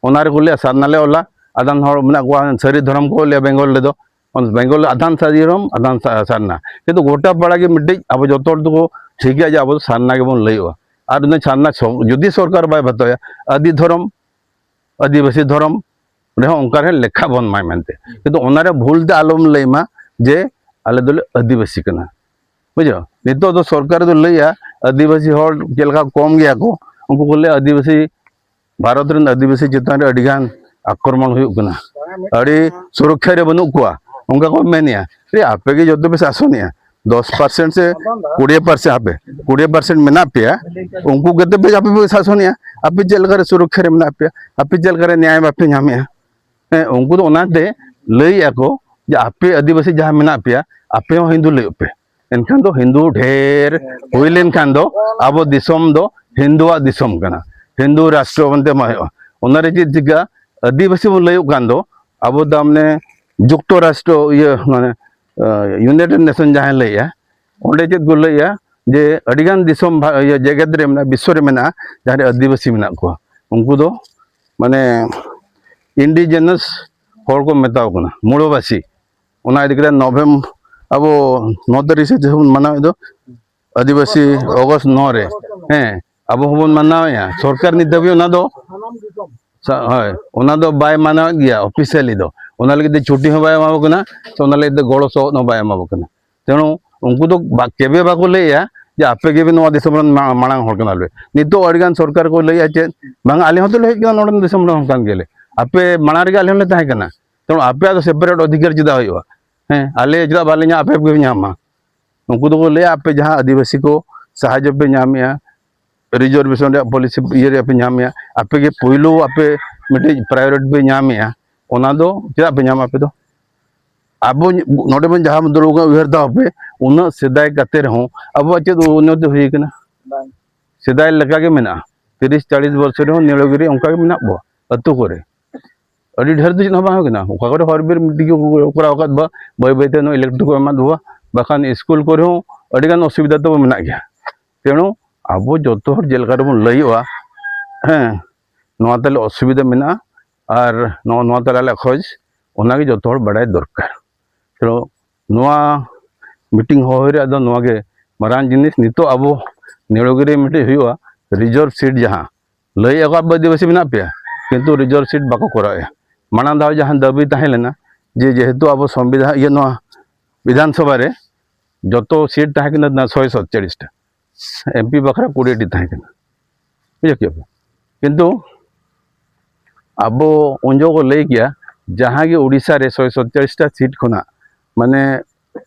ᱚᱱᱟ ᱨᱮᱠᱚ ᱞᱟᱹᱭᱟ ᱥᱟᱨᱱᱟ ᱞᱮ ᱚᱞᱟ᱾ ᱟᱫᱷᱟᱱ ᱦᱚᱲ ᱢᱮᱱᱟᱜ ᱠᱚᱣᱟ ᱥᱟᱹᱨᱤ ᱫᱷᱚᱨᱚᱢ ᱠᱚ ᱞᱟᱹᱭᱟ ᱵᱮᱝᱜᱚᱞ ᱨᱮᱫᱚ, ᱵᱮᱝᱜᱚᱞ ᱟᱫᱷᱟᱱ ᱥᱟᱹᱨᱤ ᱫᱷᱚᱨᱚᱢ, ᱟᱫᱷᱟᱱ ᱥᱟ-, ᱥᱟᱨᱱᱟ᱾ ᱠᱤᱱᱛᱩ ᱜᱚᱴᱟ ᱯᱟᱲᱟ ᱜᱮ ᱢᱤᱫᱴᱤᱡ ᱟᱵᱚ ᱡᱚᱛᱚ ᱦᱚᱲ ᱫᱚᱠᱚ ᱴᱷᱤᱠ ᱜᱮᱭᱟ ᱡᱮ ᱟᱵᱚ ᱫᱚ ᱥᱟᱨᱱᱟ ᱜᱮᱵᱚᱱ ᱞᱟᱹᱭᱚᱜᱼᱟ᱾ ᱟᱨ ᱩᱱᱤ ᱥᱟᱨᱱᱟ ᱥᱚ-, ᱡᱩᱫᱤ ᱥᱚᱨᱠᱟᱨ ᱵᱟᱭ ᱵᱟᱛᱟᱣᱟ, ᱟᱹᱫᱤ ᱫᱷᱚᱨᱚᱢ, ᱟᱹᱫᱤᱵᱟᱹᱥᱤ ᱫᱷᱚᱨᱚᱢ ᱨᱮᱦᱚᱸ ᱚᱱᱠᱟ ᱨᱮ ᱞᱮᱠᱷᱟ ᱵᱚᱱ ᱮᱢᱟᱭ ᱢᱮᱱᱛᱮ᱾ ᱠᱤᱱᱛᱩ ᱚᱱᱟᱨᱮ ᱵᱷᱩᱞ ᱛᱮ ᱟᱞᱚᱢ ᱞᱟᱹᱭ ᱢᱟ ᱡᱮ ᱟᱞᱮ ᱫᱚᱞᱮ ᱟᱹᱫᱤᱵᱟᱹᱥᱤ ᱠᱟᱱᱟ᱾ ᱵᱩᱡᱷᱟᱹᱣ? ᱱᱤᱛᱚᱜ ᱫᱚ ᱥᱚᱨᱠᱟᱨ ᱫᱚ ᱞᱟᱹᱭᱟ ᱟᱹᱫᱤᱵᱟᱹᱥᱤ ᱦᱚᱲ ᱪᱮᱫ ᱞᱮᱠᱟ ᱠᱚᱢ ᱜᱮᱭᱟ ᱠᱚ, ᱩᱱᱠᱩ ᱠᱚ ᱞᱟᱹᱭᱟ ᱟᱹᱫᱤᱵᱟᱹᱥᱤ, ᱵᱷᱟᱨᱚᱛ ᱨᱮᱱ ᱟᱹᱫᱤᱵᱟᱹᱥᱤ ᱪᱮᱛᱟᱱ ᱨᱮ ᱟᱹᱰᱤ ᱜᱟᱱ ᱟᱠᱨᱚᱢᱚᱱ ᱦᱩᱭᱩᱜ ᱠᱟᱱᱟ, ᱟᱹᱰᱤ ᱥᱩᱨᱚᱠᱷᱟ ᱨᱮ ᱵᱟᱹᱱᱩᱜ ᱠᱚᱣᱟ᱾ ᱚᱱᱠᱟ ᱠᱚ ᱢᱮᱱᱮᱜᱼᱟ, ᱟᱯᱮ ᱜᱮ ᱡᱚᱛᱚ ᱯᱮ ᱥᱟᱥᱚᱱᱮᱜᱼᱟ, ᱫᱚᱥ ᱯᱟᱨᱥᱮᱱᱴ ᱥᱮ ᱠᱩᱲᱤ ᱯᱟᱨᱥᱮᱱᱴ, ᱟᱯᱮ ᱠᱩᱲᱤ ᱯᱟᱨᱥᱮᱱᱴ ᱢᱮᱱᱟᱜ ᱯᱮᱭᱟ, ᱩᱱᱠᱩ ᱜᱮᱛᱚ ᱯᱮ ᱟᱯᱮ ᱯᱮ ᱥᱟᱥᱚᱱᱮᱜᱼᱟ᱾ ᱟᱯᱮ ᱪᱮᱫ ᱞᱮᱠᱟᱨᱮ ᱥᱩᱨᱚᱠᱠᱷᱟ ᱨᱮ ᱢᱮᱱᱟᱜ ᱯᱮᱭᱟ? ᱟᱯᱮ ᱪᱮᱫ ᱞᱮᱠᱟᱨᱮ ᱧᱟᱭ ᱵᱟᱯᱮ ᱧᱟᱢᱮᱜᱼᱟ? ᱦᱮᱸ, ᱩᱱᱠᱩ ᱫᱚ ᱚᱱᱟᱛᱮ ᱞᱟᱹᱭᱮᱜᱼᱟ ᱠᱚ ᱡᱮ ᱟᱯᱮ ᱟᱹᱫᱤᱵᱟᱹᱥᱤ ᱡᱟᱦᱟᱸ ᱢᱮᱱᱟᱜ ᱯᱮᱭᱟ, ᱟᱯᱮ ᱦᱚᱸ ᱦᱤᱱᱫᱩ ᱞᱟᱹᱭᱚᱜ ᱯᱮ᱾ ᱮᱱᱠᱷᱟᱱ ᱫᱚ ᱦᱤᱱᱫᱩ ᱰᱷᱮᱨ ᱦᱩᱭ ᱞᱮᱱᱠᱷᱟᱱ ᱫᱚ ᱟᱵᱚ ᱫᱤᱥᱚᱢ ᱫᱚ ᱦᱤᱱᱫᱩᱣᱟᱜ ᱫᱤᱥᱚᱢ ᱠᱟᱱᱟ, ᱦᱤᱱᱫᱩ ᱨᱟᱥᱴᱨᱚ ᱢᱮᱱᱛᱮ ᱢᱟ ᱦᱩᱭᱩᱜᱼᱟ᱾ ᱚᱱᱟᱨᱮ ᱪᱮᱫ ᱪᱤᱠᱟ? ᱟᱹᱫᱤᱵᱟᱹᱥᱤ ᱵᱚᱱ ᱞᱟᱹᱭᱚᱜ ᱠᱟᱱ ᱫᱚ, ᱟᱵᱚ ᱫᱚ ᱢᱟᱱᱮ ᱡᱩᱠᱛᱚ ᱨᱟᱥᱴᱨᱚ, ᱤᱭᱟᱹ, ᱢᱟᱱᱮ ᱤᱭᱩᱱᱟᱭᱴᱮᱰ ᱱᱮᱥᱚᱱ ᱡᱟᱦᱟᱸᱭ ᱞᱟᱹᱭᱮᱜᱼᱟ, ᱚᱸᱰᱮ ᱪᱮᱫ ᱠᱚ ᱞᱟᱹᱭᱮᱜᱼᱟ ᱡᱮ ᱟᱹᱰᱤᱜᱟᱱ ᱫᱤᱥᱚᱢ ᱵᱷᱟ-, ᱤᱭᱟᱹ, ᱡᱮᱜᱮᱛ ᱨᱮ ᱢᱮᱱᱟᱜᱼᱟ, ᱵᱤᱥᱥᱚ ᱨᱮ ᱢᱮᱱᱟᱜᱼᱟ, ᱡᱟᱦᱟᱸ ᱨᱮ ᱟᱹᱫᱤᱵᱟᱹᱥᱤ ᱢᱮᱱᱟᱜ ᱠᱚᱣᱟ, ᱩᱱᱠᱩ ᱫᱚ ᱢᱟᱱᱮ ᱤᱱᱰᱤᱡᱮᱱᱟᱥ ᱦᱚᱲ ᱠᱚ ᱢᱮᱛᱟᱣ ᱠᱟᱱᱟ, ᱢᱩᱲᱟᱹᱵᱟᱹᱥᱤ᱾ ᱚᱱᱟ ᱤᱫᱤ ᱠᱟᱛᱮ ᱱᱚᱵᱷᱮᱢ-, ᱟᱵᱚ ᱱᱚ ᱛᱟᱹᱨᱤᱠᱷ ᱥᱮ ᱡᱟᱦᱟᱸ ᱵᱚᱱ ᱢᱟᱱᱟᱣᱮᱫ ᱫᱚ ᱟᱹᱫᱤᱵᱟᱹᱥᱤ ᱚᱜᱚᱥᱴ ᱱᱚ ᱨᱮ, ᱦᱮᱸ, ᱟᱵᱚ ᱦᱚᱸᱵᱚᱱ ᱢᱟᱱᱟᱣᱮᱫᱼᱟ᱾ ᱥᱚᱨᱠᱟᱨ ᱱᱤᱛ ᱫᱷᱟᱹᱵᱤᱡ ᱚᱱᱟ ᱫᱚ ᱥᱟ-, ᱦᱳᱭ, ᱚᱱᱟ ᱫᱚ ᱵᱟᱭ ᱢᱟᱱᱟᱣᱮᱫ ᱜᱮᱭᱟ ᱚᱯᱷᱤᱥᱤᱭᱟᱞᱤ ᱫᱚ᱾ ᱚᱱᱟ ᱞᱟᱹᱜᱤᱫ ᱛᱮ ᱪᱷᱩᱴᱤ ᱦᱚᱸ ᱵᱟᱭ ᱮᱢᱟ ᱠᱚ ᱠᱟᱱᱟ, ᱥᱮ ᱚᱱᱟ ᱞᱟᱹᱜᱤᱫ ᱛᱮ ᱜᱚᱲᱚ ᱥᱚᱦᱚᱫ ᱦᱚᱸ ᱵᱟᱭ ᱮᱢᱟ ᱠᱚ ᱠᱟᱱᱟ᱾ ᱛᱮᱬᱩ ᱩᱱᱠᱩ ᱫᱚ ᱵᱟ-, ᱠᱮᱵᱮ ᱵᱟᱠᱚ ᱞᱟᱹᱭᱮᱜᱼᱟ ᱡᱮ ᱟᱯᱮ ᱜᱮ ᱱᱚᱣᱟ ᱫᱤᱥᱚᱢ ᱨᱮᱱ ᱢᱟ-, ᱢᱟᱲᱟᱝ ᱦᱚᱲ ᱠᱟᱱᱟ ᱯᱮ᱾ ᱱᱤᱛᱚᱜ ᱟᱹᱰᱤᱜᱟᱱ ᱥᱚᱨᱠᱟᱨ ᱠᱚ ᱞᱟᱹᱭᱮᱜᱼᱟ ᱪᱮᱫ, ᱵᱟᱝ, ᱟᱞᱮ ᱦᱚᱸᱛᱚ ᱞᱮ ᱦᱮᱡ ᱠᱟᱱᱟ, ᱱᱚᱰᱮ ᱫᱤᱥᱚᱢ ᱨᱮᱱ ᱦᱚᱲ ᱠᱟᱱ ᱜᱮᱭᱟᱞᱮ, ᱟᱯᱮ ᱢᱟᱲᱟᱝ ᱨᱮᱜᱮ ᱟᱞᱮ ᱦᱚᱸᱞᱮ ᱛᱟᱦᱮᱸ ᱠᱟᱱᱟ᱾ ᱛᱮᱬᱩ ᱟᱯᱮᱭᱟᱜ ᱫᱚ ᱥᱮᱯᱟᱨᱮᱴ ᱚᱫᱷᱤᱠᱟᱨ ᱪᱮᱫᱟᱜ ᱦᱩᱭᱩᱜᱼᱟ? ᱦᱮᱸ, ᱟᱞᱮ ᱪᱮᱫᱟᱜ ᱵᱟᱞᱮ ᱧᱟᱢᱟ, ᱟᱯᱮ ᱜᱮᱯᱮ ᱧᱟᱢᱟ? ᱩᱱᱠᱩ ᱫᱚᱠᱚ ᱞᱟᱹᱭᱟ ᱟᱯᱮ ᱡᱟᱦᱟᱸ ᱟᱹᱫᱤᱵᱟᱹᱥᱤ ᱠᱚ ᱥᱟᱦᱟᱡᱽᱡᱚ ᱯᱮ ᱧᱟᱢᱮᱜᱼᱟ, ᱨᱤᱡᱟᱨᱵᱷᱮᱥᱚᱱ ᱨᱮᱭᱟᱜ ᱯᱚᱞᱤᱥᱤ ᱤᱭᱟᱹ ᱨᱮ ᱯᱮ ᱧᱟᱢᱮᱜᱼᱟ, ᱟᱯᱮ ᱜᱮ ᱯᱳᱭᱞᱳ ᱟᱯᱮ ᱢᱤᱫᱴᱤᱡ ᱯᱨᱟᱭᱳᱨᱤᱴᱤ ᱯᱮ ᱧᱟᱢᱮᱜᱼᱟ, ᱚᱱᱟ ᱫᱚ ᱪᱮᱫᱟᱜ ᱯᱮ ᱧᱟᱢᱟ ᱟᱯᱮ ᱫᱚ? ᱟᱵᱚ ᱱᱚᱰᱮ ᱵᱚᱱ ᱡᱟᱦᱟᱸ ᱵᱚᱱ ᱫᱩᱲᱩᱵ ᱠᱟᱱᱟ, ᱩᱭᱦᱟᱹᱨ ᱛᱟᱵᱚ ᱯᱮ, ᱩᱱᱟᱹᱜ ᱥᱮᱫᱟᱭ ᱠᱟᱛᱮ ᱨᱮᱦᱚᱸ ᱟᱵᱚᱣᱟᱜ ᱪᱮᱫ ᱩᱱᱱᱚᱛᱤ ᱦᱩᱭ ᱠᱟᱱᱟ? ᱥᱮᱫᱟᱭ ᱞᱮᱠᱟ ᱜᱮ ᱢᱮᱱᱟᱜᱼᱟ᱾ ᱛᱤᱨᱤᱥ ᱪᱟᱞᱤᱥ ᱵᱚᱪᱷᱚᱨ ᱨᱮᱦᱚᱸ ᱱᱤᱲᱚᱜᱤᱨᱤ ᱚᱱᱠᱟ ᱜᱮ ᱢᱮᱱᱟᱜ ᱵᱚᱣᱟ ᱟᱹᱛᱩ ᱠᱚᱨᱮ᱾ ᱟᱹᱰᱤ ᱰᱷᱮᱨ ᱫᱚ ᱪᱮᱫ ᱦᱚᱸ ᱵᱟᱝ ᱦᱩᱭ ᱠᱟᱱᱟ᱾ ᱚᱠᱟ ᱠᱚᱨᱮ ᱦᱚᱨ ᱵᱤᱨ ᱢᱤᱫᱴᱤᱡ ᱠᱚ ᱠᱚᱨᱟᱣ ᱟᱠᱟᱫ ᱵᱟ, ᱵᱟᱹᱭ ᱵᱟᱹᱭ ᱛᱮ ᱱᱚᱣᱟ ᱤᱞᱮᱠᱴᱨᱤᱠ ᱠᱚ ᱮᱢᱟᱫ ᱵᱚᱣᱟ, ᱵᱟᱠᱷᱟᱱ ᱥᱠᱩᱞ ᱠᱚᱨᱮ ᱦᱚᱸ ᱟᱹᱰᱤ ᱜᱟᱱ ᱚᱥᱩᱵᱤᱫᱷᱟ ᱛᱟᱵᱚ ᱢᱮᱱᱟᱜ ᱜᱮᱭᱟ᱾ ᱛᱮᱬᱩ ᱟᱵᱚ ᱡᱚᱛᱚ ᱦᱚᱲ ᱡᱮ ᱞᱮᱠᱟ ᱨᱮᱵᱚᱱ ᱞᱟᱹᱭᱚᱜᱼᱟ, ᱦᱮᱸ, ᱱᱚᱣᱟ ᱛᱟᱞᱮ ᱚᱥᱩᱵᱤᱫᱷᱟ ᱢᱮᱱᱟᱜᱼᱟ ᱟᱨ ᱱᱚᱜᱼᱚ ᱱᱚᱣᱟ ᱛᱟᱞᱮ ᱟᱞᱮᱭᱟᱜ ᱠᱷᱚᱡᱽ, ᱚᱱᱟᱜᱮ ᱡᱚᱛᱚ ᱦᱚᱲ ᱵᱟᱲᱟᱭ ᱫᱚᱨᱠᱟᱨ᱾ ᱛᱮᱬᱩ ᱱᱚᱣᱟ ᱢᱤᱴᱤᱝ ᱦᱚᱦᱚ ᱨᱮᱭᱟᱜ ᱫᱚ ᱱᱚᱣᱟ ᱜᱮ ᱢᱟᱨᱟᱝ ᱡᱤᱱᱤᱥ᱾ ᱱᱤᱛᱚᱜ ᱟᱵᱚ ᱱᱤᱲᱚᱜᱤᱨᱤ ᱢᱤᱫᱴᱤᱡ ᱦᱩᱭᱩᱜᱼᱟ, ᱨᱤᱡᱟᱨᱵᱷ ᱥᱤᱴ ᱡᱟᱦᱟᱸ ᱞᱟᱹᱭᱮᱫᱼᱟ ᱠᱚ ᱟᱵᱚ ᱟᱹᱫᱤᱵᱟᱹᱥᱤ ᱢᱮᱱᱟᱜ ᱯᱮᱭᱟ, ᱠᱤᱱᱛᱩ ᱨᱤᱡᱟᱨᱵᱷ ᱥᱤᱴ ᱵᱟᱠᱚ ᱠᱚᱨᱟᱣᱮᱫᱼᱟ᱾ ᱢᱟᱲᱟᱝ ᱫᱷᱟᱣ ᱡᱟᱦᱟᱸ ᱫᱟᱹᱵᱤ ᱛᱟᱦᱮᱸ ᱞᱮᱱᱟ ᱡᱮ ᱡᱮᱦᱮᱛᱩ ᱟᱵᱚ ᱥᱚᱝᱵᱤᱫᱷᱟᱱ, ᱤᱭᱟᱹ, ᱱᱚᱣᱟ ᱵᱤᱫᱷᱟᱱ ᱥᱚᱵᱷᱟ ᱨᱮ ᱡᱚᱛᱚ ᱥᱤᱴ ᱛᱟᱦᱮᱸ ᱠᱟᱱᱟ ᱥᱚᱭ ᱥᱟᱛᱪᱚᱞᱞᱤᱥ ᱴᱟ, ᱮᱢᱯᱤ ᱵᱟᱠᱷᱨᱟ ᱠᱩᱲᱤ ᱴᱤ ᱛᱟᱦᱮᱸ ᱠᱟᱱᱟ, ᱵᱩᱡᱷᱟᱹᱣ ᱠᱮᱫᱟ ᱯᱮ? ᱠᱤᱱᱛᱩ ᱟᱵᱚ ᱩᱱ ᱡᱚᱠᱷᱚᱱ ᱠᱚ ᱞᱟᱹᱭ ᱠᱮᱭᱟ ᱡᱟᱦᱟᱸ ᱜᱮ ᱳᱰᱤᱥᱟ ᱨᱮ ᱥᱚᱭ ᱥᱚᱛᱪᱟᱞᱤᱥ ᱴᱟ ᱥᱤᱴ ᱠᱷᱚᱱᱟᱜ, ᱢᱟᱱᱮ,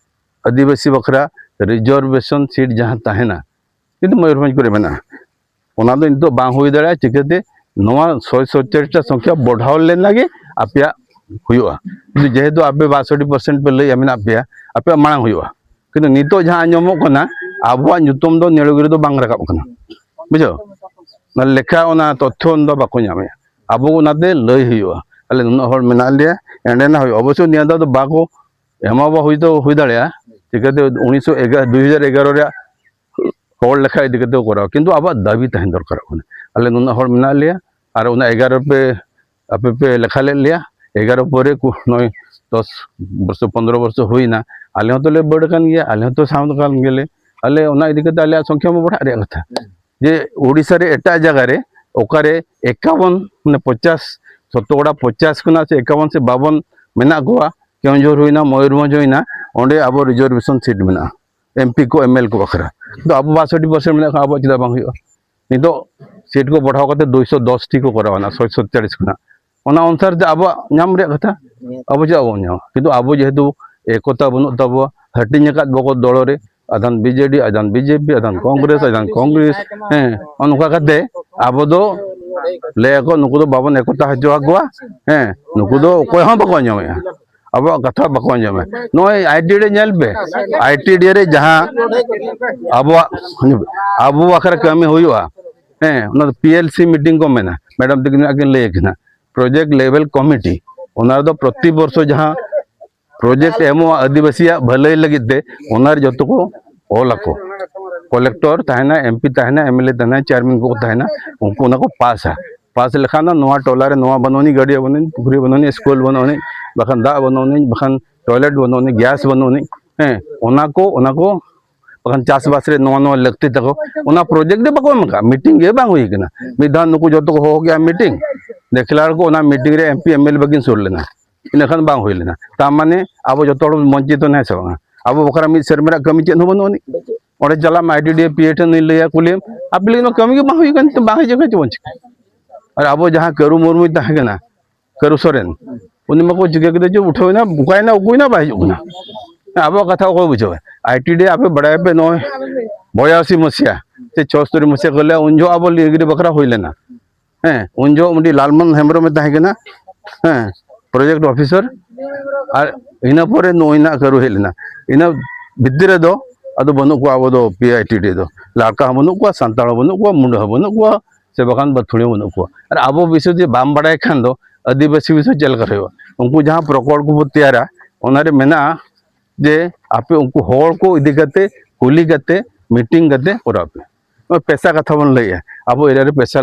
ᱟᱹᱫᱤᱵᱟᱹᱥᱤ ᱵᱟᱠᱷᱨᱟ ᱨᱤᱡᱟᱨᱵᱷᱮᱥᱚᱱ ᱥᱤᱴ ᱡᱟᱦᱟᱸ ᱛᱟᱦᱮᱱᱟ, ᱠᱤᱱᱛᱩ ᱢᱚᱭᱩᱨᱵᱷᱚᱸᱡᱽ ᱠᱚᱨᱮ ᱢᱮᱱᱟᱜᱼᱟ, ᱚᱱᱟ ᱫᱚ ᱱᱤᱛᱚᱜ ᱵᱟᱝ ᱦᱩᱭ ᱫᱟᱲᱮᱭᱟᱜᱼᱟ᱾ ᱪᱤᱠᱟᱹᱛᱮ ᱱᱚᱣᱟ ᱥᱚᱭ ᱥᱚᱛᱪᱟᱞᱤᱥ ᱴᱟ ᱥᱚᱝᱠᱷᱟ ᱵᱚᱰᱷᱟᱣ ᱞᱮᱱᱟ ᱜᱮ ᱟᱯᱮᱭᱟᱜ ᱦᱩᱭᱩᱜᱼᱟ? ᱠᱤᱱᱛᱩ ᱡᱮᱦᱮᱛᱩ ᱟᱯᱮ ᱵᱟᱥᱚᱴᱴᱤ ᱯᱟᱨᱥᱮᱱᱴ ᱯᱮ ᱞᱟᱹᱭᱮᱫᱼᱟ ᱢᱮᱱᱟᱜ ᱯᱮᱭᱟ, ᱟᱯᱮᱭᱟᱜ ᱢᱟᱲᱟᱝ ᱦᱩᱭᱩᱜᱼᱟ᱾ ᱠᱤᱱᱛᱩ ᱱᱤᱛᱚᱜ ᱡᱟᱦᱟᱸ ᱟᱸᱡᱚᱢᱚᱜ ᱠᱟᱱᱟ, ᱟᱵᱚᱣᱟᱜ ᱧᱩᱛᱩᱢ ᱫᱚ ᱱᱤᱭᱟᱹ ᱞᱩᱜᱽᱲᱤ ᱫᱚ ᱵᱟᱝ ᱨᱟᱠᱟᱵ ᱠᱟᱱᱟ, ᱵᱩᱡᱷᱟᱹᱣ? ᱚᱱᱟ ᱞᱮᱠᱷᱟ, ᱚᱱᱟ ᱛᱚᱛᱛᱷᱚ ᱚᱱᱟ ᱫᱚ ᱵᱟᱠᱚ ᱧᱟᱢᱮᱫᱼᱟ᱾ ᱟᱵᱚ ᱚᱱᱟᱛᱮ ᱞᱟᱹᱭ ᱦᱩᱭᱩᱜᱼᱟ, ᱟᱞᱮ ᱱᱩᱱᱟᱹᱜ ᱦᱚᱲ ᱢᱮᱱᱟᱜ ᱞᱮᱭᱟ, ᱮᱸᱰᱮᱱᱟᱜ ᱦᱩᱭᱩᱜᱼᱟ᱾ ᱚᱵᱚᱥᱥᱳᱭ ᱱᱤᱭᱟᱹ ᱫᱷᱟᱣ ᱫᱚ ᱵᱟᱠᱚ ᱮᱢᱟ, ᱵᱟ ᱦᱩᱭ ᱫᱚ ᱦᱩᱭ ᱫᱟᱲᱮᱭᱟᱜᱼᱟ᱾ ᱪᱤᱠᱟᱹᱛᱮ ᱩᱱᱤᱥᱥᱚ ᱮᱜᱟᱨᱚ, ᱫᱩ ᱦᱟᱡᱟᱨ ᱮᱜᱟᱨᱚ ᱨᱮᱭᱟᱜ ᱦᱚᱲ ᱞᱮᱠᱷᱟ ᱤᱫᱤ ᱠᱟᱛᱮ ᱠᱚ ᱠᱚᱨᱟᱣᱟ, ᱠᱤᱱᱛᱩ ᱟᱵᱚᱣᱟᱜ ᱫᱟᱹᱵᱤ ᱛᱟᱦᱮᱸ ᱫᱚᱨᱠᱟᱨᱚᱜ ᱠᱟᱱᱟ᱾ ᱟᱞᱮ ᱱᱩᱱᱟᱹᱜ ᱦᱚᱲ ᱢᱮᱱᱟᱜ ᱞᱮᱭᱟ, ᱟᱨ ᱚᱱᱟ ᱮᱜᱟᱨᱚ ᱯᱮ, ᱟᱯᱮ ᱯᱮ ᱞᱮᱠᱷᱟ ᱞᱮᱫ ᱞᱮᱭᱟ, ᱮᱜᱟᱨᱚ ᱯᱚᱨᱮ ᱠᱚ ᱱᱚᱜᱼᱚᱭ ᱫᱚᱥ ᱵᱚᱨᱥᱚ, ᱯᱚᱱᱫᱽᱨᱚ ᱵᱚᱨᱥᱚ ᱦᱩᱭᱱᱟ, ᱟᱞᱮ ᱦᱚᱸᱛᱚ ᱞᱮ ᱵᱟᱹᱰ ᱟᱠᱟᱱ ᱜᱮᱭᱟ, ᱟᱞᱮ ᱦᱚᱸᱛᱚ ᱥᱟᱶ ᱟᱠᱟᱱ ᱜᱮᱭᱟᱞᱮ᱾ ᱟᱞᱮ ᱚᱱᱟ ᱤᱫᱤ ᱠᱟᱛᱮ ᱟᱞᱮᱭᱟᱜ ᱥᱚᱝᱠᱷᱭᱟ ᱢᱟ ᱵᱟᱲᱦᱟᱜ ᱨᱮᱭᱟᱜ ᱠᱟᱛᱷᱟ᱾ ᱡᱮ ᱳᱰᱤᱥᱟ ᱨᱮ ᱮᱴᱟᱜ ᱡᱟᱭᱜᱟ ᱨᱮ ᱚᱠᱟᱨᱮ ᱮᱠᱟᱣᱚᱱ, ᱢᱟᱱᱮ ᱯᱚᱪᱟᱥ, ᱥᱚᱛᱚᱠᱚᱲᱟ ᱯᱚᱪᱟᱥ ᱠᱷᱚᱱᱟᱜ ᱥᱮ ᱮᱠᱟᱣᱚᱱ ᱥᱮ ᱵᱟᱵᱚᱱ ᱢᱮᱱᱟᱜ ᱠᱚᱣᱟ, ᱠᱮᱣᱚᱱᱡᱷᱚᱨ ᱦᱩᱭᱱᱟ, ᱢᱚᱭᱩᱨᱵᱷᱚᱸᱡᱽ ᱦᱩᱭᱱᱟ, ᱚᱸᱰᱮ ᱟᱵᱚ ᱨᱤᱡᱟᱨᱵᱷᱮᱥᱚᱱ ᱥᱤᱴ ᱢᱮᱱᱟᱜᱼᱟ ᱮᱢᱯᱤ ᱠᱚ, ᱮᱢᱮᱞᱮ ᱠᱚ ᱵᱟᱠᱷᱨᱟ᱾ ᱛᱚ ᱟᱵᱚ ᱵᱟᱥᱚᱴᱴᱤ ᱯᱟᱨᱥᱮᱱᱴ ᱢᱮᱱᱟᱜ ᱠᱷᱟᱱ ᱟᱵᱚᱣᱟᱜ ᱪᱮᱫᱟᱜ ᱵᱟᱝ ᱦᱩᱭᱩᱜᱼᱟ? ᱱᱤᱛᱚᱜ ᱥᱤᱴ ᱠᱚ ᱵᱟᱲᱦᱟᱣ ᱠᱟᱛᱮ ᱫᱩᱭᱥᱚ ᱫᱚᱥ ᱴᱤ ᱠᱚ ᱠᱚᱨᱟᱣ ᱮᱱᱟ, ᱥᱚᱭ ᱥᱚᱛᱪᱟᱞᱤᱥ ᱠᱷᱚᱱᱟᱜ᱾ ᱚᱱᱟ ᱚᱱᱩᱥᱟᱨ ᱛᱮ ᱟᱵᱚᱣᱟᱜ ᱧᱟᱢ ᱨᱮᱭᱟᱜ ᱠᱟᱛᱷᱟ, ᱟᱵᱚ ᱪᱮᱫᱟᱜ ᱵᱟᱵᱚᱱ ᱧᱟᱢᱟ? ᱠᱤᱱᱛᱩ ᱟᱵᱚ ᱡᱮᱦᱮᱛᱩ ᱮᱠᱚᱛᱟ ᱵᱟᱹᱱᱩᱜ ᱛᱟᱵᱚᱣᱟ, ᱦᱟᱹᱴᱤᱧ ᱟᱠᱟᱫ ᱵᱚᱠᱚ ᱫᱚᱞ ᱨᱮ, ᱟᱫᱷᱟᱱ ᱵᱤᱡᱮᱰᱤ, ᱟᱫᱷᱟᱱ ᱵᱤᱡᱮᱯᱤ, ᱟᱫᱷᱟᱱ ᱠᱚᱝᱜᱨᱮᱥ, ᱟᱫᱷᱟᱱ ᱠᱚᱝᱜᱨᱮᱥ, ᱦᱮᱸ, ᱚᱱᱠᱟ ᱠᱟᱛᱮ ᱟᱵᱚ ᱫᱚ ᱞᱟᱹᱭ ᱟᱠᱚ ᱱᱩᱠᱩ ᱫᱚ ᱵᱟᱵᱚᱱ ᱮᱠᱚᱛᱟ ᱦᱚᱪᱚ ᱟᱠᱚᱣᱟ, ᱦᱮᱸ, ᱱᱩᱠᱩ ᱫᱚ ᱚᱠᱚᱭ ᱦᱚᱸ ᱵᱟᱠᱚ ᱟᱸᱡᱚᱢᱮᱫᱼᱟ, ᱟᱵᱚᱣᱟᱜ ᱠᱟᱛᱷᱟ ᱵᱟᱠᱚ ᱟᱸᱡᱚᱢᱮᱫᱼᱟ᱾ ᱱᱚᱜᱼᱚᱭ ᱟᱭ ᱴᱤ ᱰᱤ ᱨᱮ ᱧᱮᱞ ᱯᱮ, ᱟᱭ ᱴᱤ ᱰᱤ ᱨᱮ ᱡᱟᱦᱟᱸ ᱟᱵᱚᱣᱟᱜ, ᱟᱵᱚ ᱵᱟᱠᱷᱨᱟ ᱠᱟᱹᱢᱤ ᱦᱩᱭᱩᱜᱼᱟ, ᱦᱮᱸ, ᱚᱱᱟ ᱫᱚ ᱯᱤ ᱮᱞ ᱥᱤ ᱢᱤᱴᱤᱝ ᱠᱚ ᱢᱮᱱᱟ, ᱢᱮᱰᱟᱢ ᱛᱟᱹᱠᱤᱱ ᱠᱤᱱ ᱞᱟᱹᱭ ᱟᱹᱠᱤᱱᱟ, ᱯᱨᱚᱡᱮᱠᱴ ᱞᱮᱵᱮᱞ ᱠᱚᱢᱤᱴᱤ, ᱚᱱᱟ ᱨᱮᱫᱚ ᱯᱨᱚᱛᱤ ᱵᱚᱨᱥᱚ ᱡᱟᱦᱟᱸ ᱯᱨᱚᱡᱮᱠᱴ ᱮᱢᱚᱜᱼᱟ ᱟᱹᱫᱤᱵᱟᱹᱥᱤᱭᱟᱜ ᱵᱷᱟᱹᱞᱟᱹᱭ ᱞᱟᱹᱜᱤᱫ ᱛᱮ, ᱚᱱᱟ ᱨᱮ ᱡᱚᱛᱚ ᱠᱚ ᱚᱞ ᱟᱠᱚ᱾ ᱠᱚᱞᱮᱠᱴᱚᱨ ᱛᱟᱦᱮᱱᱟ, ᱮᱢ ᱯᱤ ᱛᱟᱦᱮᱱᱟ, ᱮᱢ ᱮᱞ ᱮ ᱛᱟᱦᱮᱱᱟ, ᱪᱮᱭᱟᱨᱢᱮᱱ ᱠᱚᱠᱚ ᱛᱟᱦᱮᱱᱟ, ᱩᱱᱠᱩ ᱚᱱᱟ ᱠᱚ ᱯᱟᱥᱟ᱾ ᱯᱟᱥ ᱞᱮᱠᱷᱟᱱ ᱫᱚ ᱱᱚᱣᱟ ᱴᱚᱞᱟ ᱨᱮ ᱱᱚᱣᱟ ᱵᱟᱹᱱᱩᱜ ᱟᱹᱱᱤᱡ, ᱜᱟᱹᱰᱭᱟᱹ ᱵᱟᱹᱱᱩᱜ ᱟᱹᱱᱤᱡ, ᱯᱩᱠᱷᱨᱤ ᱵᱟᱹᱱᱩᱜ ᱟᱹᱱᱤᱡ, ᱥᱠᱩᱞ ᱵᱟᱹᱱᱩᱜ ᱟᱹᱱᱤᱡ, ᱵᱟᱠᱷᱟᱱ ᱫᱟᱜ ᱵᱟᱹᱱᱩᱜ ᱟᱹᱱᱤᱡ, ᱵᱟᱠᱷᱟᱱ ᱴᱚᱭᱞᱮᱴ ᱵᱟᱹᱱᱩᱜ ᱟᱹᱱᱤᱡ, ᱜᱮᱥ ᱵᱟᱹᱱᱩᱜ ᱟᱹᱱᱤᱡ, ᱦᱮᱸ, ᱚᱱᱟ ᱠᱚ, ᱚᱱᱟ ᱠᱚ ᱵᱟᱠᱷᱟᱱ ᱪᱟᱥᱵᱟᱥ ᱨᱮ ᱱᱚᱣᱟ, ᱱᱚᱣᱟ ᱞᱟᱹᱠᱛᱤ ᱛᱟᱠᱚ, ᱚᱱᱟ ᱯᱨᱚᱡᱮᱠᱴ ᱜᱮ ᱵᱟᱠᱚ ᱮᱢ ᱟᱠᱟᱫ, ᱢᱤᱴᱤᱝ ᱜᱮ ᱵᱟᱝ ᱦᱩᱭ ᱠᱟᱱᱟ᱾ ᱢᱤᱫ ᱫᱷᱟᱣ ᱱᱩᱠᱩ ᱡᱚᱛᱚ ᱠᱚ ᱦᱚᱦᱚ ᱠᱮᱜᱼᱟ ᱢᱤᱴᱤᱝ, ᱫᱮᱠᱷᱞᱟ ᱠᱚ ᱚᱱᱟ ᱢᱤᱴᱤᱝ ᱨᱮ M P M L A ᱵᱟᱹᱠᱤᱱ ᱥᱩᱨ ᱞᱮᱱᱟ, ᱤᱱᱟᱹ ᱠᱷᱟᱱ ᱵᱟᱝ ᱦᱩᱭ ᱞᱮᱱᱟ᱾ ᱛᱟᱨ ᱢᱟᱱᱮ ᱟᱵᱚ ᱡᱚᱛᱚ ᱦᱚᱲ ᱵᱚᱱ ᱵᱚᱧᱪᱤᱛ ᱮᱱᱟ, ᱦᱮᱸ ᱥᱮ ᱵᱟᱝ? ᱟᱵᱚ ᱵᱟᱠᱷᱨᱟ ᱢᱤᱫ ᱥᱮᱨᱢᱟ ᱨᱮᱭᱟᱜ ᱠᱟᱹᱢᱤ ᱪᱮᱫ ᱦᱚᱸ ᱵᱟᱹᱱᱩᱜ ᱟᱹᱱᱤᱡ᱾ ᱚᱸᱰᱮ ᱪᱟᱞᱟᱜ ᱢᱮ I T D A P A ᱴᱷᱮᱱ, ᱩᱱᱤ ᱞᱟᱹᱭᱟ, ᱠᱩᱞᱤᱭᱮᱢ, ᱟᱯᱮ ᱞᱟᱹᱜᱤᱫ ᱢᱟ ᱠᱟᱹᱢᱤ ᱜᱮ ᱵᱟᱝ ᱦᱩᱭ ᱠᱟᱱ, ᱵᱟᱝ ᱦᱤᱡᱩᱜ ᱠᱟᱱ, ᱪᱮᱫ ᱵᱚᱱ ᱪᱤᱠᱟᱹᱭᱟ? ᱟᱨ ᱟᱵᱚ ᱡᱟᱦᱟᱸ ᱠᱟᱹᱨᱩ ᱢᱩᱨᱢᱩᱭ ᱛᱟᱦᱮᱸ ᱠᱟᱱᱟ, ᱠᱟᱹᱨᱩ ᱥᱚᱨᱮᱱ, ᱩᱱᱤ ᱢᱟᱠᱚ ᱪᱤᱠᱟᱹ ᱠᱮᱫᱟ ᱪᱚ, ᱩᱴᱷᱟᱹᱣ ᱮᱱᱟ, ᱚᱠᱟᱭᱮᱱᱟ, ᱩᱠᱩᱭᱮᱱᱟ, ᱵᱟᱭ ᱦᱤᱡᱩᱜ ᱠᱟᱱᱟ᱾ ᱦᱮᱸ, ᱟᱵᱚᱣᱟᱜ ᱠᱟᱛᱷᱟ ᱚᱠᱚᱭ ᱵᱩᱡᱷᱟᱹᱣᱟ? ᱟᱭ ᱴᱤ ᱰᱤ ᱟᱯᱮ ᱵᱟᱲᱟᱭᱟᱯᱮ, ᱱᱚᱜᱼᱚᱭ ᱵᱚᱭᱟᱥᱤ ᱢᱟᱹᱥᱤᱭᱟ ᱥᱮ ᱪᱷᱚᱥᱛᱚᱨᱤ ᱢᱟᱹᱥᱤᱭᱟ ᱠᱚ ᱞᱟᱹᱭᱟ, ᱩᱱ ᱡᱚᱦᱚᱜ ᱟᱵᱚ ᱱᱤᱞᱜᱤᱨᱤ ᱵᱟᱠᱷᱨᱟ ᱦᱩᱭ ᱞᱮᱱᱟ᱾ ᱦᱮᱸ, ᱩᱱ ᱡᱚᱦᱚᱜ ᱩᱱᱤ ᱞᱟᱞᱢᱳᱦᱚᱱ ᱦᱮᱢᱵᱨᱚᱢᱮ ᱛᱟᱦᱮᱸ ᱠᱟᱱᱟ, ᱦᱮᱸ, ᱯᱨᱚᱡᱮᱠᱴ ᱚᱯᱷᱤᱥᱟᱨ᱾ ᱟᱨ ᱤᱱᱟᱹ ᱯᱚᱨᱮ ᱱᱩᱭ ᱱᱟᱜ ᱠᱟᱹᱨᱩ ᱦᱮᱡ ᱞᱮᱱᱟ᱾ ᱤᱱᱟᱹ ᱵᱷᱤᱛᱤᱨ ᱨᱮᱫᱚ ᱟᱫᱚ ᱵᱟᱹᱱᱩᱜ ᱠᱚᱣᱟ ᱟᱵᱚ ᱫᱚ ᱯᱤ ᱟᱭ ᱴᱤ ᱰᱤ ᱫᱚ᱾ ᱞᱟᱲᱠᱟ ᱦᱚᱸ ᱵᱟᱹᱱᱩᱜ ᱠᱚᱣᱟ, ᱥᱟᱱᱛᱟᱲ ᱦᱚᱸ ᱵᱟᱹᱱᱩᱜ ᱠᱚᱣᱟ, ᱢᱩᱸᱰᱟᱹ ᱦᱚᱸ ᱵᱟᱹᱱᱩᱜ ᱠᱚᱣᱟ, ᱥᱮ ᱵᱟᱠᱷᱟᱱ ᱵᱟᱹᱛᱷᱩᱲᱤ ᱦᱚᱸ ᱵᱟᱹᱱᱩᱜ ᱠᱚᱣᱟ᱾ ᱟᱨ ᱟᱵᱚ ᱵᱤᱥᱚᱭ ᱡᱩᱫᱤ ᱵᱟᱢ ᱵᱟᱲᱟᱭ ᱠᱷᱟᱱ ᱫᱚ ᱟᱹᱫᱤᱵᱟᱹᱥᱤ ᱵᱤᱥᱚᱭ ᱪᱮᱫ ᱞᱮᱠᱟ ᱨᱮ ᱦᱩᱭᱩᱜᱼᱟ? ᱩᱱᱠᱩ ᱡᱟᱦᱟᱸ ᱯᱨᱚᱠᱚᱞᱯ ᱠᱚ ᱛᱮᱭᱟᱨᱟ, ᱚᱱᱟᱨᱮ ᱢᱮᱱᱟᱜᱼᱟ ᱡᱮ ᱟᱯᱮ ᱩᱱᱠᱩ ᱦᱚᱲ ᱠᱚ ᱤᱫᱤ ᱠᱟᱛᱮ, ᱠᱩᱞᱤ ᱠᱟᱛᱮ, ᱢᱤᱴᱤᱝ ᱠᱟᱛᱮ ᱠᱚᱨᱟᱣ ᱯᱮ᱾ ᱱᱚᱣᱟ ᱯᱮᱥᱟ ᱠᱟᱛᱷᱟ ᱵᱚᱱ ᱞᱟᱹᱭᱮᱜᱼᱟ, ᱟᱵᱚ ᱮᱨᱤᱭᱟ ᱨᱮ ᱯᱮᱥᱟ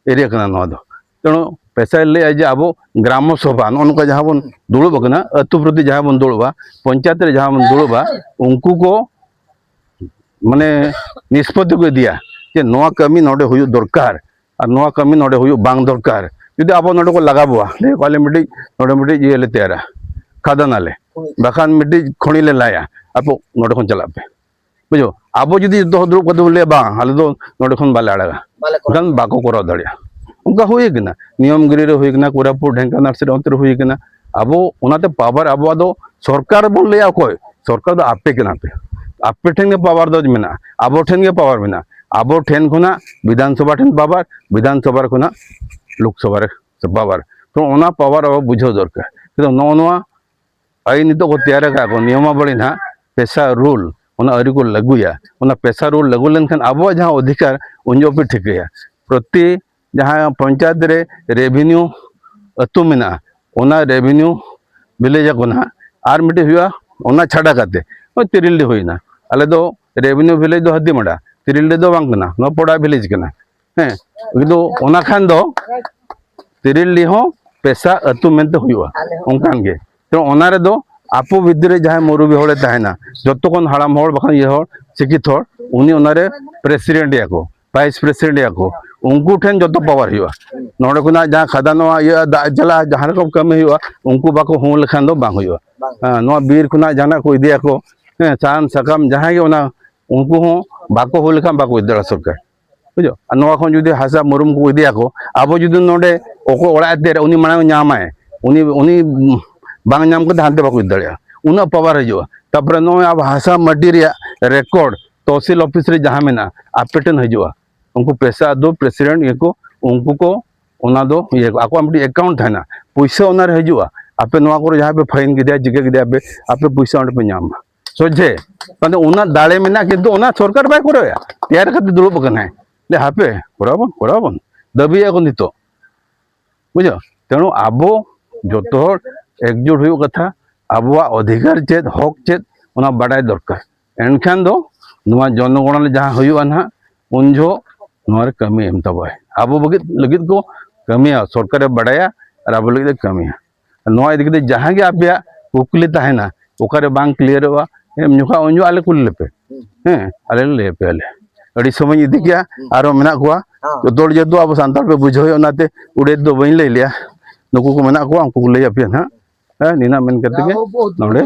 ᱮᱨᱤᱭᱟ ᱠᱟᱱᱟ ᱱᱚᱣᱟ ᱫᱚ᱾ ᱛᱮᱬᱩ ᱯᱮᱥᱟᱭ ᱞᱟᱹᱭᱟ ᱡᱮ ᱟᱵᱚ ᱜᱨᱟᱢᱚ ᱥᱚᱵᱷᱟ, ᱱᱚᱜᱼᱚ ᱱᱚᱝᱠᱟ ᱡᱟᱦᱟᱸ ᱵᱚᱱ ᱫᱩᱲᱩᱵ ᱟᱠᱟᱱᱟ, ᱟᱹᱛᱩ ᱯᱨᱚᱛᱤ ᱡᱟᱦᱟᱸ ᱵᱚᱱ ᱫᱩᱲᱩᱵᱟ, ᱯᱚᱧᱪᱟᱭᱮᱛ ᱨᱮ ᱡᱟᱦᱟᱸ ᱵᱚᱱ ᱫᱩᱲᱩᱵᱟ, ᱩᱱᱠᱩ ᱠᱚ ᱢᱟᱱᱮ ᱱᱤᱥᱯᱚᱛᱤ ᱠᱚ ᱤᱫᱤᱭᱟ ᱡᱮ ᱱᱚᱣᱟ ᱠᱟᱹᱢᱤ ᱱᱚᱰᱮ ᱦᱩᱭᱩᱜ ᱫᱚᱨᱠᱟᱨ ᱟᱨ ᱱᱚᱣᱟ ᱠᱟᱹᱢᱤ ᱱᱚᱰᱮ ᱦᱩᱭᱩᱜ ᱵᱟᱝ ᱫᱚᱨᱠᱟᱨ᱾ ᱡᱩᱫᱤ ᱟᱵᱚ ᱱᱚᱰᱮ ᱠᱚ ᱞᱟᱜᱟ ᱵᱚᱣᱟ, ᱞᱟᱹᱭ ᱟᱠᱚ ᱟᱞᱮ ᱢᱤᱫᱴᱤᱡ ᱱᱚᱰᱮ ᱢᱤᱫᱴᱤᱡ ᱤᱭᱟᱹ ᱞᱮ ᱛᱮᱭᱟᱨᱟ, ᱠᱷᱟᱫᱟᱱᱟ ᱞᱮ, ᱵᱟᱠᱷᱟᱱ ᱢᱤᱫᱴᱤᱡ ᱠᱷᱚᱱᱤ ᱞᱮ ᱞᱟᱭᱟ, ᱟᱯᱮ ᱱᱚᱰᱮ ᱠᱷᱚᱱ ᱪᱟᱞᱟᱜ ᱯᱮ᱾ ᱵᱩᱡᱷᱟᱹᱣ? ᱟᱵᱚ ᱡᱩᱫᱤ ᱡᱚᱛᱚ ᱦᱚᱲ ᱫᱩᱲᱩᱵ ᱠᱟᱛᱮ ᱵᱚᱱ ᱞᱟᱹᱭᱟ, "ᱵᱟᱝ, ᱟᱞᱮ ᱫᱚ ᱱᱚᱰᱮ ᱠᱷᱚᱱ ᱵᱟᱞᱮ ᱟᱲᱟᱜᱟ", ᱵᱟᱞᱮ ᱠᱚᱨᱟᱣᱟ᱾ ᱮᱱᱠᱷᱟᱱ ᱵᱟᱠᱚ ᱠᱚᱨᱟᱣ ᱫᱟᱲᱮᱭᱟᱜᱼᱟ᱾ ᱚᱱᱠᱟ ᱦᱩᱭ ᱠᱟᱱᱟ, ᱱᱤᱭᱚᱢᱜᱤᱨᱤ ᱨᱮ ᱦᱩᱭ ᱠᱟᱱᱟ, ᱠᱳᱨᱟᱯᱩᱴ, ᱰᱷᱮᱝᱠᱟᱱᱟᱞ ᱥᱮᱫ ᱚᱱᱛᱮ ᱨᱮ ᱦᱩᱭ ᱠᱟᱱᱟ᱾ ᱟᱵᱚ ᱚᱱᱟᱛᱮ ᱯᱟᱣᱟᱨ ᱟᱵᱚᱣᱟᱜ ᱫᱚ ᱥᱚᱨᱠᱟᱨ ᱵᱚᱱ ᱞᱟᱹᱭᱟ, ᱚᱠᱚᱭ ᱥᱚᱨᱠᱟᱨ ᱫᱚ ᱟᱯᱮ ᱠᱟᱱᱟ ᱯᱮ, ᱟᱯᱮ ᱴᱷᱮᱱ ᱜᱮ ᱯᱟᱣᱟᱨ ᱫᱚ ᱢᱮᱱᱟᱜᱼᱟ, ᱟᱵᱚ ᱴᱷᱮᱱ ᱜᱮ ᱯᱟᱣᱟᱨ ᱢᱮᱱᱟᱜᱼᱟ᱾ ᱟᱵᱚ ᱴᱷᱮᱱ ᱠᱷᱚᱱᱟᱜ ᱵᱤᱫᱷᱟᱱ ᱥᱚᱵᱷᱟ ᱴᱷᱮᱱ ᱯᱟᱣᱟᱨ, ᱵᱤᱫᱷᱟᱱ ᱥᱚᱵᱷᱟ ᱠᱷᱚᱱᱟᱜ ᱞᱳᱠᱥᱚᱵᱷᱟ ᱨᱮ ᱯᱟᱣᱟᱨ᱾ ᱛᱚ ᱚᱱᱟ ᱯᱟᱣᱟᱨ ᱟᱵᱚ ᱵᱩᱡᱷᱟᱹᱣ ᱫᱚᱨᱠᱟᱨ᱾ ᱠᱤᱱᱛᱩ ᱱᱚᱜᱼᱚ ᱱᱚᱣᱟ ᱟᱹᱭᱤᱱ ᱱᱤᱛᱚᱜ ᱠᱚ ᱛᱮᱭᱟᱨ ᱟᱠᱟᱫ ᱠᱚ, ᱱᱤᱭᱚᱢᱟᱵᱚᱞᱤ ᱱᱟᱦᱟᱜ, ᱯᱮᱥᱟ ᱨᱩᱞ, ᱚᱱᱟ ᱟᱹᱨᱤ ᱠᱚ ᱞᱟᱹᱜᱩᱭᱟ᱾ ᱚᱱᱟ ᱯᱮᱥᱟ ᱨᱩᱞ ᱞᱟᱹᱜᱩ ᱞᱮᱱᱠᱷᱟᱱ ᱟᱵᱚᱣᱟᱜ ᱡᱟᱦᱟᱸ ᱚᱫᱷᱤᱠᱟᱨ, ᱩᱱ ᱡᱚᱦᱚᱜ ᱯᱮ ᱴᱷᱤᱠᱟᱹᱭᱟ᱾ ᱯᱨᱚᱛᱤ ᱡᱟᱦᱟᱸ ᱯᱚᱧᱪᱟᱭᱮᱛ ᱨᱮ ᱨᱮᱵᱷᱤᱱᱤᱭᱩ ᱟᱹᱛᱩ ᱢᱮᱱᱟᱜᱼᱟ, ᱚᱱᱟ ᱨᱮᱵᱷᱤᱱᱤᱭᱩ ᱵᱷᱤᱞᱮᱡᱽ ᱟᱠᱚ ᱱᱟᱦᱟᱜ᱾ ᱟᱨ ᱢᱤᱫᱴᱤᱡ ᱦᱩᱭᱩᱜᱼᱟ, ᱚᱱᱟ ᱪᱷᱟᱰᱟ ᱠᱟᱛᱮ ᱱᱚᱜᱼᱚᱭ ᱛᱤᱨᱤᱞᱰᱤ ᱦᱩᱭᱱᱟ, ᱟᱞᱮ ᱫᱚ ᱨᱮᱵᱷᱤᱱᱤᱭᱩ ᱵᱷᱤᱞᱮᱡᱽ ᱫᱚ ᱦᱟᱹᱛᱤᱢᱟᱲᱟ, ᱛᱤᱨᱤᱞᱰᱤ ᱫᱚ ᱵᱟᱝ ᱠᱟᱱᱟ, ᱱᱚᱣᱟ ᱯᱚᱲᱟ ᱵᱷᱤᱞᱮᱡᱽ ᱠᱟᱱᱟ᱾ ᱦᱮᱸ, ᱠᱤᱱᱛᱩ ᱚᱱᱟ ᱠᱷᱟᱱ ᱫᱚ ᱛᱤᱨᱤᱞᱰᱤ ᱦᱚᱸ ᱯᱮᱥᱟ ᱟᱹᱛᱩ ᱢᱮᱱᱛᱮ ᱦᱩᱭᱩᱜᱼᱟ᱾ ᱚᱱᱠᱟᱱ ᱜᱮ᱾ ᱛᱚ ᱚᱱᱟ ᱨᱮᱫᱚ ᱟᱯᱚ ᱵᱷᱤᱛᱨᱤ ᱨᱮ ᱡᱟᱦᱟᱸᱭ ᱢᱩᱨᱩᱵᱤ ᱦᱚᱲᱮ ᱛᱟᱦᱮᱱᱟ, ᱡᱚᱛᱚ ᱠᱷᱚᱱ ᱦᱟᱲᱟᱢ ᱦᱚᱲ ᱵᱟᱠᱷᱟᱱ ᱤᱭᱟᱹ ᱦᱚᱲ, ᱥᱤᱠᱠᱷᱤᱛ ᱦᱚᱲ, ᱩᱱᱤ ᱚᱱᱟᱨᱮ ᱯᱨᱮᱥᱤᱰᱮᱱᱴ ᱮᱭᱟ ᱠᱚ, ᱵᱷᱟᱭᱤᱥ ᱯᱨᱮᱥᱤᱰᱮᱱᱴ ᱮᱭᱟ ᱠᱚ᱾ ᱩᱱᱠᱩ ᱴᱷᱮᱱ ᱡᱚᱛᱚ ᱯᱟᱣᱟᱨ ᱦᱩᱭᱩᱜᱼᱟ᱾ ᱱᱚᱰᱮ ᱠᱷᱚᱱᱟᱜ ᱡᱟᱦᱟᱸ ᱠᱷᱟᱫᱟᱱ ᱱᱚᱣᱟ ᱤᱭᱟᱹ ᱫᱟᱜ ᱪᱟᱞᱟᱜᱼᱟ, ᱡᱟᱦᱟᱸ ᱨᱚᱠᱚᱢ ᱠᱟᱹᱢᱤ ᱦᱩᱭᱩᱜᱼᱟ, ᱩᱱᱠᱩ ᱵᱟᱠᱚ ᱦᱩᱸ ᱞᱮᱠᱷᱟᱱ ᱫᱚ ᱵᱟᱝ ᱦᱩᱭᱩᱜᱼᱟ᱾ ᱦᱮᱸ, ᱱᱚᱣᱟ ᱵᱤᱨ ᱠᱷᱚᱱᱟᱜ ᱡᱟᱦᱟᱱᱟᱜ ᱠᱚ ᱤᱫᱤᱭᱟᱠᱚ, ᱦᱮᱸ, ᱥᱟᱦᱟᱱ ᱥᱟᱠᱟᱢ ᱡᱟᱦᱟᱸᱭ ᱜᱮ, ᱚᱱᱟ ᱩᱱᱠᱩ ᱦᱚᱸ ᱵᱟᱠᱚ ᱦᱩᱭ ᱞᱮᱠᱷᱟᱱ ᱵᱟᱠᱚ ᱤᱫᱤ ᱫᱟᱲᱮᱭᱟᱜᱼᱟ ᱥᱚᱨᱠᱟᱨ᱾ ᱵᱩᱡᱷᱟᱹᱣ? ᱟᱨ ᱱᱚᱣᱟ ᱠᱷᱚᱱ ᱡᱩᱫᱤ ᱦᱟᱥᱟ ᱢᱩᱨᱩᱢ ᱠᱚ ᱤᱫᱤᱭᱟᱠᱚ, ᱟᱵᱚ ᱡᱩᱫᱤ ᱱᱚᱰᱮ ᱚᱠᱚᱭ ᱚᱲᱟᱜ ᱮ ᱛᱮᱭᱟᱨᱟ, ᱩᱱᱤ ᱢᱟᱲᱟᱝ ᱧᱟᱢᱟᱭ, ᱩᱱᱤ ᱩᱱᱤ ᱵᱟᱝ ᱧᱟᱢ ᱠᱟᱛᱮ ᱦᱟᱱᱛᱮ ᱵᱟᱠᱚ ᱤᱫᱤ ᱫᱟᱲᱮᱭᱟᱜᱼᱟ᱾ ᱩᱱᱟᱹᱜ ᱯᱟᱣᱟᱨ ᱦᱤᱡᱩᱜᱼᱟ᱾ ᱛᱟᱨᱯᱚᱨᱮ ᱱᱚᱜᱼᱚᱭ ᱟᱵᱚ ᱦᱟᱥᱟ ᱢᱟᱹᱴᱤ ᱨᱮᱭᱟᱜ ᱨᱮᱠᱚᱨᱰ ᱛᱚᱦᱥᱤᱞ ᱚᱯᱷᱤᱥ ᱨᱮ ᱡᱟᱦᱟᱸ ᱢᱮᱱᱟᱜᱼᱟ, ᱟᱯᱮ ᱴᱷᱮᱱ ᱦᱤᱡᱩᱜᱼᱟ᱾ ᱩᱱᱠᱩ ᱯᱮᱥᱟ ᱫᱚ ᱯᱨᱮᱥᱤᱰᱮᱱᱴ ᱜᱮᱠᱚ, ᱩᱱᱠᱩ ᱠᱚ ᱚᱱᱟ ᱫᱚ ᱤᱭᱟᱹ ᱠᱚ, ᱟᱠᱚᱣᱟᱜ ᱢᱤᱫᱴᱤᱡ ᱮᱠᱟᱣᱩᱱᱴ ᱛᱟᱦᱮᱱᱟ, ᱯᱩᱭᱥᱟᱹ ᱚᱱᱟ ᱨᱮ ᱦᱤᱡᱩᱜᱼᱟ᱾ ᱟᱯᱮ ᱱᱚᱣᱟ ᱠᱚᱨᱮ ᱡᱟᱦᱟᱸᱭ ᱯᱮ ᱯᱷᱟᱭᱤᱱ ᱠᱮᱫᱮᱭᱟ, ᱪᱤᱠᱟᱹ ᱠᱮᱫᱮᱭᱟ ᱯᱮ, ᱟᱯᱮ ᱯᱩᱭᱥᱟᱹ ᱚᱸᱰᱮ ᱯᱮ ᱧᱟᱢᱟ ᱥᱚᱡᱷᱮ᱾ ᱢᱟᱱᱮ ᱚᱱᱟ ᱫᱟᱲᱮ ᱢᱮᱱᱟᱜᱼᱟ, ᱠᱤᱱᱛᱩ ᱚᱱᱟ ᱥᱚᱨᱠᱟᱨ ᱵᱟᱭ ᱠᱚᱨᱟᱣᱮᱫᱼᱟ, ᱛᱮᱭᱟᱨ ᱠᱟᱛᱮ ᱫᱩᱲᱩᱵ ᱟᱠᱟᱱᱟᱭ᱾ ᱞᱟᱹᱭ, ᱦᱟᱯᱮ, ᱠᱚᱨᱟᱣ ᱵᱚᱱ, ᱠᱚᱨᱟᱣ ᱵᱚᱱ, ᱫᱟᱹᱵᱤᱭᱮᱫᱼᱟ ᱠᱚ ᱱᱤᱛᱚᱜ, ᱵᱩᱡᱷᱟᱹᱣ᱾ ᱛᱮᱬᱩ ᱟᱵᱚ ᱡᱚᱛᱚ ᱦᱚᱲ ᱮᱠᱡᱩᱴ ᱦᱩᱭᱩᱜ ᱠᱟᱛᱷᱟ, ᱟᱵᱚᱣᱟᱜ ᱚᱫᱷᱤᱠᱟᱨ ᱪᱮᱫ, ᱦᱚᱠ ᱪᱮᱫ, ᱚᱱᱟ ᱵᱟᱰᱟᱭ ᱫᱚᱨᱠᱟᱨ᱾ ᱮᱱᱠᱷᱟᱱ ᱫᱚ ᱱᱚᱣᱟ ᱡᱚᱱᱚᱜᱚᱬᱚᱱ ᱨᱮ ᱡᱟᱦᱟᱸ ᱦᱩᱭᱩᱜᱼᱟ ᱱᱟᱦᱟᱜ, ᱩᱱ ᱡᱚᱦᱚᱜ ᱱᱚᱣᱟ ᱨᱮ ᱠᱟᱹᱢᱤ ᱮᱢ ᱛᱟᱵᱚᱱᱟᱭ᱾ ᱟᱵᱚ ᱞᱟᱹᱜᱤᱫ, ᱞᱟᱹᱜᱤᱫ ᱠᱚ ᱠᱟᱹᱢᱤᱭᱟ, ᱥᱚᱨᱠᱟᱨᱮ ᱵᱟᱰᱟᱭᱟ ᱟᱨ ᱟᱵᱚ ᱞᱟᱹᱜᱤᱫ ᱮ ᱠᱟᱹᱢᱤᱭᱟ᱾ ᱱᱚᱣᱟ ᱤᱫᱤ ᱠᱟᱛᱮ ᱡᱟᱦᱟᱸ ᱜᱮ ᱟᱯᱮᱭᱟᱜ ᱠᱩᱠᱞᱤ ᱛᱟᱦᱮᱱᱟ, ᱚᱠᱟᱨᱮ ᱵᱟᱝ ᱠᱞᱤᱭᱟᱨᱚᱜᱼᱟ, ᱮᱢ ᱡᱚᱠᱷᱟ ᱩᱱ ᱡᱚᱦᱚᱜ ᱟᱞᱮ ᱠᱩᱞᱤ ᱞᱮᱯᱮ᱾ ᱦᱮᱸ, ᱟᱞᱮ ᱞᱮ ᱞᱟᱹᱭ ᱟᱯᱮᱭᱟᱞᱮ᱾ ᱟᱹᱰᱤ ᱥᱚᱢᱚᱭ ᱤᱧ ᱤᱫᱤ ᱠᱮᱜᱼᱟ, ᱟᱨᱚ ᱢᱮᱱᱟᱜ ᱠᱚᱣᱟ᱾ ᱦᱮᱸ᱾ ᱡᱚᱛᱚ ᱦᱚᱲ ᱡᱮᱦᱮᱛᱩ ᱟᱵᱚ ᱥᱟᱱᱛᱟᱲ ᱯᱮ ᱵᱩᱡᱷᱟᱹᱣ ᱦᱩᱭᱩᱜᱼᱟ, ᱚᱱᱟᱛᱮ ᱩᱲᱤᱭᱟ ᱫᱚ ᱵᱟᱹᱧ ᱞᱟᱹᱭ ᱞᱮᱭᱟ᱾ ᱱᱩᱠᱩ ᱠᱚ ᱢᱮᱱᱟᱜ ᱠᱚᱣᱟ, ᱩᱱᱠᱩ ᱠᱚ ᱞᱟᱹᱭ ᱟᱯᱮᱭᱟ ᱱᱟᱦᱟᱜ᱾ ᱦᱮᱸ, ᱱᱤᱱᱟᱹᱜ ᱢᱮᱱ ᱠᱟᱛᱮ ᱜᱮ ᱱᱚᱰᱮ᱾